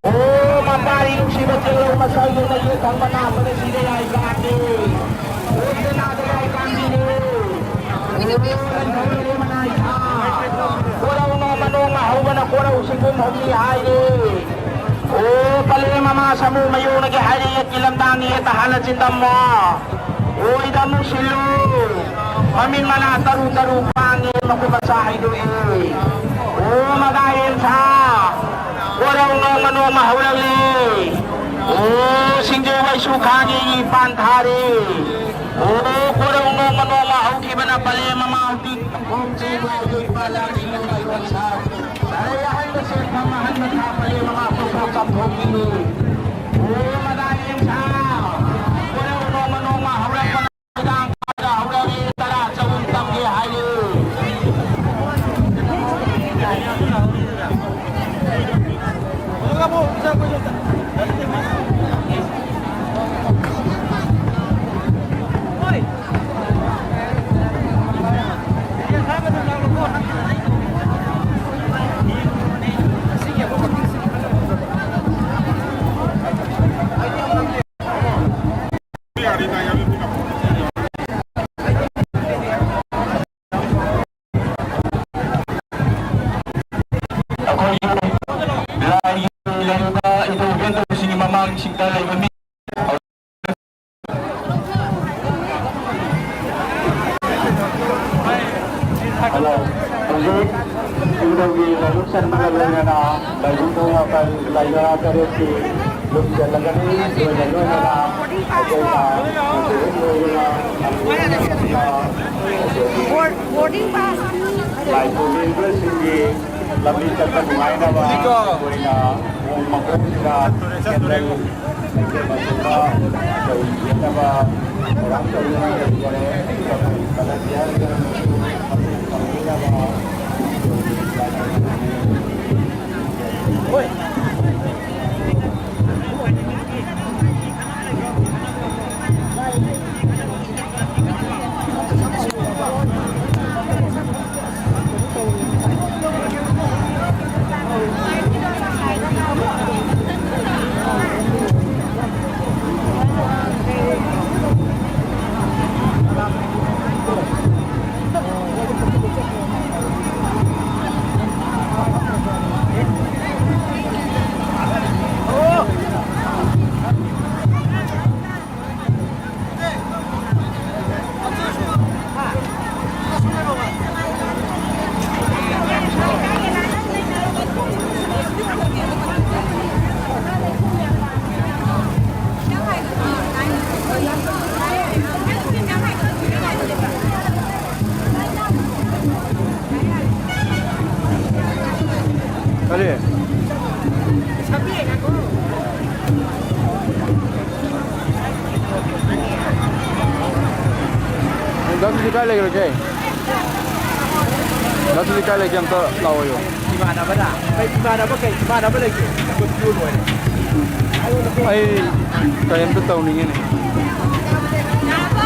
ꯑꯣ, ꯃꯄꯥꯔꯤ ꯅꯨꯡꯁꯤꯕ ꯆꯦꯡꯂꯧ ꯃꯁꯜꯗꯨꯅ ꯌꯦꯠ ꯊꯪꯕ ꯅꯥꯄꯗ ꯁꯤꯔꯦ ꯌꯥꯏ ꯀꯥꯟꯗꯦ꯫ ꯑꯣ, ꯄꯦꯅꯥꯗ ꯌꯥꯏ ꯀꯥꯟꯗꯤꯅꯦ꯫ ꯑꯣ, ꯂꯟꯊꯣꯏꯕꯤꯔꯦ ꯃꯅꯥꯏ ꯊꯥ꯫ ꯀꯣꯔꯧ ꯅꯣꯡꯃ ꯅꯣꯡꯃ ꯍꯧꯕꯅ ꯀꯣꯔꯧ ꯁꯤꯒꯨꯝ ꯍꯧꯅꯤ ꯍꯥꯏꯔꯦ꯫ ꯑꯣ, ꯄꯂꯦꯝ ꯃꯃꯥ ꯁꯥꯃꯨ ꯃꯌꯣꯅꯒꯤ ꯍꯥꯏꯔꯦ, ꯌꯦꯠꯀꯤ ꯂꯝꯗꯥꯡꯅꯤ, ꯌꯦꯠꯇ ꯍꯥꯟꯅ ꯆꯤꯟꯗꯝꯃꯣ꯫ ꯑꯣꯏꯗ ꯑꯃꯨꯛ ꯁꯤꯜꯂꯨ꯫ ꯃꯃꯤꯠ ꯃꯅꯥ ꯇꯔꯨ ꯇꯔꯨ ꯄꯥꯡꯉꯦ, ꯃꯈꯨꯠ ꯃꯁꯥ ꯍꯩꯗꯣꯛꯑꯦ꯫ ꯑꯣ, ꯃꯗꯥ ꯌꯦꯟꯊꯥ꯫ ꯀꯣꯔꯧ ꯅꯣꯡꯃ ꯅꯣꯡꯃ ꯍꯧꯔꯛꯂꯦ꯫ ꯑꯣ, ꯁꯤꯡꯖꯨ ꯃꯩꯁꯨ ꯈꯥꯡꯉꯦ, ꯏ ꯄꯥꯟ ꯊꯥꯔꯦ꯫ ꯑꯣ, ꯀꯣꯔꯧ ꯅꯣꯡꯃ ꯅꯣꯡꯃ ꯍꯧꯈꯤꯕꯅ ꯄꯂꯦꯝ ꯃꯃꯥ ꯍꯧꯖꯤꯛ ꯈꯣꯡ ꯆꯦꯟꯕ ꯍꯧꯖꯤꯛ ꯄꯥꯜꯂꯛꯂꯤ ꯅꯣꯡꯃꯩ ꯋꯥꯟꯁꯥ꯫ ꯁꯥꯔꯩ ꯑꯍꯟꯕ ꯁꯦꯟꯐꯝ ꯑꯍꯟꯕ ꯊꯥ ꯄꯂꯦꯝ ꯃꯃꯥ ꯄꯣꯛꯊꯣꯛ ꯆꯥꯝꯊꯣꯛꯄꯤꯅꯤ꯫ ꯑꯣ, ꯃꯗꯥ ꯌꯦꯟꯊꯥ꯫ ꯀꯣꯔꯧ ꯅꯣꯡꯃ ꯅꯣꯡꯃ ꯍꯧꯔꯛꯄꯅ ꯍꯧꯔꯛꯂꯦ, ꯇꯔꯥ ꯆꯍꯨꯝ ꯇꯝꯒꯦ ꯍꯥꯏꯌꯨ꯫ ꯁꯤꯡꯗ ꯂꯩꯕ ꯃꯤ꯫ ꯍꯜꯂꯣ꯫ ꯍꯧꯖꯤꯛ ꯏꯕꯨꯙꯧꯒꯤ ꯂꯥꯏꯕꯛ ꯆꯟꯕꯒ ꯂꯣꯏꯅꯅ ꯂꯥꯏꯕꯨꯡ ꯊꯣꯡ ꯃꯥꯄꯟ, ꯂꯥꯏ ꯅꯔꯥ ꯇꯔꯦꯠꯀꯤ ꯂꯨꯝ ꯆꯜꯂꯒꯅꯤ꯫ ꯂꯣꯏꯅ ꯂꯣꯏꯅꯅ ꯑꯩꯈꯣꯏꯅ ꯍꯧꯖꯤꯛ ꯂꯣꯏꯗꯨꯅ ꯕꯣꯔ-, ꯕꯣꯔꯗꯤꯡ ꯄꯥꯁ꯫ ꯂꯥꯏ ꯄꯨꯕꯤꯔꯤꯕꯁꯤꯡꯒꯤ ꯂꯝꯕꯤ ꯆꯠꯄ ꯅꯨꯡꯉꯥꯏꯅꯕ ꯑꯩꯈꯣꯏꯅ ꯅꯣꯡꯃ ꯃꯈꯣꯡꯁꯤꯗ ꯀꯦꯟꯗꯜ ꯂꯩꯇꯦꯡꯕ ꯑꯩꯈꯣꯏ ꯌꯦꯡꯅꯕ ꯊꯧꯔꯥꯡ ꯇꯧꯗꯨꯅ ꯂꯩꯖꯔꯦ꯫ ꯑꯗꯨꯒ ꯑꯩꯈꯣꯏ ꯀꯂꯔ ꯌꯥꯎꯗꯅ ꯃꯆꯨ ꯃꯆꯨ ꯐꯪꯕꯤꯅꯕ ꯀꯔꯤ? ꯗꯥ ꯁꯨꯖꯤꯠ ꯀꯥꯏ ꯂꯩꯈ꯭ꯔꯒꯦ? ꯗꯥ ꯁꯨꯖꯤꯠ ꯀꯥꯏ ꯂꯩꯒꯦ? ꯑꯝꯇ ꯂꯥꯛꯑꯣꯌꯣ꯫ ꯏꯃꯥꯟꯅꯕꯅ? ꯀꯩ ꯏꯃꯥꯟꯅꯕ? ꯀꯩ ꯏꯃꯥꯟꯅꯕ ꯂꯩꯒꯦ? ꯀꯨꯟ ꯄꯤꯌꯨ ꯂꯣꯏꯔꯦ꯫ ꯑꯩ ꯀꯩꯅꯣꯝꯇ ꯇꯧꯅꯤꯡꯉꯤꯅꯦ꯫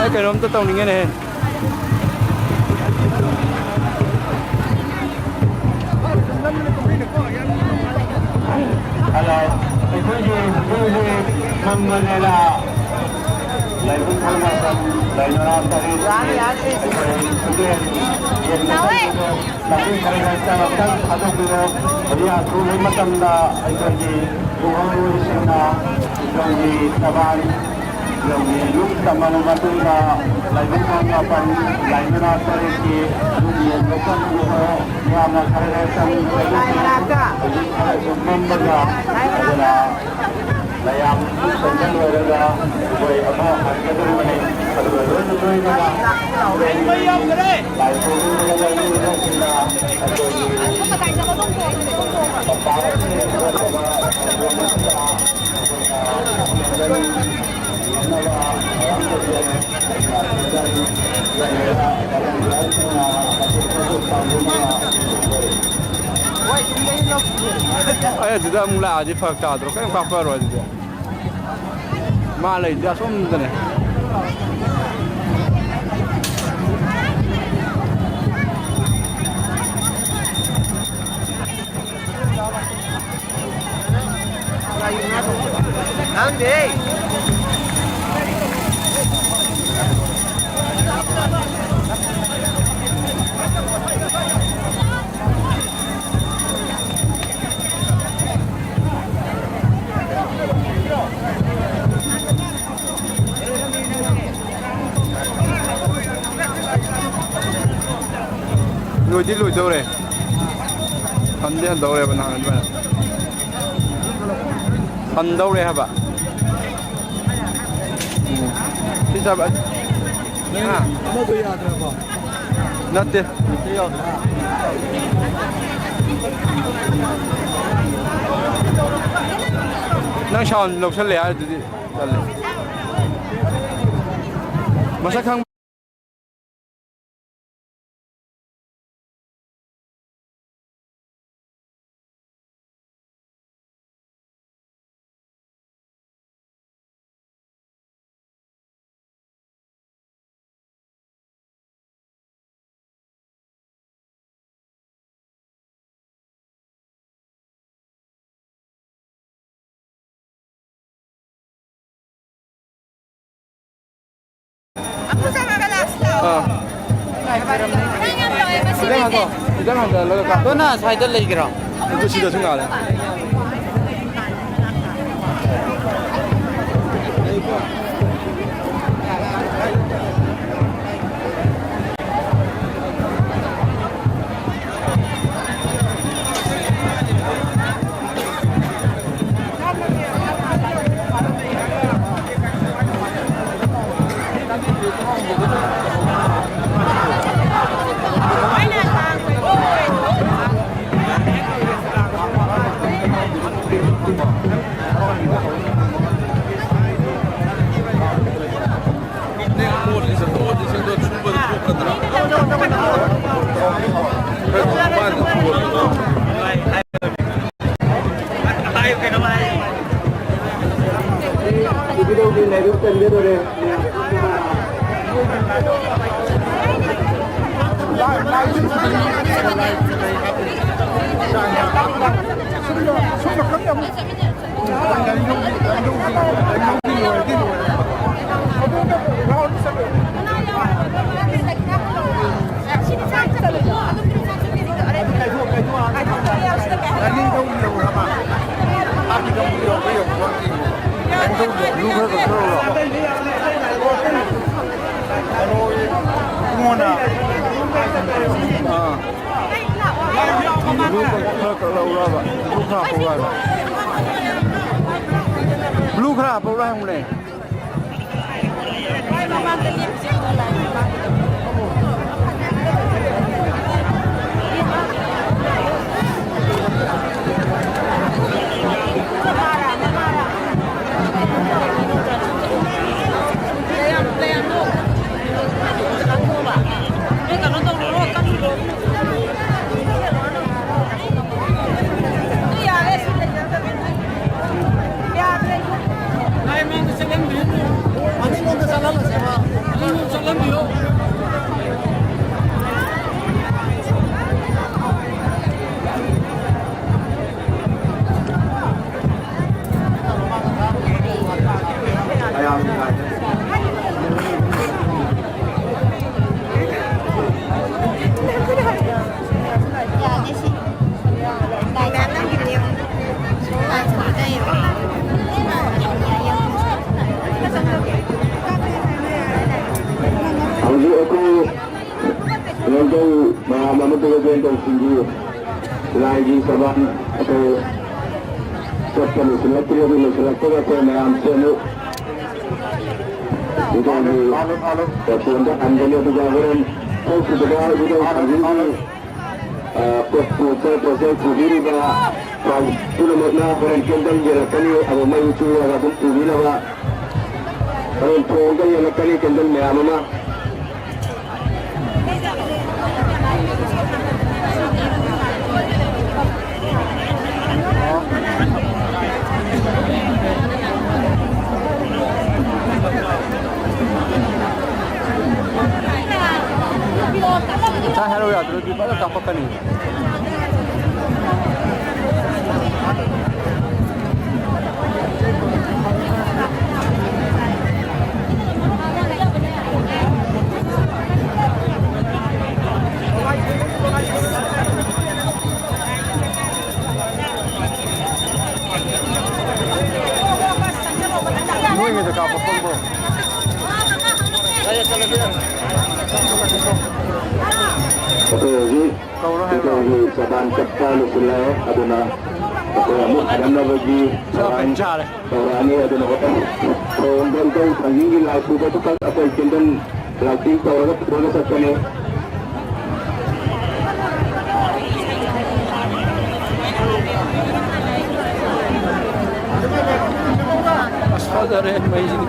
ꯑꯩ ꯀꯩꯅꯣꯝꯇ ꯇꯧꯅꯤꯡꯉꯤꯅꯦꯍꯦ꯫ ꯍꯜꯂꯣ, ꯑꯩꯈꯣꯏꯒꯤ ꯍꯧꯖꯤꯛ ꯍꯧꯖꯤꯛ ꯃꯪꯒꯣꯂꯦꯂꯥ ꯂꯥꯏꯕꯨꯡ ꯊꯣꯡ ꯃꯥꯄꯟ, ꯂꯥꯏꯅꯔꯥ ꯇꯔꯦꯠ, ꯑꯩꯈꯣꯏ ꯈꯨꯗꯦꯡ ꯌꯦꯡꯕ ꯆꯠꯄꯗꯣ ꯂꯝꯕꯤ ꯈꯔ ꯈꯔ ꯆꯪꯉꯛꯇꯪ ꯊꯥꯗꯣꯛꯄꯤꯔꯣ꯫ ꯍꯧꯖꯤꯛ ꯑꯊꯨꯕ ꯃꯇꯝꯗ ꯑꯩꯈꯣꯏꯒꯤ ꯃꯔꯨꯑꯣꯏꯁꯤꯡꯅ ꯏꯖꯧꯒꯤ ꯊꯕꯥꯜ, ꯏꯖꯧꯒꯤ ꯂꯨꯞ ꯇꯝꯂꯕ ꯃꯇꯨꯡꯗ ꯂꯥꯏꯕꯨꯡ ꯊꯣꯡ ꯃꯥꯄꯟ, ꯂꯥꯏ ꯃꯅꯥ ꯇꯔꯦꯠꯀꯤ ꯂꯨꯞ ꯌꯦꯟꯕ ꯆꯪꯕꯗꯣ ꯌꯥꯝꯅ ꯈꯔ ꯈꯔ ꯆꯪꯕꯗꯒꯤ ꯍꯧꯖꯤꯛ ꯈꯔꯁꯨ ꯃꯝꯕꯒ ꯑꯗꯨꯅ ꯃꯌꯥꯝ ꯆꯪꯁꯤꯜꯂꯣꯏꯔꯒ ꯑꯩꯈꯣꯏ ꯑꯃꯨꯛ ꯍꯟꯒꯗꯧꯔꯤꯕꯅꯤ꯫ ꯑꯗꯨꯒ ꯂꯣꯏꯅ ꯂꯣꯏꯅꯅ ꯂꯥꯏ ꯈꯨꯔꯨꯝꯕꯗ ꯂꯣꯏꯅ ꯑꯩꯈꯣꯏꯒꯤ ꯄꯝꯄꯥꯛ ꯑꯁꯤꯗ ꯊꯣꯛꯂꯕ ꯈꯣꯡꯖꯣꯝ ꯃꯆꯥ ꯑꯩꯈꯣꯏꯅ ꯌꯦꯡꯅꯕ ꯃꯌꯥꯝ ꯇꯧꯖꯩ꯫ ꯑꯩ ꯑꯗꯨꯗ ꯑꯃꯨꯛ ꯂꯥꯛꯑꯗꯤ ꯐꯔꯛ ꯇꯥꯗ꯭ꯔꯣ? ꯀꯔꯤꯝ ꯀꯥꯞꯄꯔꯣꯏ ꯑꯗꯨꯗꯤ꯫ ꯃꯥ ꯂꯩꯗꯤ ꯑꯁꯣꯝꯗꯅꯦ꯫ ꯂꯣꯏꯗꯤ ꯂꯣꯏꯗꯧꯔꯦ꯫ ꯍꯟꯗꯤ ꯍꯟꯗꯧꯔꯦꯕ ꯅꯍꯥꯟ ꯑꯗꯨꯃꯥꯏꯅ꯫ ꯍꯟꯗꯧꯔꯦ ꯍꯥꯏꯕ꯫ ꯎꯝ꯫ ꯁꯤ ꯆꯥꯕ-, ꯅꯪ ꯍꯥ? ꯑꯃꯗꯣ ꯌꯥꯗ꯭ꯔꯕꯣ? ꯅꯠꯇꯦ꯫ ꯅꯪ ꯁꯥꯎꯟ ꯂꯧꯁꯜꯂꯦ ꯍꯥꯏꯗꯨꯗꯤ ꯇꯜꯂꯦ꯫ ꯃꯁꯛ ꯈꯪ- ꯑꯥ꯫ ꯈꯤꯇꯪ ꯍꯟꯊꯧ, ꯈꯤꯇꯪ ꯍꯟꯊꯍꯜꯂꯒ ꯀꯥꯞꯄꯣ꯫ ꯗꯣꯅ ꯁ꯭ꯋꯥꯏꯗ ꯂꯩꯒꯦꯔꯣ? ꯑꯗꯨ ꯁꯤꯗꯁꯨ ꯉꯥꯜꯂꯦ꯫ ꯀꯩꯗꯧꯒꯦ ꯂꯥꯏꯕꯛ ꯆꯟꯒꯗꯧꯔꯦ꯫ ꯕ꯭ꯂꯨ ꯈꯔ ꯈꯛ ꯊꯛꯎꯔꯣ? ꯑꯥ꯫ ꯕ꯭ꯂꯨ ꯈꯔ ꯈꯛ ꯂꯧꯔꯕ? ꯕ꯭ꯂꯨ ꯈꯔ ꯍꯥꯞꯄꯛꯎꯔꯣ ꯍꯥꯏꯕ? ꯕ꯭ꯂꯨ ꯈꯔ ꯍꯥꯞꯄꯛꯎꯔꯣ ꯍꯥꯏꯕꯅꯦ꯫ ꯍꯧꯖꯤꯛ ꯑꯩꯈꯣꯏ ꯂꯧꯗꯧ ꯃꯌꯥꯝ ꯑꯃꯗꯨꯒ ꯂꯧꯗꯧꯁꯤꯡꯒꯤ ꯂꯥꯏꯒꯤ ꯁꯕꯥꯟ ꯑꯩꯈꯣꯏ ꯆꯠꯄ ꯂꯣꯏꯁꯤꯜꯂꯛꯇ꯭ꯔꯤ, ꯑꯗꯨ ꯂꯣꯏꯁꯤꯜꯂꯛꯄꯒ ꯑꯩꯈꯣꯏ ꯃꯌꯥꯝꯁꯦ ꯑꯃꯨꯛ ꯏꯀꯥꯏꯒꯤ ꯇꯣꯟꯗ ꯍꯟꯒꯅꯤ, ꯑꯗꯨꯒ ꯍꯣꯔꯦꯟ ꯊꯣꯛꯈꯤꯕꯗ ꯏꯀꯥꯏ ꯁꯥꯟꯕꯤꯒꯤ ꯄꯣꯠ ꯄꯣꯠꯆꯩ ꯄꯨꯕꯤꯔꯤꯕ ꯄꯨꯝꯅꯃꯛꯅ ꯍꯣꯔꯦꯟ ꯀꯦꯟꯗꯜ ꯌꯦꯜꯂꯛꯀꯅꯤ꯫ ꯑꯗꯣ ꯃꯩ ꯆꯨꯔꯒ ꯑꯗꯨꯝ ꯄꯨꯕꯤꯅꯕ ꯍꯣꯔꯦꯟ ꯊꯣꯡꯗ ꯌꯦꯜꯂꯛꯀꯅꯤ ꯀꯦꯟꯗꯜ ꯃꯌꯥꯝ ꯑꯃ꯫ ꯍꯥꯏꯔꯣ ꯌꯥꯗ꯭ꯔꯗꯤ ꯐꯖꯅ ꯀꯥꯞꯄꯛꯀꯅꯤ꯫ ꯅꯣꯏꯒꯤꯗ ꯀꯥꯞꯄꯛꯄ ꯄꯣꯠꯇꯣ꯫ ꯑꯩꯈꯣꯏ ꯍꯧꯖꯤꯛ ꯀꯧꯔꯣ ꯍꯥꯏꯕ꯭ꯔꯣ? ꯏꯀꯣꯒꯤ ꯆꯕꯥꯟ ꯆꯠꯄ ꯂꯣꯏꯁꯤꯜꯂꯦ꯫ ꯑꯗꯨꯅ ꯑꯩꯈꯣꯏ ꯑꯃꯨꯛ ꯍꯟꯅꯅꯕꯒꯤ ꯆꯥꯛ ꯊꯧꯔꯥꯡ ꯐꯖꯅ ꯆꯥꯔꯦ꯫ ꯇꯧꯔꯛꯑꯅꯤ꯫ ꯑꯗꯨꯅ ꯍꯣꯇꯦꯜ ꯊꯣꯡꯗ ꯏꯀꯧ ꯊꯥꯡꯖꯤꯡꯒꯤ ꯂꯥꯏ ꯄꯨꯕꯗꯨꯈꯛ ꯑꯩꯈꯣꯏ ꯀꯦꯟꯗꯜ lighting ꯇꯧꯔꯒ ꯄꯨꯔꯒ ꯆꯠꯄꯅꯤ꯫ ꯑꯁ, ꯐꯖꯔꯦ ꯃꯩꯁꯤꯗꯤ꯫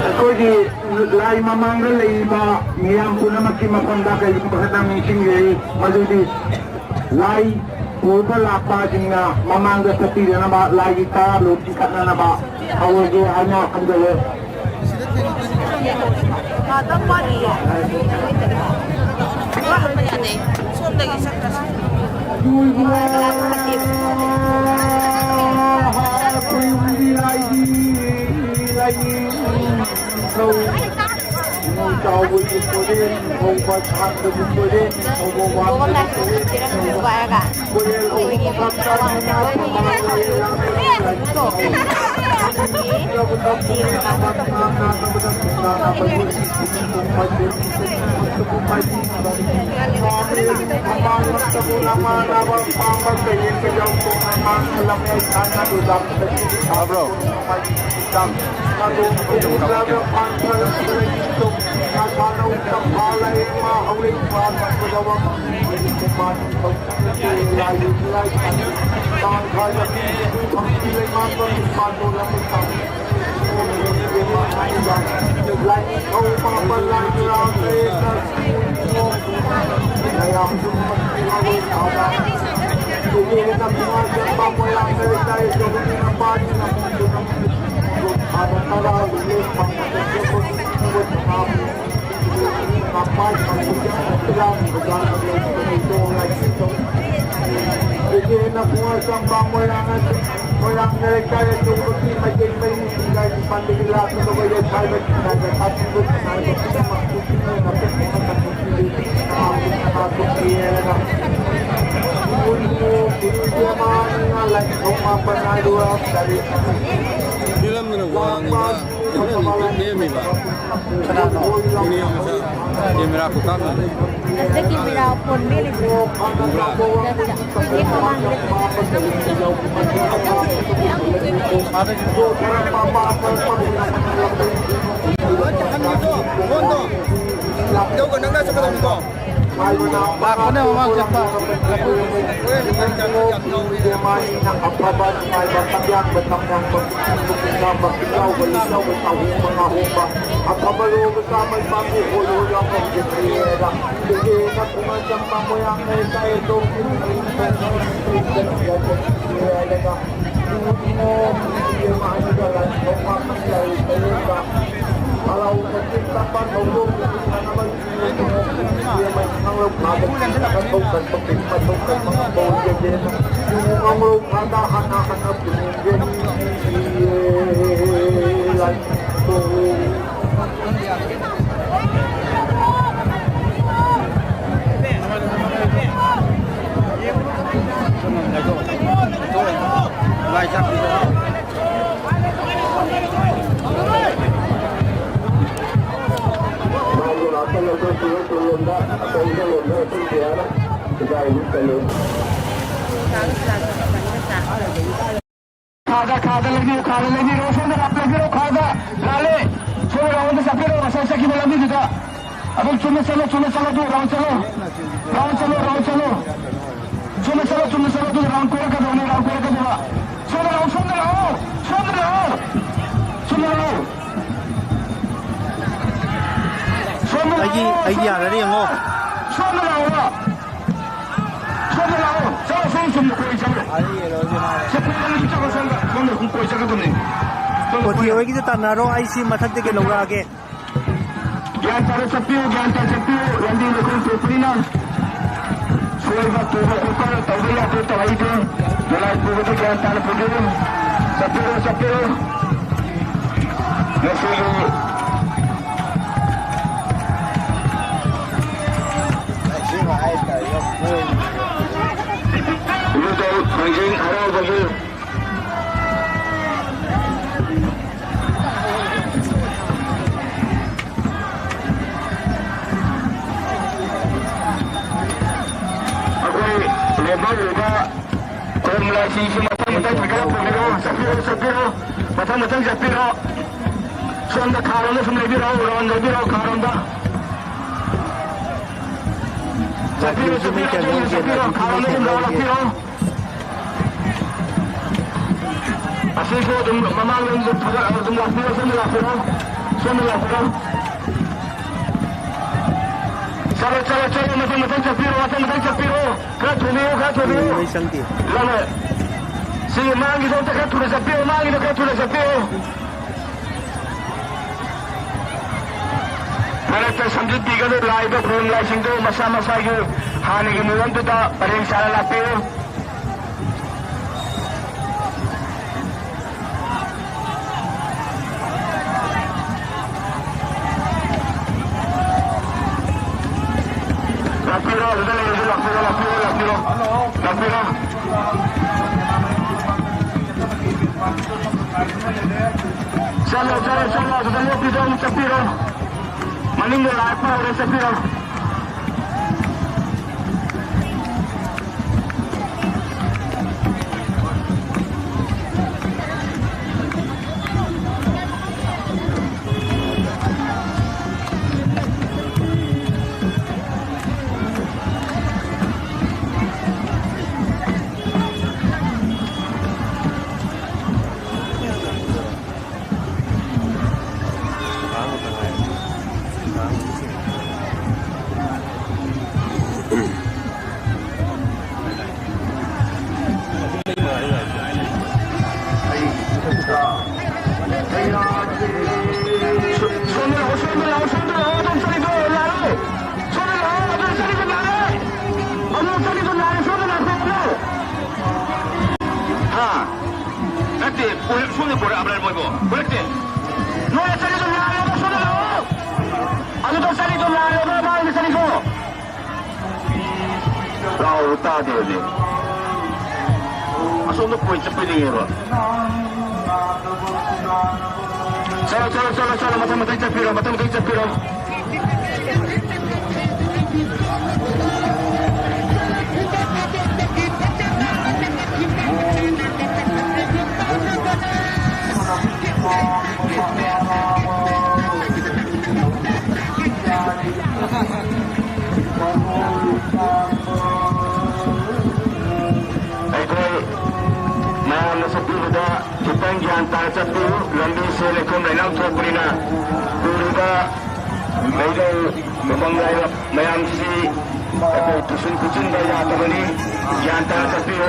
ꯑꯩꯈꯣꯏꯒꯤ ꯂꯥꯏ ꯃꯃꯥꯡꯗ ꯂꯩꯔꯤꯕ ꯃꯤꯌꯥꯝ ꯄꯨꯝꯅꯃꯛꯀꯤ ꯃꯐꯝꯗ ꯀꯔꯤꯒꯨꯝꯕ ꯈꯛꯇꯪ ꯅꯤꯡꯁꯤꯡꯖꯔꯤ, ꯃꯗꯨꯗꯤ ꯂꯥꯏ ꯄꯨꯕ ꯂꯥꯛꯄꯁꯤꯡꯅ ꯃꯃꯥꯡꯗ ꯆꯠꯄꯤꯗꯅꯕ, ꯂꯥꯏꯒꯤ ꯇꯔꯥ ꯂꯣꯏ ꯆꯤꯡꯈꯠꯅꯅꯕ ꯍꯧꯔꯒꯦ ꯍꯥꯏꯅ ꯈꯟꯖꯔꯦ꯫ ꯉꯥꯛꯇꯪ ꯋꯥꯠꯂꯤꯌꯦ꯫ ꯁꯣꯝꯗꯒꯤ ꯆꯠꯈ꯭ꯔꯁꯤ꯫ ꯇꯥꯕ꯭ꯔꯣ? ꯃꯣꯏꯔꯥꯡ ꯂꯩꯀꯥꯏ ꯑꯆꯧꯕꯒꯤ ꯃꯩꯇꯩ ꯃꯔꯤ ꯂꯩꯀꯥꯏ ꯅꯤꯄꯥꯟꯗꯒꯤ ꯂꯥꯛꯀꯗꯕ ꯌꯦꯠꯈꯥꯏꯕ ꯊꯤꯡꯒꯥꯏꯕ ꯁꯥꯊꯤꯕ ꯊꯤꯡꯒꯥꯏꯕ ꯄꯨꯝꯅꯃꯛ ꯄꯨꯛꯅꯤꯡ ꯂꯩꯉꯥꯛꯄ ꯄꯨꯝꯅꯃꯛ ꯄꯨꯛꯅꯤꯡ ꯂꯩꯉꯥꯛꯄ ꯄꯤꯔꯦ ꯍꯥꯏꯔꯒ ꯏꯕꯨꯡꯉꯣ ꯏꯕꯦꯝꯃ ꯅꯤꯡꯉꯥ ꯂꯥꯏ ꯊꯣꯡ ꯃꯥꯄꯟ ꯍꯥꯏꯗꯨ ꯇꯔꯦꯠ ꯐꯤꯂꯝꯗꯨꯅ ꯋꯥꯡꯉꯤꯕ, ꯐꯤꯂꯝꯗꯨ ꯅꯦꯝꯃꯤꯕ꯫ ꯀꯅꯥꯅꯣ? ꯀꯦꯃꯦꯔꯥ ꯈꯨꯀꯥꯞꯅ꯫ ꯑꯗꯨꯗ ꯀꯦꯃꯦꯔꯥ ꯐꯣꯟ ꯃꯦꯠꯂꯤꯁꯦ꯫ ꯎꯕ꯭ꯔꯥ? ꯅꯠꯇꯦ, ꯃꯤ ꯃꯃꯥꯡꯗ꯫ ꯂꯥꯛꯄꯅꯦ ꯃꯃꯥꯡ ꯆꯠꯄ꯫ ꯑꯐꯕ ꯅꯨꯡꯉꯥꯏꯕ, ꯇꯝꯌꯥꯛꯄ ꯇꯝꯌꯥꯛꯄ, ꯄꯨꯛꯅꯤꯡ ꯄꯨꯛꯅꯤꯡ ꯆꯥꯝꯕ, ꯄꯨꯛꯂꯥꯎꯕ ꯂꯤꯆꯥꯎꯕ, ꯆꯥꯍꯣꯡꯕ ꯉꯥꯍꯣꯡꯕ, ꯑꯐꯕ ꯂꯣꯕ ꯆꯥꯝꯃꯩ ꯄꯥꯝꯕꯤ ꯍꯣꯏ ꯍꯣꯏ ꯌꯥꯎꯐꯝ ꯈꯪꯗ꯭ꯔꯦꯗ꯫ ꯏꯆꯦꯅ ꯈꯨꯃꯟ ꯆꯝꯄꯥ ꯃꯣꯏꯔꯥꯡ ꯂꯩꯀꯥꯏ ꯑꯗꯣꯝꯒꯤ ꯍꯥꯏꯔꯒ, ꯍꯔꯥꯎ ꯃꯇꯤꯛ ꯇꯝꯄꯥꯛ ꯍꯧꯗꯣꯡ ꯁꯥꯟꯅꯕ ꯈꯥꯗ, ꯈꯥꯗ ꯂꯩꯕꯤꯌꯨ, ꯈꯥꯗ ꯂꯩꯕꯤꯔꯣ, ꯁꯣꯝꯗ ꯂꯥꯛꯄꯤꯔꯣ, ꯈꯥꯗ ꯂꯥꯜꯂꯦ꯫ ꯁꯣꯝꯗ ꯔꯥꯎꯟꯗ ꯆꯠꯄꯤꯔꯣ, ꯉꯁꯥꯏ ꯆꯠꯈꯤꯕ ꯂꯝꯕꯤꯗꯨꯗ꯫ ꯑꯗꯨꯝ ꯆꯨꯝꯅ ꯆꯠꯂꯣ, ꯆꯨꯝꯅ ꯆꯠꯂꯣ, ꯑꯗꯨ ꯔꯥꯎꯟ ꯆꯠꯂꯣ꯫ ꯔꯥꯎꯟ ꯆꯠꯂꯣ, ꯔꯥꯎꯟ ꯆꯠꯂꯣ꯫ ꯆꯨꯝꯅ ꯆꯠꯂꯣ, ꯆꯨꯝꯅ ꯆꯠꯂꯣ, ꯑꯗꯨ ꯔꯥꯎꯟ ꯀꯣꯏꯔꯛꯀꯗꯧꯅꯤ, ꯔꯥꯎꯟ ꯀꯣꯏꯔꯛꯀꯗꯧꯕ꯫ ꯁꯣꯝꯗ ꯂꯥꯛꯑꯣ, ꯁꯣꯝꯗ ꯂꯥꯛꯑꯣ, ꯁꯣꯝꯗ ꯂꯥꯛꯑꯣ꯫ ꯁꯣꯝꯗ ꯑꯩꯒꯤ, ꯂꯥꯛꯑꯣ, ꯑꯩꯒꯤ ꯁꯣꯝꯗ ꯌꯥꯔꯅꯤ ꯌꯦꯡꯉꯣ꯫ ꯂꯥꯛꯑꯣ꯫ ꯁꯣꯝꯗ ꯂꯥꯛꯑꯣ꯫ ꯁꯣꯝꯗ ꯂꯥꯛꯑꯣ꯫ ꯆꯠꯂꯣ, ꯁꯣꯝ ꯆꯨꯝꯅ ꯀꯣꯏ ꯆꯠꯂꯣ꯫ ꯁꯤ ꯀꯣꯏ ꯆꯠꯂꯣ, ꯁꯣꯝꯗ꯫ ꯁꯣꯝꯗ ꯁꯨꯝ ꯀꯣꯏ ꯆꯠꯀꯗꯕꯅꯤ꯫ ꯁꯣꯝꯗ ꯀꯣꯊꯤ ꯀꯣꯏ꯫ ꯍꯣꯏꯒꯤꯗ ꯇꯥꯟꯅꯔꯣ, ꯑꯩ ꯁꯤ ꯃꯊꯛꯇꯒꯤ ꯂꯧꯔꯛꯑꯒꯦ꯫ ꯒ꯭ꯌꯥꯟ ꯇꯥꯅ ꯆꯠꯄꯤꯌꯨ, ꯒ꯭ꯌꯥꯟ ꯇꯥꯅ ꯆꯠꯄꯤꯌꯨ, ꯂꯝꯕꯤ ꯂꯩꯈꯣꯝ ꯊꯣꯛꯄꯅꯤꯅ꯫ ꯁꯣꯏꯕ ꯇꯨꯕ ꯈꯣꯠꯄ ꯇꯧꯕ ꯌꯥꯗꯦ, ꯇꯧꯍꯩꯗꯦ꯫ ꯗꯣꯂꯥꯏ ꯄꯨꯕꯗ ꯒ꯭ꯌꯥꯟ ꯇꯥꯅ ꯄꯨꯕꯤꯌꯨ꯫ ꯆꯠꯄꯤꯔꯣ, ꯆꯠꯄꯤꯔꯣ꯫ ꯉꯁꯤꯒꯤ ꯏꯕꯨꯙꯧ ꯊꯥꯡꯖꯤꯡ ꯍꯔꯥꯎꯕꯒꯤ ꯑꯩꯈꯣꯏ ꯂꯦꯞꯍꯧꯔꯤꯕ ꯈꯨꯔꯨꯝ ꯂꯥꯏꯁꯤꯡꯁꯤ ꯃꯊꯪ ꯃꯊꯪ ꯆꯠꯄꯤꯔꯣ, ꯆꯠꯄꯤꯔꯣ, ꯆꯠꯄꯤꯔꯣ꯫ ꯃꯊꯪ ꯃꯊꯪ ꯆꯠꯄꯤꯔꯣ꯫ ꯁꯣꯝꯗ ꯈꯥꯔꯣꯝꯗ ꯁꯨꯝ ꯂꯩꯕꯤꯔꯣ, ꯔꯥꯎꯟ ꯂꯩꯕꯤꯔꯣ, ꯈꯥꯔꯣꯝꯗ꯫ ꯆꯠꯄꯤꯔꯣ, ꯆꯠꯄꯤꯔꯣ, ꯆꯠꯄꯤꯔꯣ, ꯈꯥꯔꯣꯝꯗ ꯁꯨꯝ ꯔꯥꯎꯟ ꯂꯥꯛꯄꯤꯔꯣ꯫ ꯑꯁꯤꯁꯨ ꯑꯗꯨꯝ ꯃꯃꯥꯡꯂꯣꯝꯗ ꯊꯥꯒꯠ-, ꯑꯗꯨꯝ ꯂꯥꯛꯄꯤꯔꯣ, ꯁꯣꯝꯗ ꯂꯥꯛꯄꯤꯔꯣ, ꯁꯣꯝꯗ ꯂꯥꯛꯄꯤꯔꯣ꯫ ꯆꯠꯂꯣ, ꯆꯠꯂꯣ, ꯆꯠꯂꯣ, ꯃꯊꯪ, ꯃꯊꯪ ꯆꯠꯄꯤꯔꯣ, ꯃꯊꯪ, ꯃꯊꯪ ꯆꯠꯄꯤꯔꯣ꯫ ꯈꯔ ꯊꯨꯕꯤꯌꯨ, ꯈꯔ ꯊꯨꯕꯤꯌꯨ꯫ ꯃꯩ ꯆꯪꯗꯦ꯫ ꯂꯥꯛꯂꯦ꯫ ꯁꯤ ꯃꯥꯡꯒꯤꯗꯣ ꯑꯝꯇ ꯈꯔ ꯊꯨꯅ ꯆꯠꯄꯤꯌꯨ, ꯃꯥꯡꯒꯤꯗꯣ ꯈꯔ ꯊꯨꯅ ꯆꯠꯄꯤꯌꯨ꯫ ꯃꯔꯛꯇ ꯁꯝꯖꯤꯠꯄꯤꯒꯅꯨ, ꯂꯥꯛꯏꯕ ꯈꯨꯔꯨꯝ ꯂꯥꯏꯁꯤꯡꯗꯨ ꯃꯁꯥ ꯃꯁꯥꯒꯤ ꯍꯥꯟꯅꯒꯤ ꯃꯑꯣꯡꯗꯨꯗ ꯄꯔꯦꯡ ꯁꯥꯅ ꯂꯥꯛꯄꯤꯌꯨ꯫ ꯂꯥꯛꯄꯤꯔꯣ, ꯑꯗꯨꯗ ꯂꯩꯔꯁꯨ ꯂꯥꯛꯄꯤꯔꯣ, ꯂꯥꯛꯄꯤꯔꯣ, ꯂꯥꯛꯄꯤꯔꯣ꯫ ꯂꯥꯛꯄꯤꯔꯣ꯫ ꯆꯠꯂꯣ, ꯆꯠꯂꯣ, ꯆꯠꯂꯣ, ꯑꯗꯨꯗ ꯂꯦꯞꯄꯤꯗꯣ ꯑꯃꯨꯛ ꯆꯠꯄꯤꯔꯣ꯫ ꯃꯅꯤꯡꯗ ꯂꯥꯛꯄ ꯍꯧꯔꯦ, ꯆꯠꯄꯤꯔꯣ꯫ ꯅꯠꯇꯦ, ꯀꯣꯏꯔꯛ-, ꯁꯣꯝꯗ ꯀꯣꯏꯔꯛꯑꯕ꯭ꯔꯥ ꯃꯣꯏꯕꯣ? ꯀꯣꯏꯔꯛꯇꯦ꯫ ꯅꯣꯏꯅ ꯆꯠꯂꯤꯗꯣ ꯂꯥꯜꯂꯦꯕ, ꯁꯣꯝꯗ ꯂꯥꯛꯑꯣ꯫ ꯑꯗꯨꯗ ꯆꯠꯂꯤꯗꯣ ꯂꯥꯜꯂꯦꯕ, ꯃꯥꯅ ꯆꯠꯂꯤꯗꯣ꯫ ꯂꯥꯎꯕ ꯇꯥꯗꯦ ꯍꯧꯖꯤꯛ꯫ ꯑꯁꯣꯝꯗ ꯀꯣꯏ ꯆꯠꯄꯤꯅꯤꯡꯉꯦꯕ꯫ ꯆꯠꯂꯣ, ꯆꯠꯂꯣ, ꯆꯠꯂꯣ, ꯆꯠꯂꯣ, ꯃꯊꯪ, ꯃꯊꯪ ꯆꯠꯄꯤꯔꯣ, ꯃꯊꯪ, ꯃꯊꯪ ꯆꯠꯄꯤꯔꯣ꯫ ꯑꯩꯈꯣꯏ ꯃꯌꯥꯝꯅ ꯆꯠꯄꯤꯕꯗ ꯈꯤꯇꯪ ꯒ꯭ꯌꯥꯟ ꯇꯥꯅ ꯆꯠꯄꯤꯌꯨ꯫ ꯂꯝꯕꯤꯁꯦ ꯂꯩꯈꯣꯝ ꯂꯩꯅꯥꯡ ꯊꯣꯛꯄꯅꯤꯅ ꯄꯨꯔꯤꯕ ꯂꯩꯅꯧ ꯃꯃꯪ ꯂꯥꯏꯔ ꯃꯌꯥꯝꯁꯤ ꯑꯩꯈꯣꯏ ꯇꯨꯁꯤꯟ ꯈꯣꯠꯆꯤꯟꯕ ꯌꯥꯗꯕꯅꯤ꯫ ꯒ꯭ꯌꯥꯟ ꯇꯥꯅ ꯆꯠꯄꯤꯌꯨ꯫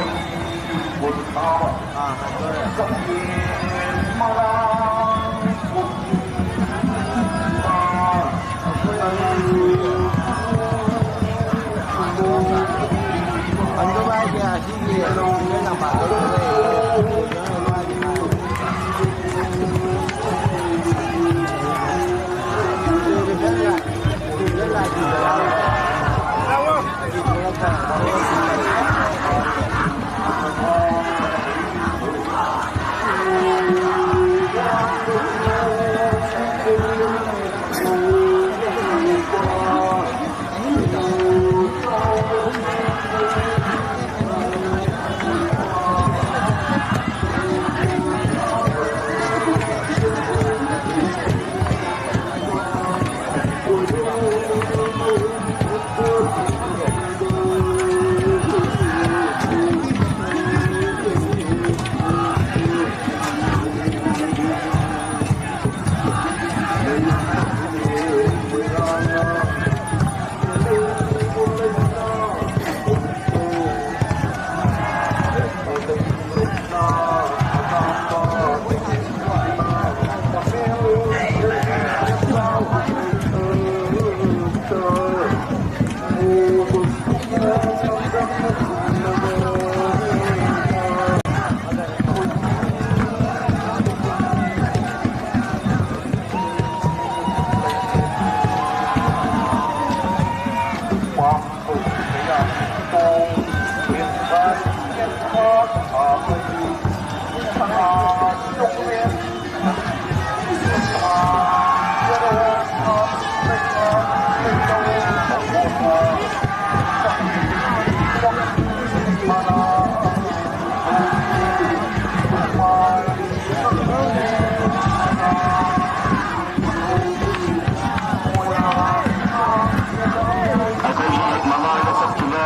ꯑꯩꯈꯣꯏꯒꯤ ꯃꯃꯥꯡꯗ ꯆꯠꯈꯤꯕ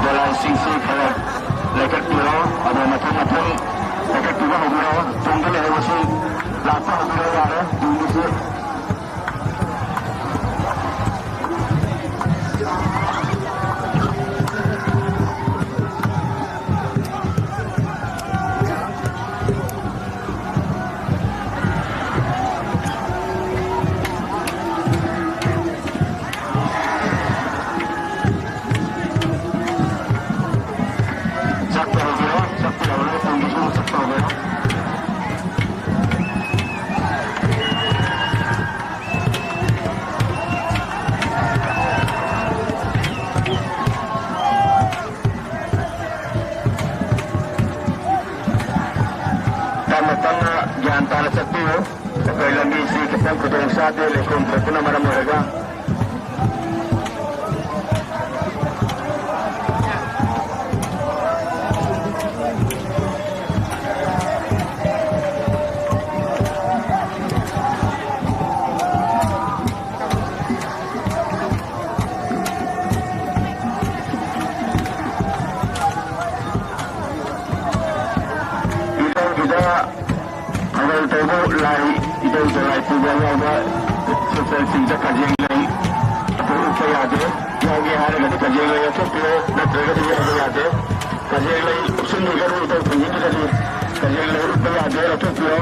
ꯗꯣꯂꯥꯏꯁꯤꯡꯁꯤ ꯈꯔ ꯂꯩꯈꯠꯄꯤꯔꯣ, ꯑꯗꯣ ꯃꯊꯪ ꯃꯊꯪ ꯂꯩꯈꯠꯄꯤꯕ ꯍꯧꯕꯤꯔꯣ꯫ ꯇꯨꯡꯗ ꯂꯩꯍꯧꯕꯁꯤ ꯂꯥꯛꯄ ꯍꯧꯕꯤꯔꯣ ꯌꯥꯔꯦ, ꯇꯨꯡꯒꯤꯁꯤ꯫ ꯆꯠꯄ ꯍꯧꯒꯦꯔꯣ? ꯆꯠꯄ ꯍꯧꯔꯣ꯫ ꯇꯨꯡꯒꯤꯁꯨ ꯆꯠꯄ ꯍꯧꯒꯦꯔꯣ? ꯇꯞꯅ ꯇꯞꯅ ꯒ꯭ꯌꯥꯟ ꯇꯥꯅ ꯆꯠꯄꯤꯌꯨ꯫ ꯑꯩꯈꯣꯏ ꯂꯝꯕꯤꯁꯤ ꯈꯤꯇꯪ ꯈꯨꯗꯣꯡ ꯆꯥꯗꯦ, ꯂꯩꯈꯣꯝ ꯊꯣꯛꯄꯅ ꯃꯔꯝ ꯑꯣꯏꯔꯒ꯫ ꯏꯙꯧꯒꯤꯗ ꯊꯧꯒꯜ ꯇꯧꯕ ꯂꯥꯏ, ꯏꯙꯧꯗ ꯂꯥꯏ ꯄꯨꯕ ꯌꯥꯎꯕ ꯁꯦꯟꯇ꯭ꯔꯦꯜꯁꯤꯡꯗ ꯈꯖꯦꯡ ꯂꯩ ꯑꯗꯨ ꯎꯞꯄ ꯌꯥꯗꯦ꯫ ꯌꯥꯎꯒꯦ ꯍꯥꯏꯔꯒꯗꯤ ꯈꯖꯦꯡ ꯂꯩ ꯂꯧꯊꯣꯛꯄꯤꯌꯣ, ꯅꯠꯇ꯭ꯔꯒꯗꯤ ꯌꯥꯎꯕ ꯌꯥꯗꯦ꯫ ꯈꯖꯦꯡ ꯂꯩ ꯎꯞꯁꯤꯟꯕꯤꯒꯅꯨ, ꯏꯙꯧ ꯊꯣꯡꯖꯤꯟꯕꯗꯗꯤ ꯈꯖꯦꯡ ꯂꯩ ꯎꯞꯄ ꯌꯥꯗꯦ, ꯂꯧꯊꯣꯛꯄꯤꯌꯣ꯫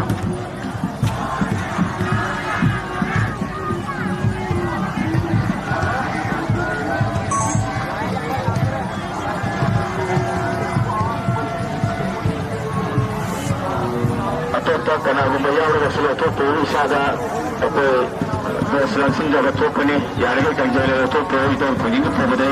ꯑꯇꯣꯞꯄ ꯀꯅꯥꯒꯨꯝꯕ ꯌꯥꯎꯔꯒꯁꯨ ꯂꯧꯊꯣꯛꯄꯤꯌꯨ꯫ ꯏꯁꯥꯗ ꯑꯩꯈꯣꯏ ꯂꯥꯟꯁꯤꯟꯖꯕ ꯊꯣꯛꯄꯅꯤ꯫ ꯌꯥꯔꯤꯈꯩ ꯆꯪꯖꯔꯒ ꯊꯣꯛꯄꯤꯌꯨ ꯏꯇꯧ ꯈꯨꯗꯤꯡꯒꯤ ꯐꯕꯗ꯫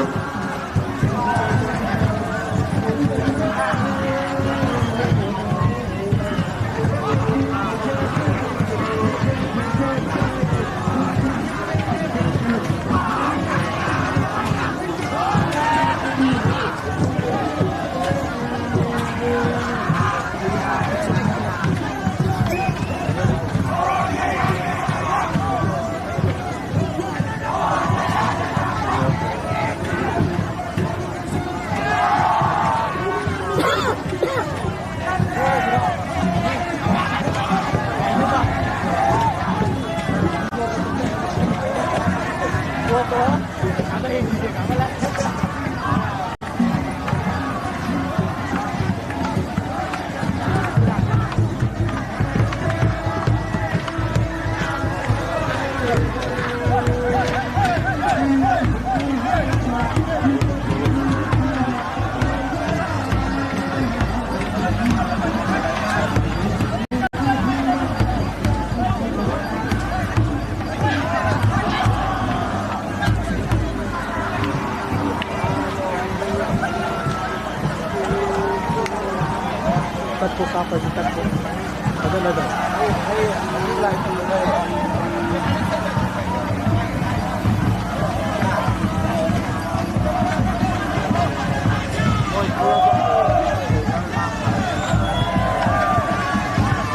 ꯇꯠꯄ ꯀꯥꯞꯄꯁꯤ ꯇꯠꯄ꯫ ꯐꯖꯅ ꯑꯗꯨꯝ꯫ ꯍꯣꯏ,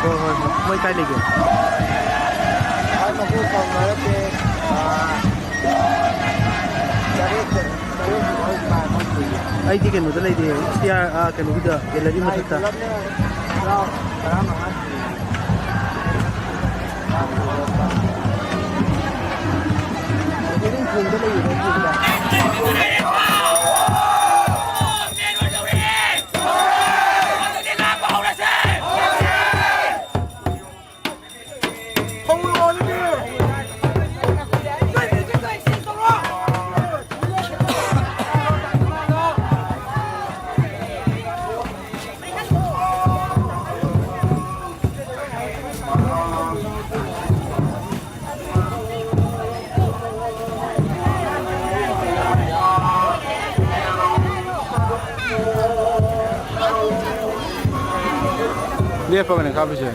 ꯍꯣꯏ, ꯍꯣꯏ꯫ ꯃꯣꯏ ꯀꯥꯏ ꯂꯩꯒꯦ? ꯑꯩꯗꯤ ꯀꯩꯅꯣꯗ ꯂꯩꯔꯦ, ꯁ꯭ꯇꯤꯌꯥꯔ, ꯑꯥ, ꯀꯩꯅꯣꯒꯤꯗ, ꯒꯦꯂꯔꯤ ꯃꯊꯛꯇ꯫ ꯂꯦꯞꯄꯒꯅꯦ ꯀꯥꯞꯄꯤꯁꯦ꯫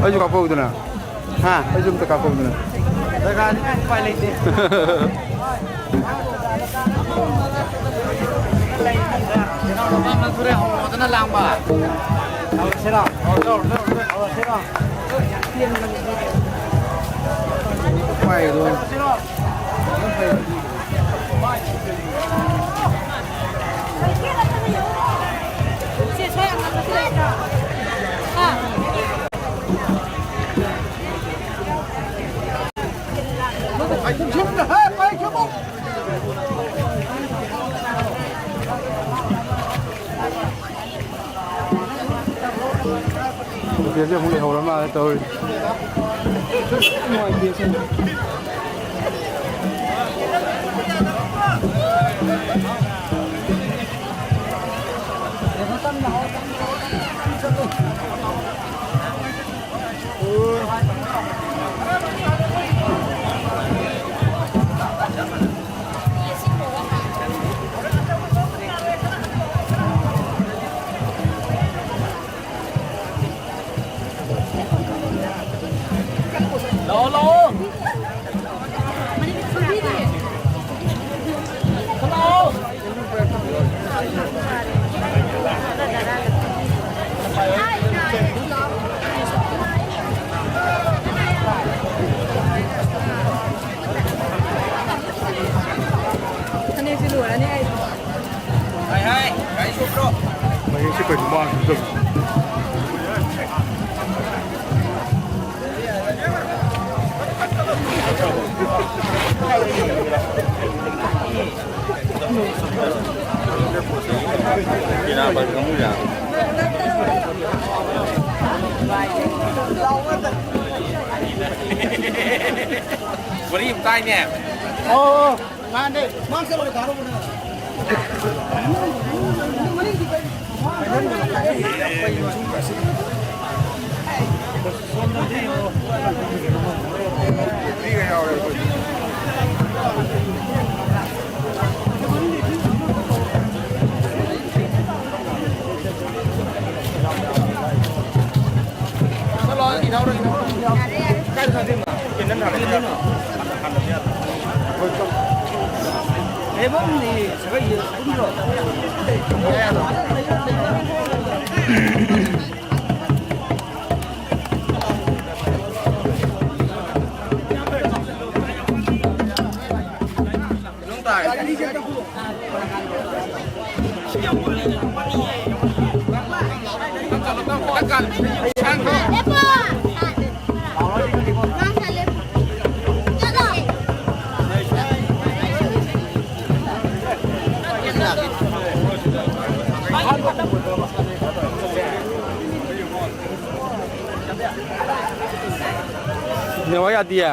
ꯑꯩꯁꯨ ꯀꯥꯞꯄꯧꯗꯅ꯫ ꯍꯥ? ꯑꯩꯁꯨ ꯑꯝꯇ ꯀꯥꯞꯄꯧꯗꯅ꯫ ꯖꯒꯥꯗꯤ ꯎꯄꯥꯏ ꯂꯩꯇꯦ꯫ ꯍꯧꯔꯁꯤꯔꯣ? ꯍꯧꯔꯁꯤꯔꯣ? ꯄꯥꯏꯔꯣ꯫ ꯍꯣꯇꯦꯜꯁꯦ ꯑꯃꯨꯛ ꯂꯩꯍꯧꯔ ꯃꯥꯜꯂꯦ ꯇꯧꯔꯤꯁꯦ꯫ ꯅꯨꯡꯉꯥꯏꯇꯦ ꯑꯁꯦꯡꯕ꯫ ꯂꯥꯛꯑꯣ, ꯂꯥꯛꯑꯣ꯫ ꯂꯥꯛꯑꯣ꯫ ꯐꯅꯦꯛꯁꯤ ꯂꯣꯏꯔꯅꯤ ꯑꯩ꯫ ꯍꯥꯏ, ꯍꯥꯏ, ꯒꯥꯔꯤ ꯊꯣꯛꯇ꯭ꯔꯣ? ꯃꯌꯦꯛꯁꯦ ꯀꯩꯅꯣ ꯃꯥꯡꯈꯤꯗꯕ? ꯋꯥꯔꯤ ꯑꯃ ꯇꯥꯏꯅꯦ꯫ ꯑꯣ, ꯃꯥꯅꯦ꯫ ꯅꯦꯠꯋꯥꯛ ꯌꯥꯗꯤꯌꯦ꯫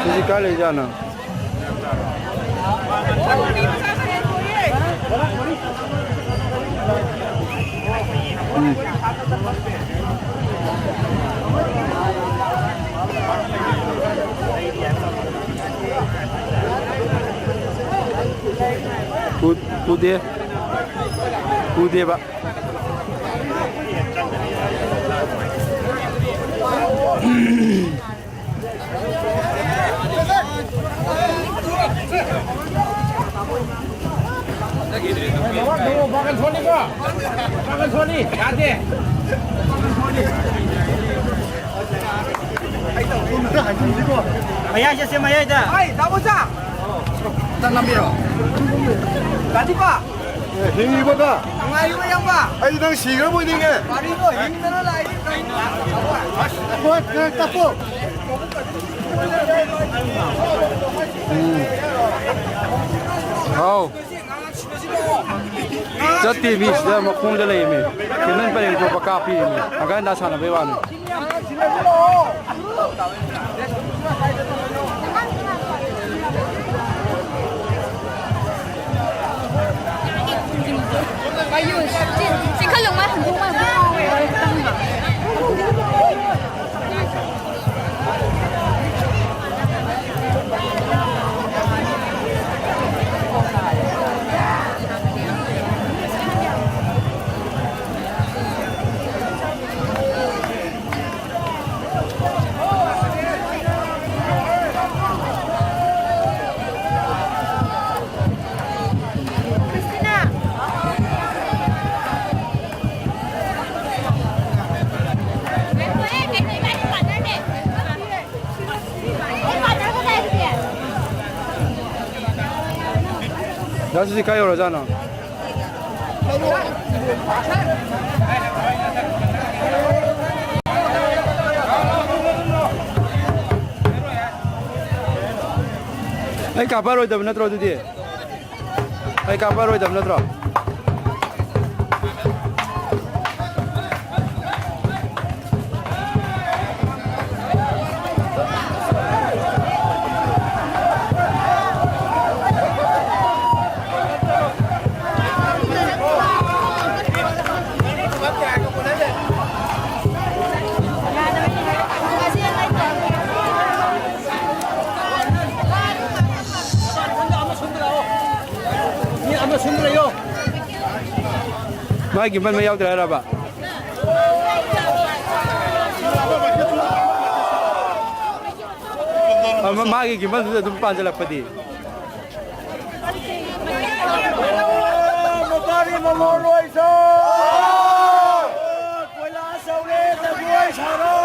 ꯁꯤꯗꯤ ꯀꯥꯏ ꯂꯩꯖꯥꯠꯅꯣ? ꯎꯝ꯫ ꯄꯨ-, ꯄꯨꯗꯦ꯫ ꯄꯨꯗꯦꯕ꯫ ꯃꯌꯥꯏ ꯆꯠꯁꯦ, ꯃꯌꯥꯏꯗ꯫ ꯍꯥꯏ, ꯇꯥꯃꯣꯆꯥ꯫ ꯇ ꯅꯝꯕꯤꯔꯣ꯫ ꯇꯥꯗꯤꯄꯥ꯫ ꯍꯤꯡꯉꯤꯕꯗ? ꯅꯨꯡꯉꯥꯏꯔꯤꯕꯣ, ꯏꯌꯥꯝꯕ? ꯑꯩꯗꯤ ꯅꯪ ꯁꯤꯈ꯭ꯔꯕꯣꯏ ꯅꯤꯡꯉꯦ꯫ ꯋꯥꯔꯤꯗꯣ ꯍꯤꯡꯗꯅ ꯂꯥꯛꯏ꯫ ꯍꯣꯏ, ꯈꯔ ꯇꯞꯄꯣ꯫ ꯎꯝ꯫ ꯍꯥꯎ꯫ ꯆꯠꯇꯦ ꯃꯤ, ꯁꯤꯗ ꯃꯈꯣꯡꯗ ꯂꯩꯃꯤ꯫ ꯀꯦꯟꯗꯜ ꯄꯔꯦꯡ ꯊꯣꯛꯄ ꯀꯥꯞꯄꯤꯃꯤ꯫ ꯑꯒꯥꯟꯗꯥ ꯁꯥꯟꯅꯕꯩ ꯋꯥꯅꯤ꯫ ꯆꯤꯡꯈꯠꯂꯨ, ꯃꯥ ꯍꯟꯗꯣꯛ ꯃꯥ ꯍꯟꯗꯣꯛ꯫ ꯗꯥ ꯁꯤꯗꯤ ꯀꯥꯏ ꯌꯧꯔꯖꯥꯠꯅꯣ? ꯑꯩ ꯀꯥꯞꯄꯔꯣꯏꯗꯕ ꯅꯠꯇ꯭ꯔꯣ ꯑꯗꯨꯗꯤ? ꯑꯩ ꯀꯥꯞꯄꯔꯣꯏꯗꯕ ꯅꯠꯇ꯭ꯔꯣ? ꯃꯥꯒꯤ ꯃꯟꯕ ꯌꯥꯎꯗ꯭ꯔꯦ ꯍꯥꯏꯔꯕ? ꯑꯃ ꯃꯥꯒꯤ ꯒꯤꯝꯕꯜꯗꯨꯗ ꯑꯗꯨꯝ ꯄꯥꯟꯁꯤꯜꯂꯛꯄꯗꯤ꯫ ꯃꯄꯥꯒꯤ ꯃꯃꯣꯟ ꯂꯣꯏꯁꯣ! ꯀꯣꯏꯂꯥ ꯁꯧꯔꯦ, ꯖꯒꯣꯏ ꯁꯥꯔꯣ!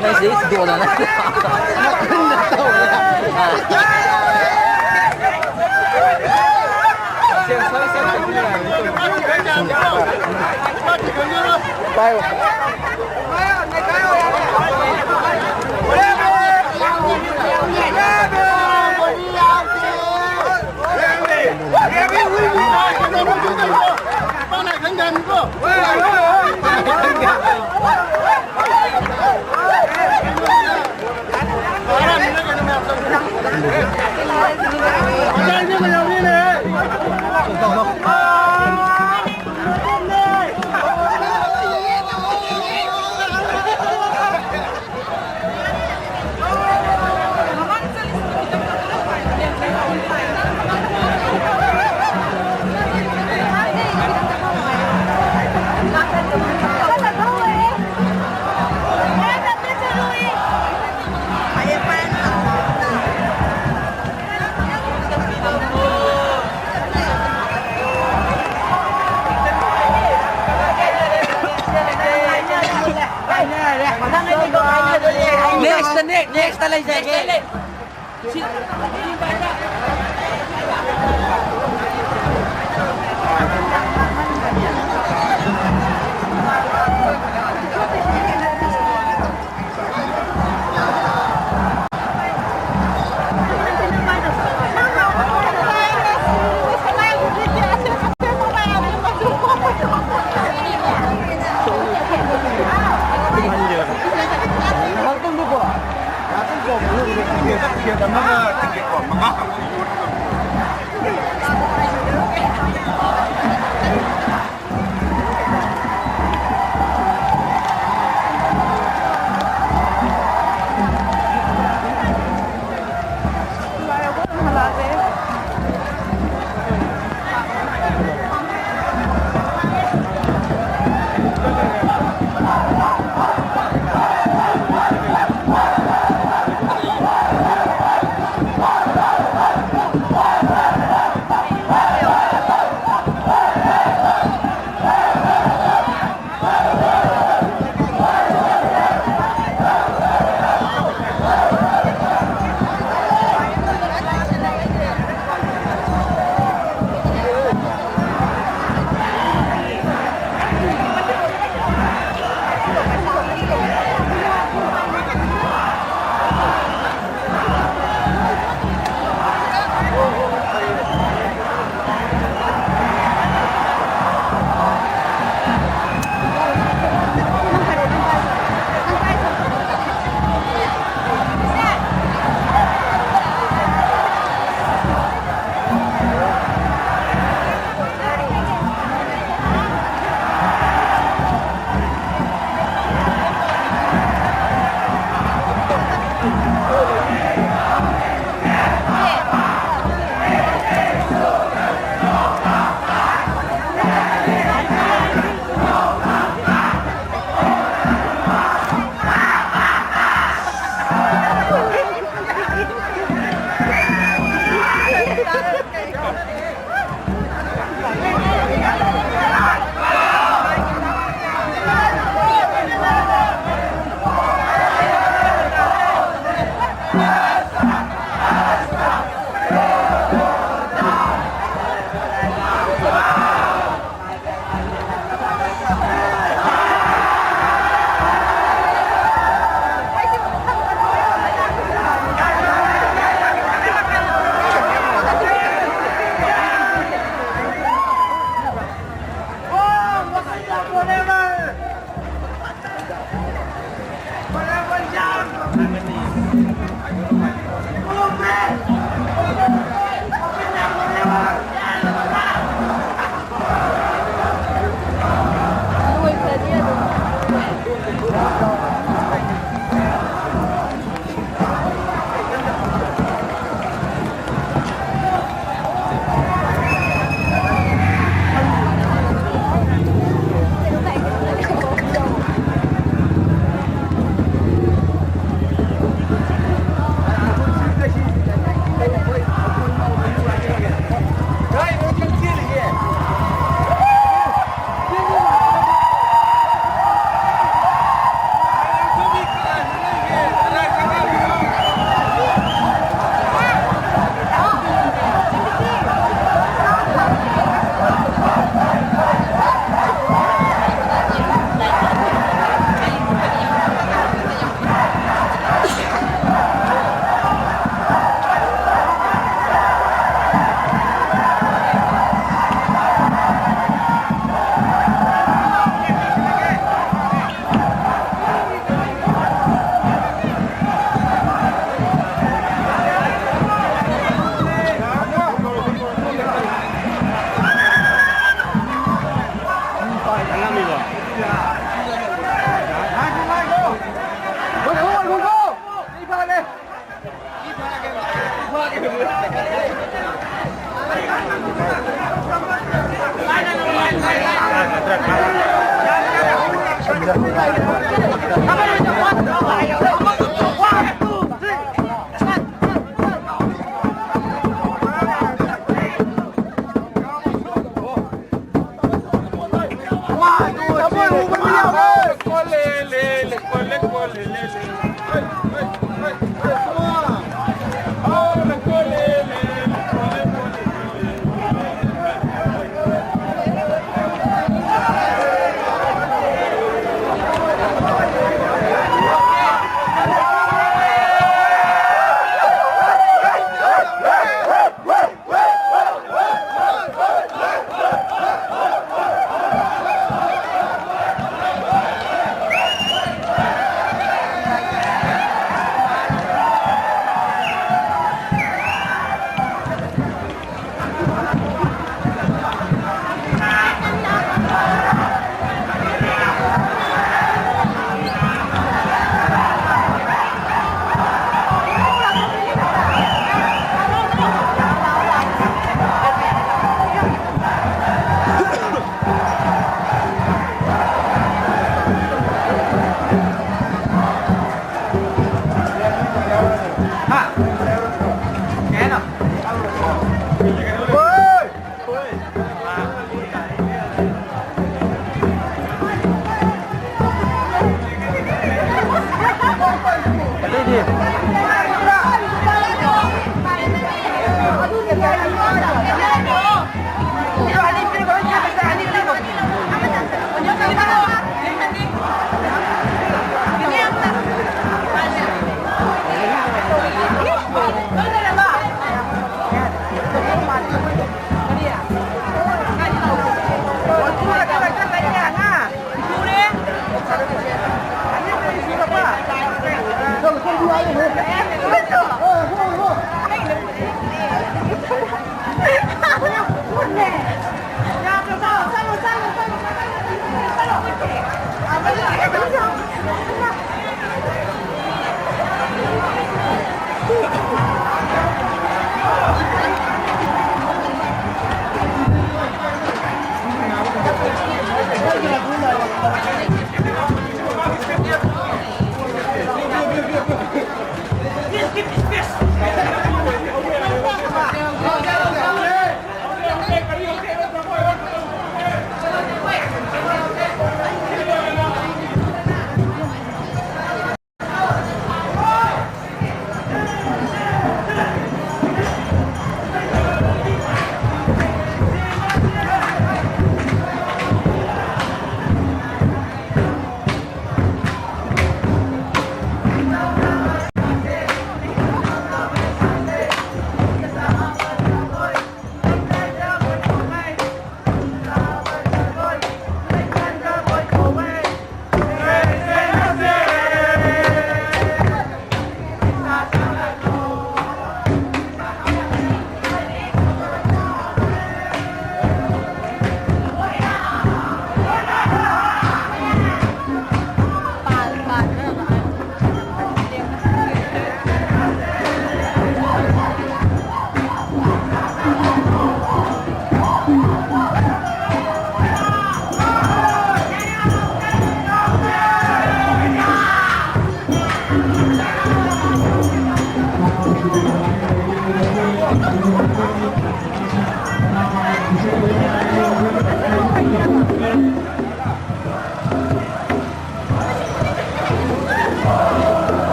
ꯅꯪ ꯁꯤꯗꯩ ꯊꯤꯗꯣꯛꯑꯣꯗꯅ꯫ ꯅꯈꯨꯠꯅ ꯇꯧꯔꯦ꯫ ꯄꯥꯏꯌꯨ꯫ Next, next, next ꯂꯩꯖꯒꯦ꯫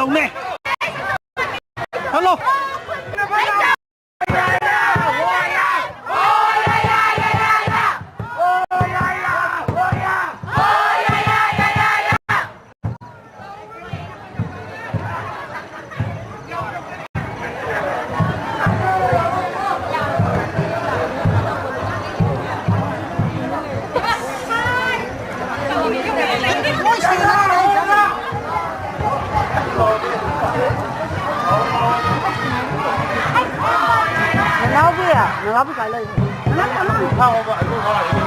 ꯇꯧꯅꯦ꯫ ꯍꯜꯂꯣ꯫ ꯅꯅꯥꯎꯕꯤ, ꯅꯅꯥꯎꯕꯤ ꯀꯥꯏ ꯂꯩ? ꯂꯥꯎꯔꯣ, ꯂꯥꯎꯔꯣ꯫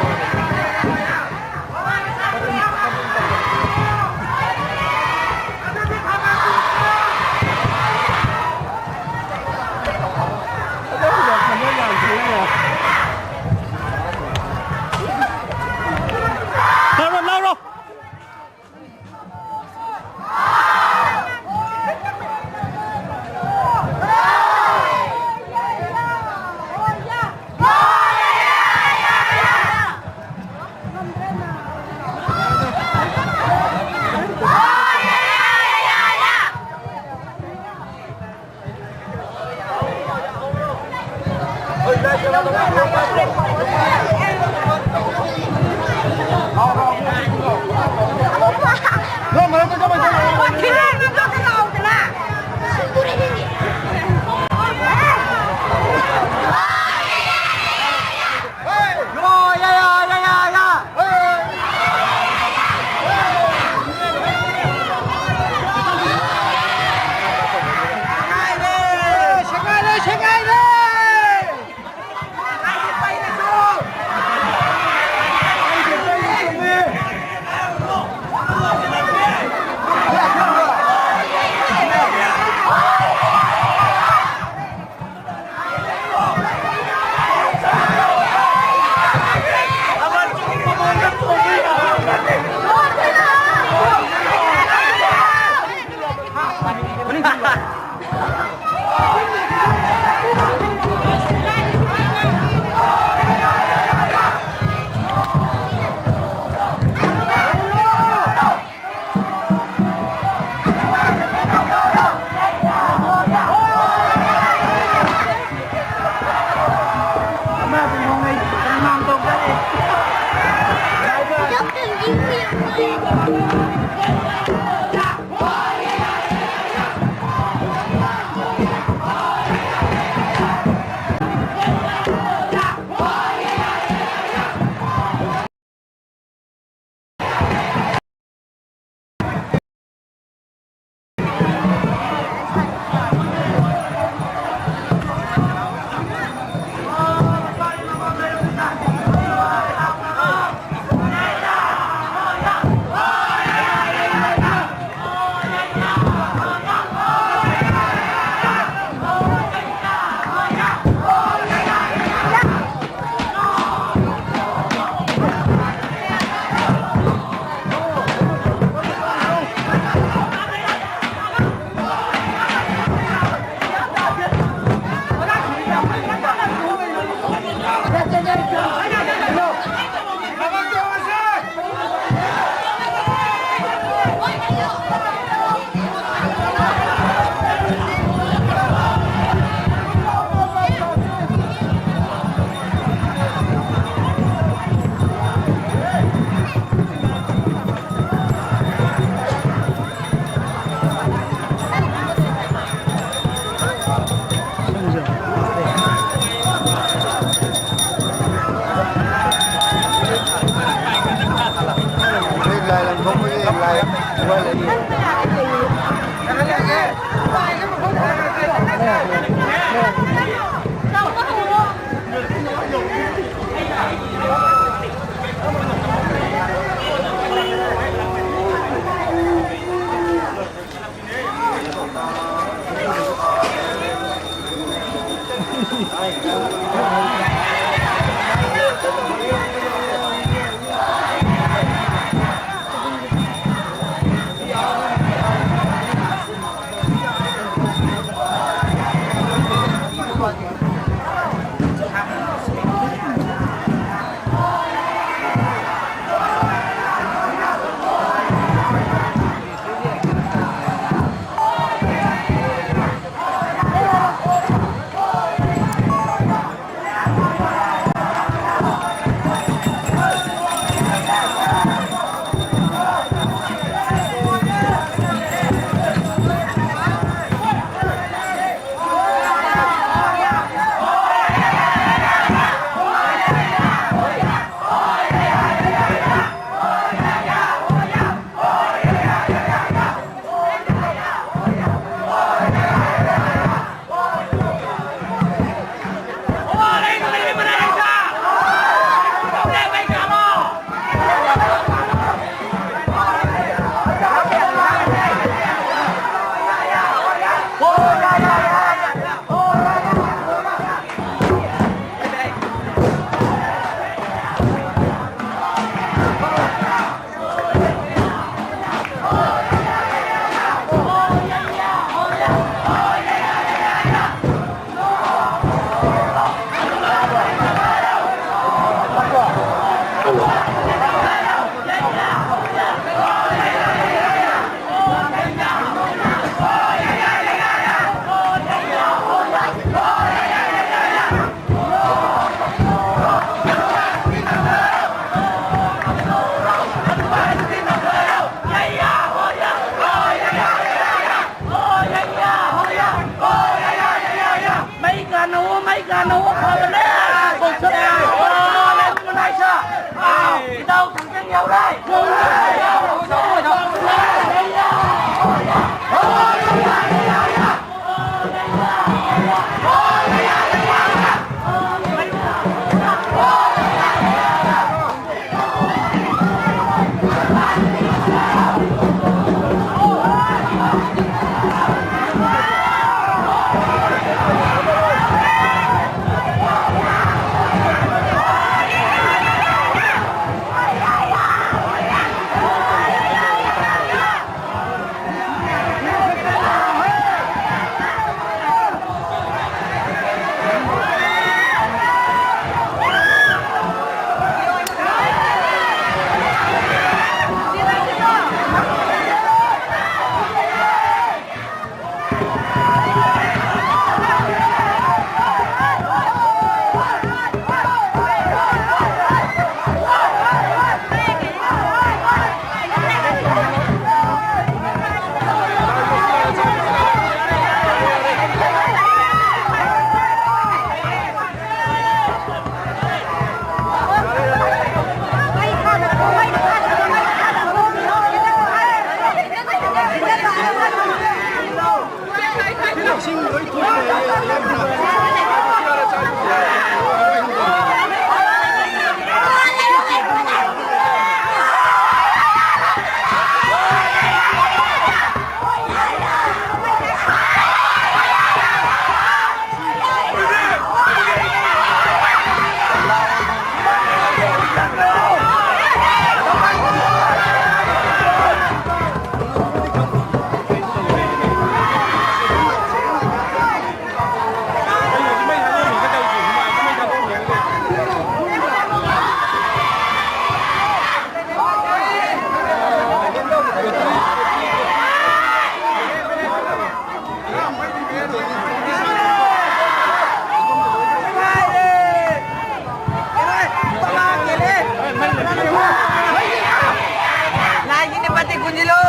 ꯂꯥꯏꯒꯤꯅꯦ, ꯄꯠꯇꯤ ꯀꯨꯟꯁꯤꯜꯂꯨ꯫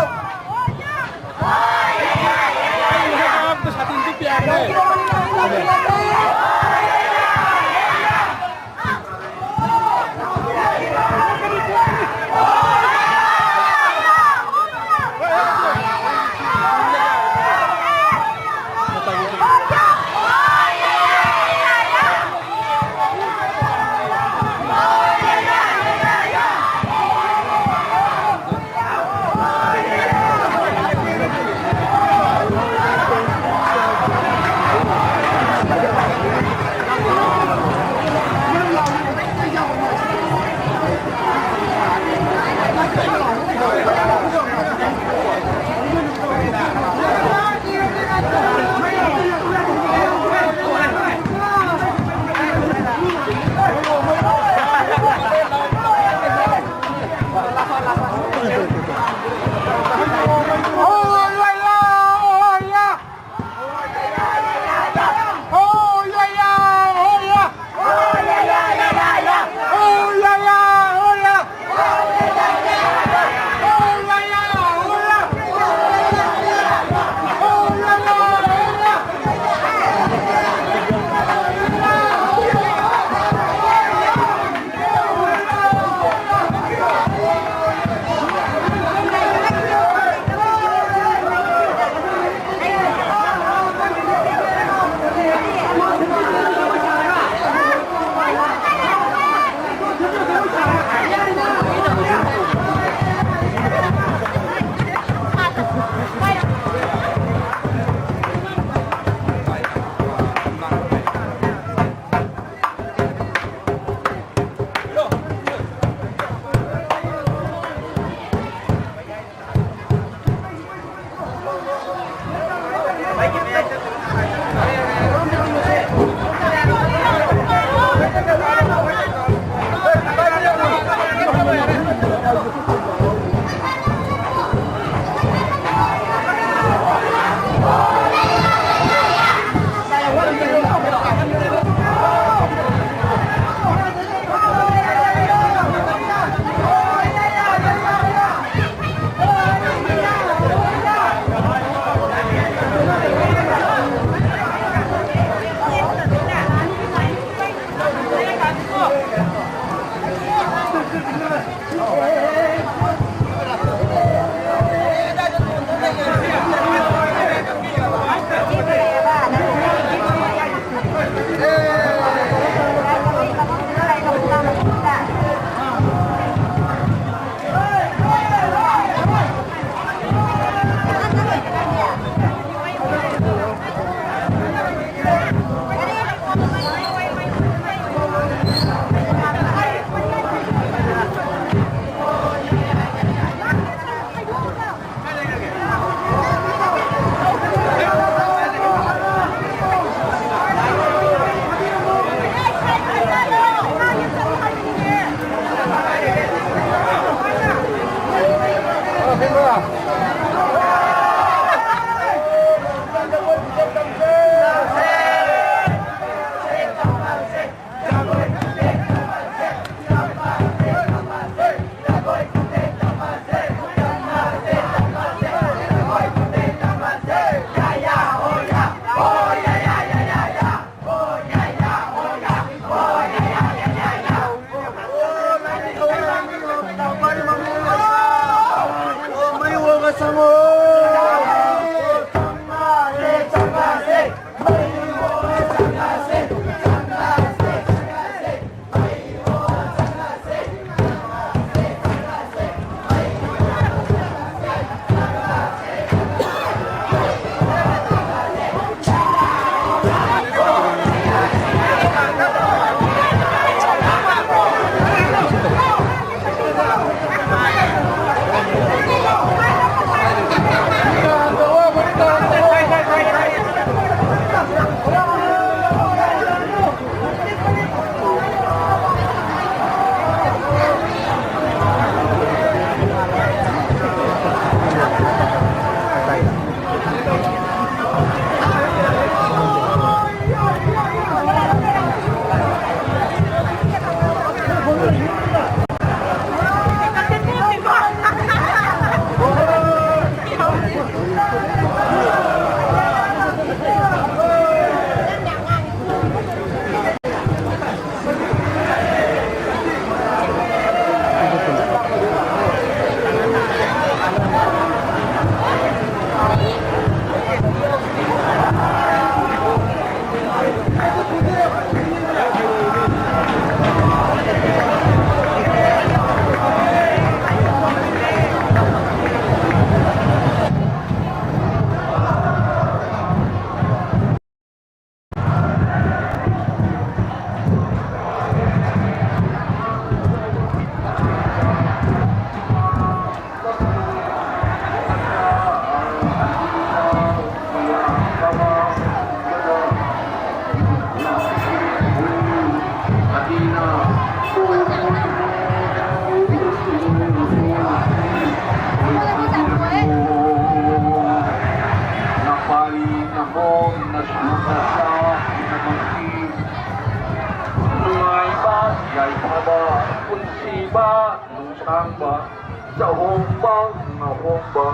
ꯍꯣꯡꯕ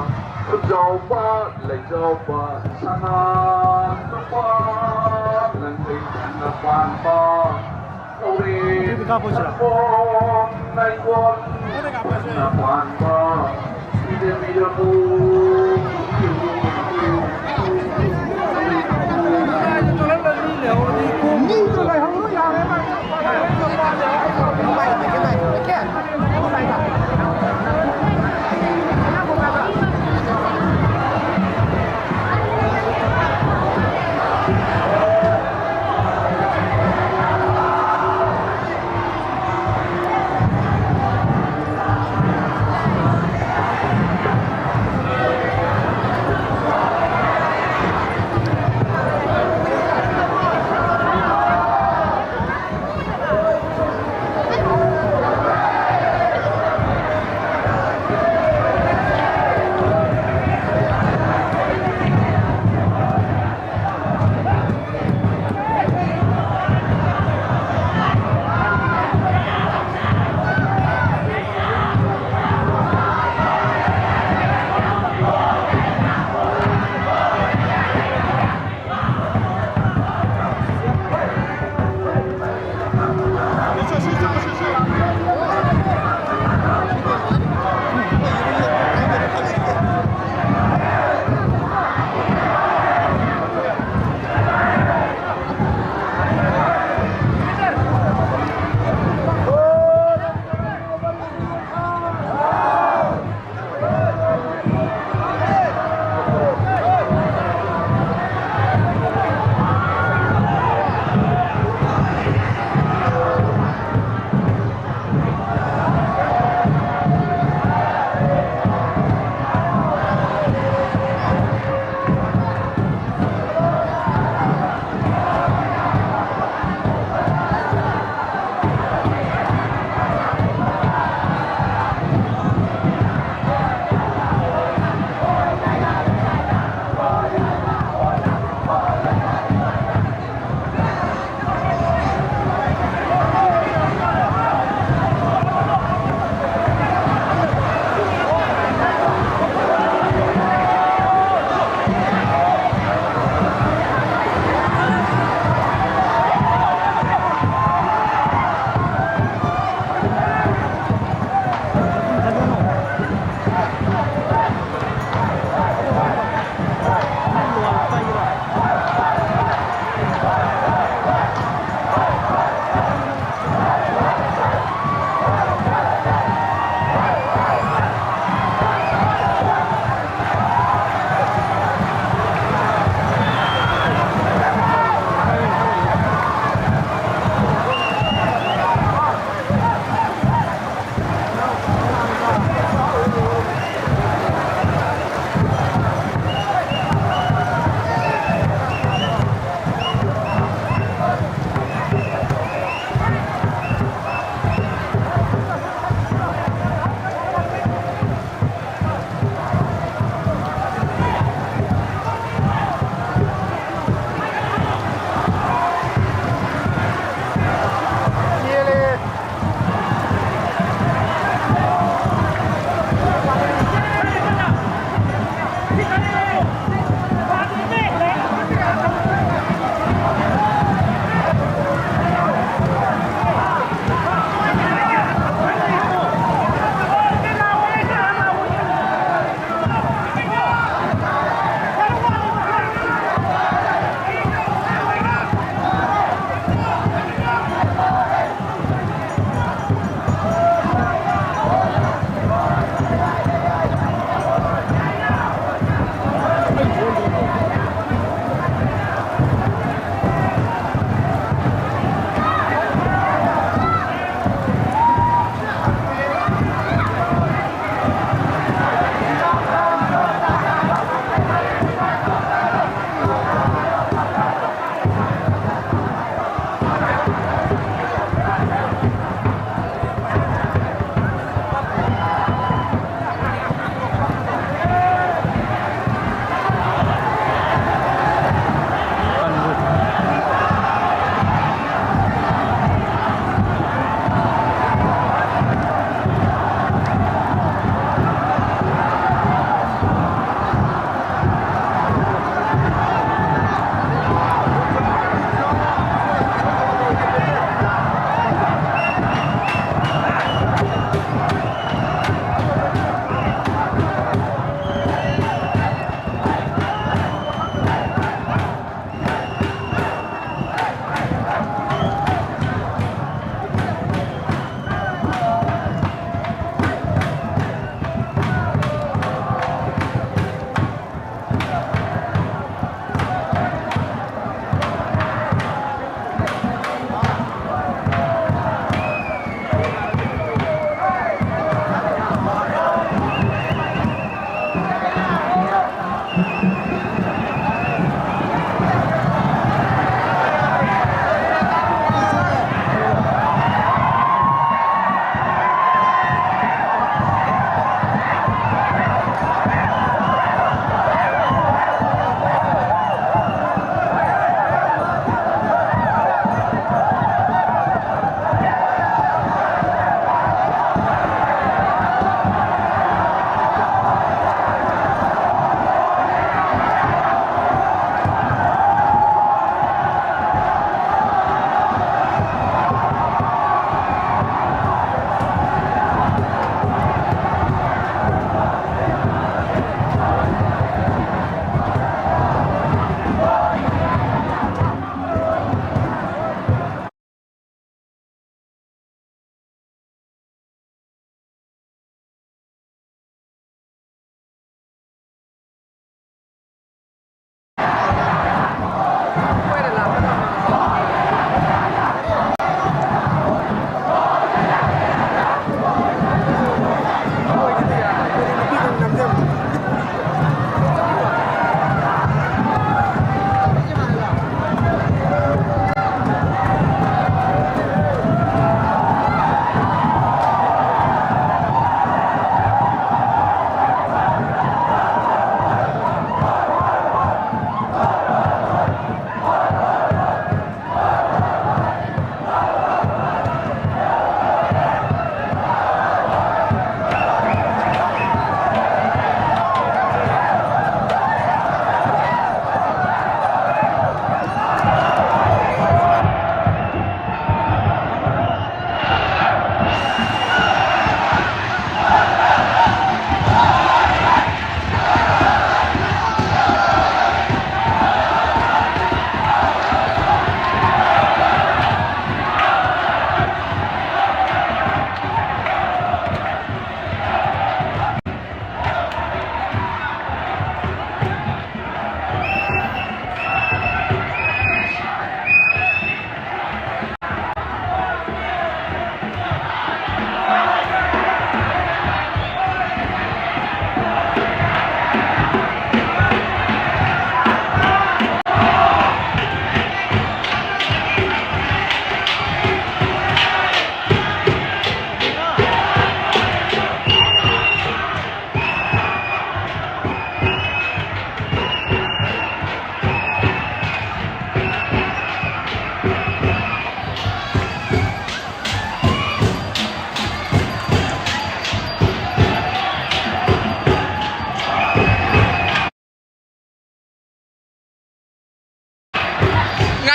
ꯈꯨꯟꯖꯥꯎꯕ ꯂꯩꯖꯥꯎꯕ ꯁꯅꯥ ꯂꯨꯄꯥ ꯂꯪꯇ꯭ꯔꯤꯛ ꯁꯪꯅ ꯄꯥꯟꯕ ꯂꯧꯔꯦꯝ ꯁꯪꯒꯣꯝ ꯂꯩꯀꯣꯜ ꯁꯪꯅ ꯄꯥꯟꯕ ꯁꯤꯗ ꯄꯤꯔꯕꯨ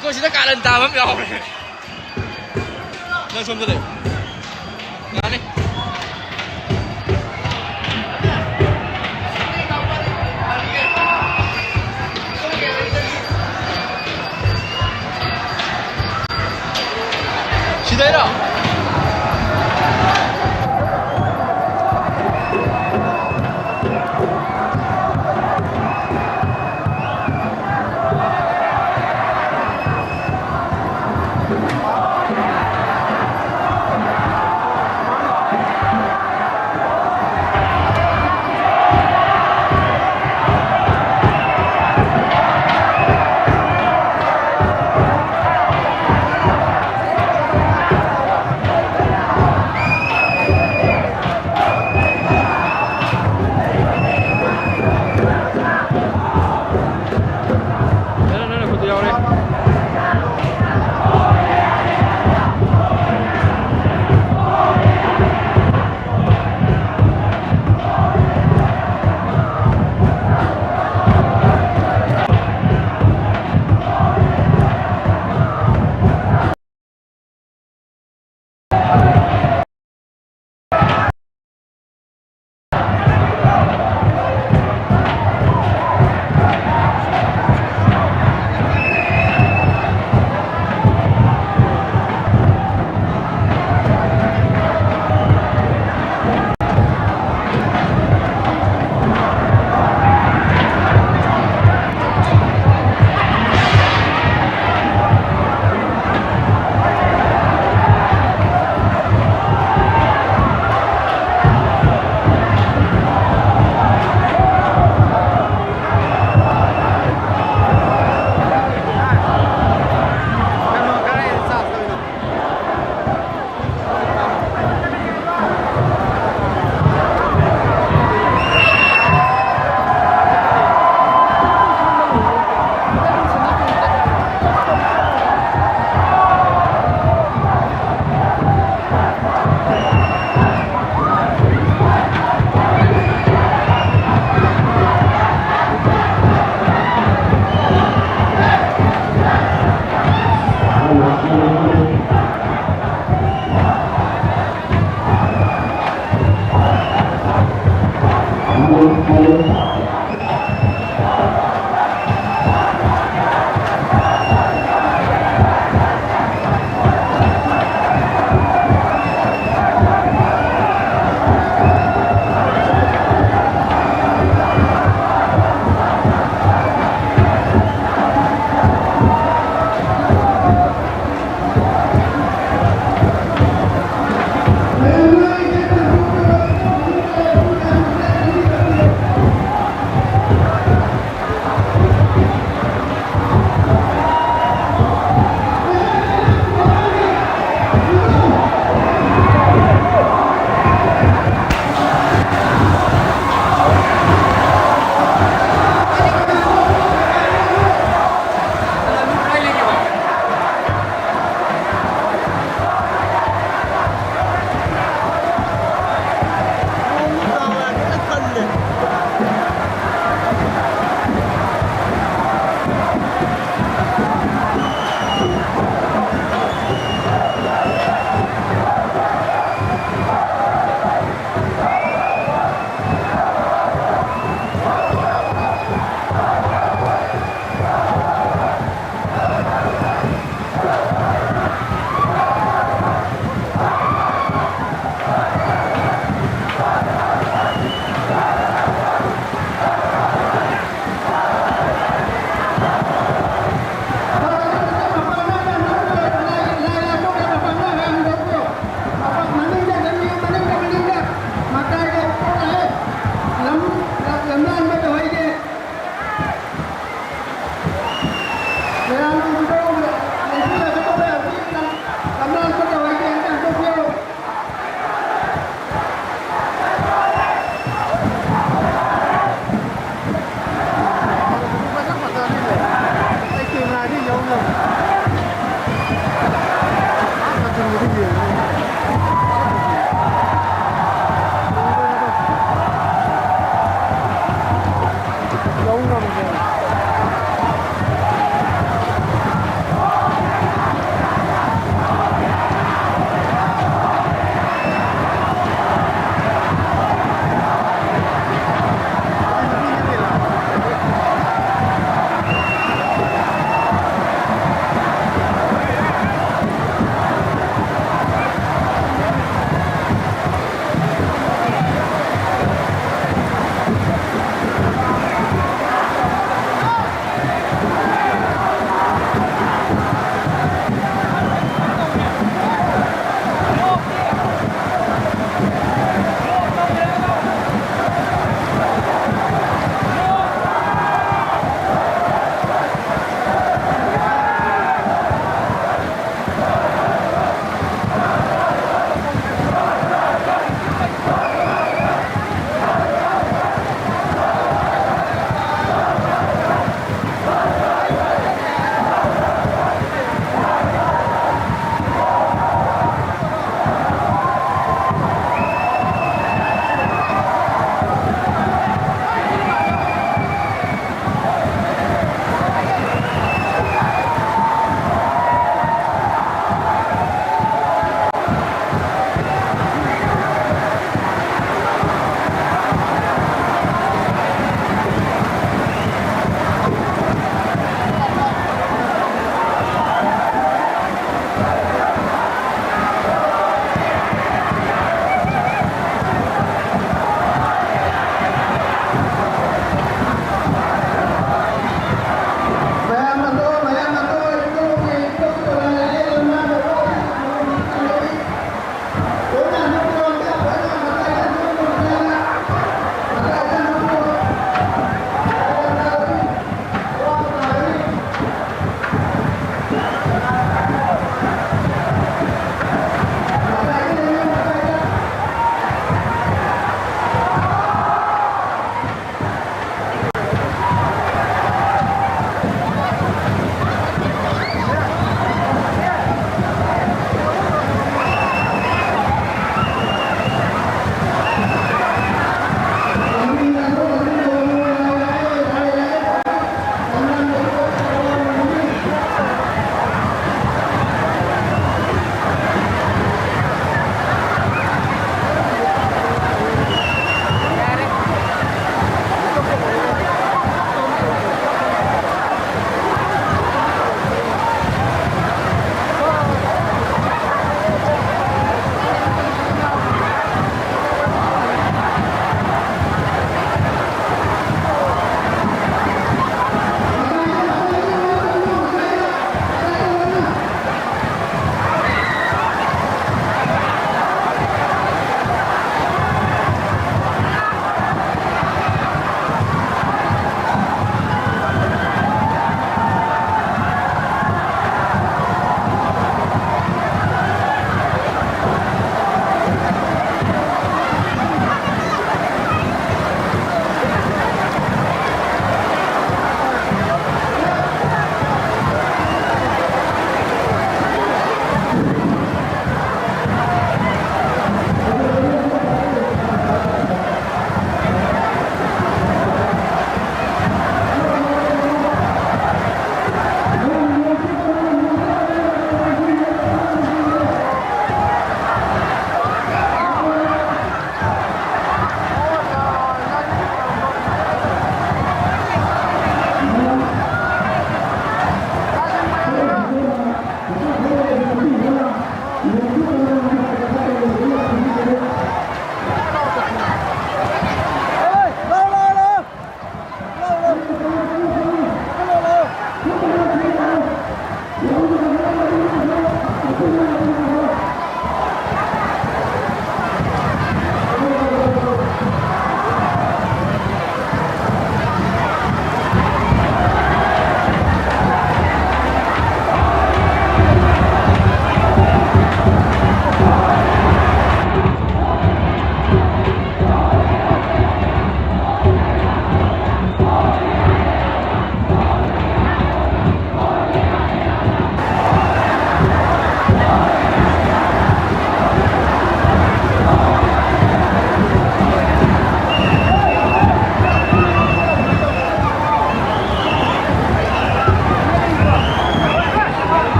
ꯑꯩꯈꯣꯏ ꯁꯤꯗ ꯀꯥꯔꯟ ꯇꯥꯕ ꯑꯃ ꯌꯥꯎꯔꯦ꯫ ꯅꯪ ꯁꯣꯝꯗ ꯂꯩꯌꯨ꯫ ꯌꯥꯅꯤ꯫ ꯁꯤꯗꯩꯔꯣ?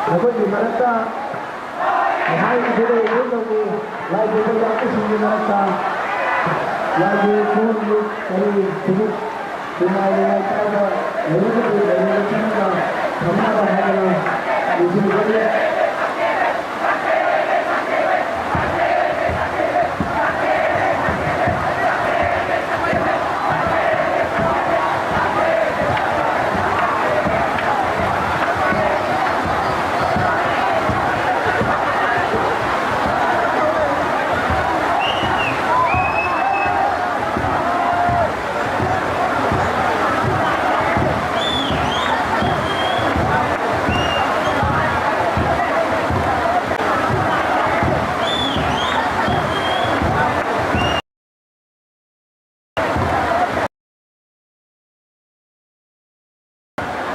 ꯑꯩꯈꯣꯏꯒꯤ ꯃꯔꯛꯇ ꯉꯁꯥꯏꯒꯤ ꯂꯥꯏ ꯄꯨꯕ ꯂꯥꯛꯄꯁꯤꯡꯒꯤ ꯃꯔꯛꯇ ꯂꯥꯏꯒꯤ ꯀꯣꯟꯒꯤ ꯀꯔꯤ ꯐꯤꯖꯦꯠ ꯅꯨꯡꯉꯥꯏ ꯅꯨꯡꯉꯥꯏ ꯄꯥꯏꯕ ꯂꯩꯔꯒꯗꯤ ꯂꯩꯔꯒ ꯆꯪꯉꯒ ꯊꯝꯅꯕ ꯍꯥꯏꯗꯅ ꯅꯤꯡꯁꯤꯡꯖꯔꯤ꯫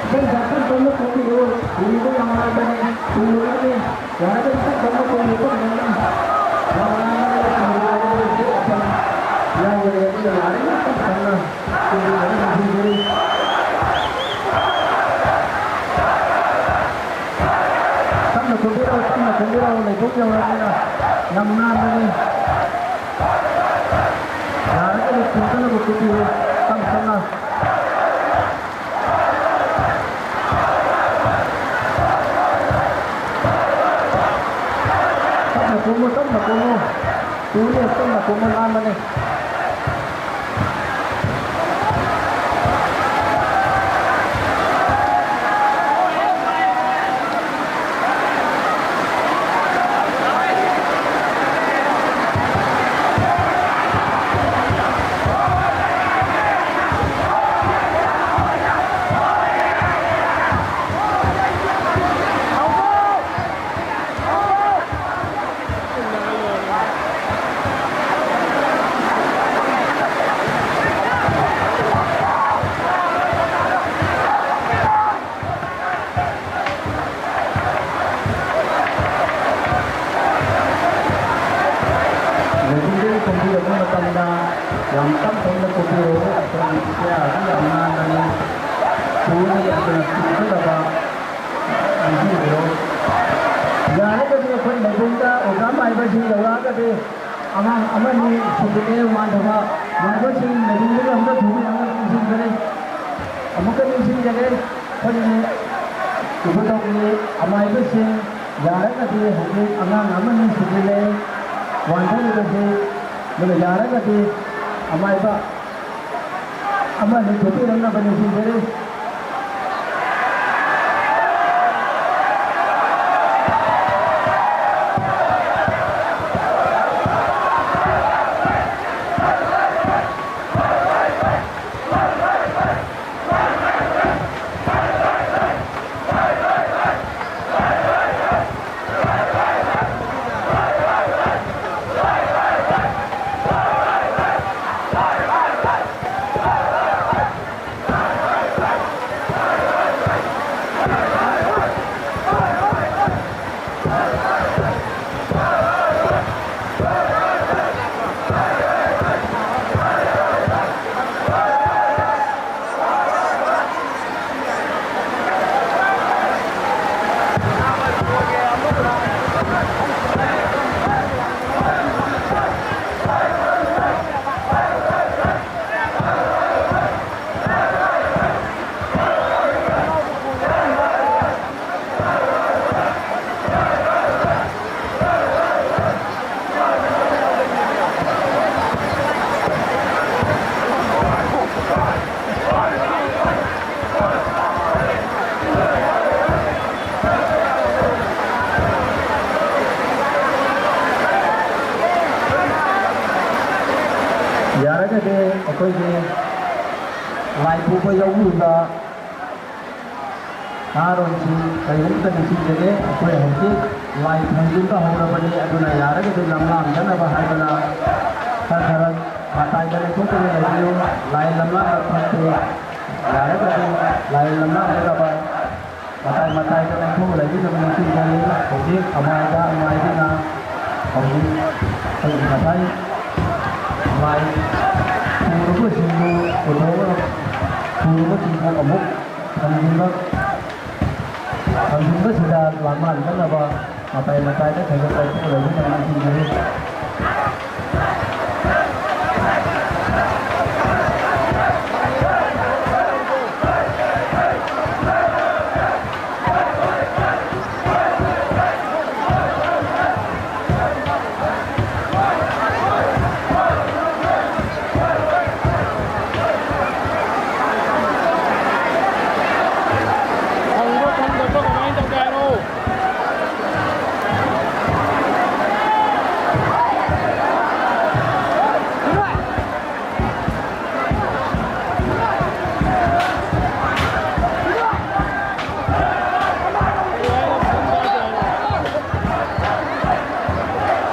ꯏꯆꯟ ꯁꯥ ꯇꯞ ꯇꯞꯅ ꯊꯣꯛꯄꯤꯔꯣ꯫ ꯌꯦꯡꯕ ꯌꯥꯝ ꯅꯨꯡꯉꯥꯏꯕꯅꯦ꯫ ꯊꯨꯡꯂꯒꯅꯤ꯫ ꯌꯥꯔꯒꯗꯤ ꯇꯞ ꯇꯞꯅ ꯊꯣꯛꯄꯤꯔꯣ, ꯇꯞ ꯇꯞꯅ꯫ ꯌꯥꯝ ꯅꯨꯡꯉꯥꯏꯕꯅꯦ꯫ ꯊꯨꯡꯂꯒꯅꯤ꯫ ꯌꯥꯎꯔꯒꯗꯤ ꯌꯥꯔꯤꯉꯩ ꯇꯞ ꯇꯞꯅ ꯊꯣꯛꯄꯤꯔꯣ꯫ ꯇꯞꯅ ꯊꯣꯛꯄꯤꯔꯣ, ꯇꯞꯅ ꯊꯣꯛꯄꯤꯔꯣ꯫ ꯂꯩꯊꯣꯛ ꯌꯧꯔꯕꯅꯤꯅ ꯌꯥꯝ ꯅꯥꯟꯕꯅꯤ꯫ ꯌꯥꯔꯒꯗꯤ ꯊꯨꯡꯅꯅꯕ ꯊꯣꯛꯄꯤꯔꯣ, ꯇꯞ ꯇꯞꯅ꯫ ꯇꯞꯅ ꯀꯨꯝꯃꯨ, ꯇꯞꯅ ꯀꯨꯝꯃꯨ꯫ ꯇꯨꯔꯦ, ꯇꯞꯅ ꯀꯨꯝꯃꯨ, ꯂꯥꯟꯕꯅꯦ꯫ ꯌꯥꯝ ꯇꯞ ꯇꯞꯅ ꯀꯨꯝꯕꯤꯔꯛꯎ꯫ ꯑꯩꯈꯣꯏꯒꯤ ꯆꯤꯌꯔ ꯑꯗꯨ ꯌꯥꯝ ꯅꯥꯟꯕꯅꯤ꯫ ꯇꯨꯅꯤ ꯑꯗꯨꯅ ꯆꯤꯡꯈꯠꯅꯕ ꯅꯤꯡꯁꯤꯡꯕꯤꯔꯣ꯫ ꯌꯥꯔꯒꯗꯤ ꯑꯩꯈꯣꯏ ꯃꯥꯏꯕꯝꯗ ꯑꯣꯖꯥ ꯃꯥꯏꯕꯁꯤꯡ ꯌꯧꯔꯛꯑꯒꯗꯤ ꯑꯉꯥꯡ ꯑꯃꯅꯤ ꯁꯤꯕꯤꯜ ꯃꯥꯟꯊꯕ ꯃꯥꯏꯕꯁꯤꯡ ꯃꯥꯏꯕꯝꯗꯨꯗ ꯑꯃꯨꯛꯇ ꯊꯨꯕꯤꯔꯝꯒꯅꯤ ꯅꯤꯡꯁꯤꯡꯖꯔꯤ꯫ ꯑꯃꯨꯛꯀ ꯅꯤꯡꯁꯤꯡꯖꯔꯤ, ꯑꯩꯈꯣꯏꯒꯤ ꯏꯕꯨꯙꯧꯒꯤ ꯑꯃꯥꯏꯕꯁꯤꯡ ꯌꯥꯔꯒꯗꯤ ꯍꯧꯖꯤꯛ ꯑꯉꯥꯡ ꯑꯃꯅꯤ ꯁꯤꯕꯤꯜ ꯋꯥꯟꯊꯔꯤꯕꯁꯤ, ꯑꯗꯨꯒ ꯌꯥꯔꯒꯗꯤ ꯑꯃꯥꯏꯕ ꯑꯃꯅꯤ ꯊꯨꯕꯤꯔꯝꯅꯕ ꯅꯤꯡꯁꯤꯡꯖꯔꯤ꯫ ꯌꯥꯔꯒꯗꯤ ꯑꯩꯈꯣꯏꯒꯤ ꯂꯥꯏ ꯄꯨꯕ ꯌꯥꯎꯕꯤꯔꯤꯕ ꯅꯍꯥꯔꯣꯜꯁꯤꯡ ꯀꯔꯤꯒꯨꯝꯕ ꯅꯤꯡꯁꯤꯡꯖꯒꯦ꯫ ꯑꯩꯈꯣꯏ ꯍꯧꯖꯤꯛ ꯂꯥꯏ ꯊꯥꯡꯖꯤꯟꯕ ꯍꯧꯔꯕꯅꯤ, ꯑꯗꯨꯅ ꯌꯥꯔꯒꯗꯤ ꯂꯝꯂꯥꯡꯗꯅꯕ ꯍꯥꯏꯗꯅ ꯈꯔ ꯈꯔ ꯃꯇꯥꯏꯗ ꯂꯦꯞꯊꯣꯛꯇꯨꯅ ꯂꯩꯕꯤꯌꯨ꯫ ꯂꯥꯏ ꯂꯝꯂꯥꯡꯕ ꯐꯠꯇꯦ꯫ ꯌꯥꯔꯒꯗꯤ ꯂꯥꯏ ꯂꯝꯂꯥꯡꯗꯅꯕ ꯃꯇꯥꯏ ꯃꯇꯥꯏꯗ ꯂꯦꯞꯊꯣꯛꯑ ꯂꯩꯕꯤꯅꯕ ꯅꯤꯡꯁꯤꯡꯖꯔꯤ꯫ ꯍꯧꯖꯤꯛ ꯑꯃꯥꯏꯕ ꯑꯃꯥꯏꯕꯤꯅ ꯍꯧꯖꯤꯛ ꯑꯩꯈꯣꯏꯒꯤ ꯉꯁꯥꯏ ꯂꯥꯏ ꯄꯨꯔꯕꯁꯤꯡꯕꯨ ꯄꯨꯊꯣꯛꯑꯒ ꯄꯨꯔꯕꯁꯤꯡꯕꯨ ꯑꯃꯨꯛ ꯊꯝꯖꯤꯟꯕ, ꯊꯝꯖꯤꯟꯕꯁꯤꯗ ꯂꯥꯟꯃꯥꯟꯗꯅꯕ ꯃꯇꯥꯏ ꯃꯇꯥꯏꯗ ꯈꯥꯏꯗꯣꯛ ꯈꯥꯏꯗꯣꯛꯑ ꯂꯩꯕ ꯉꯝꯅ ꯊꯤꯡꯖꯔꯤ꯫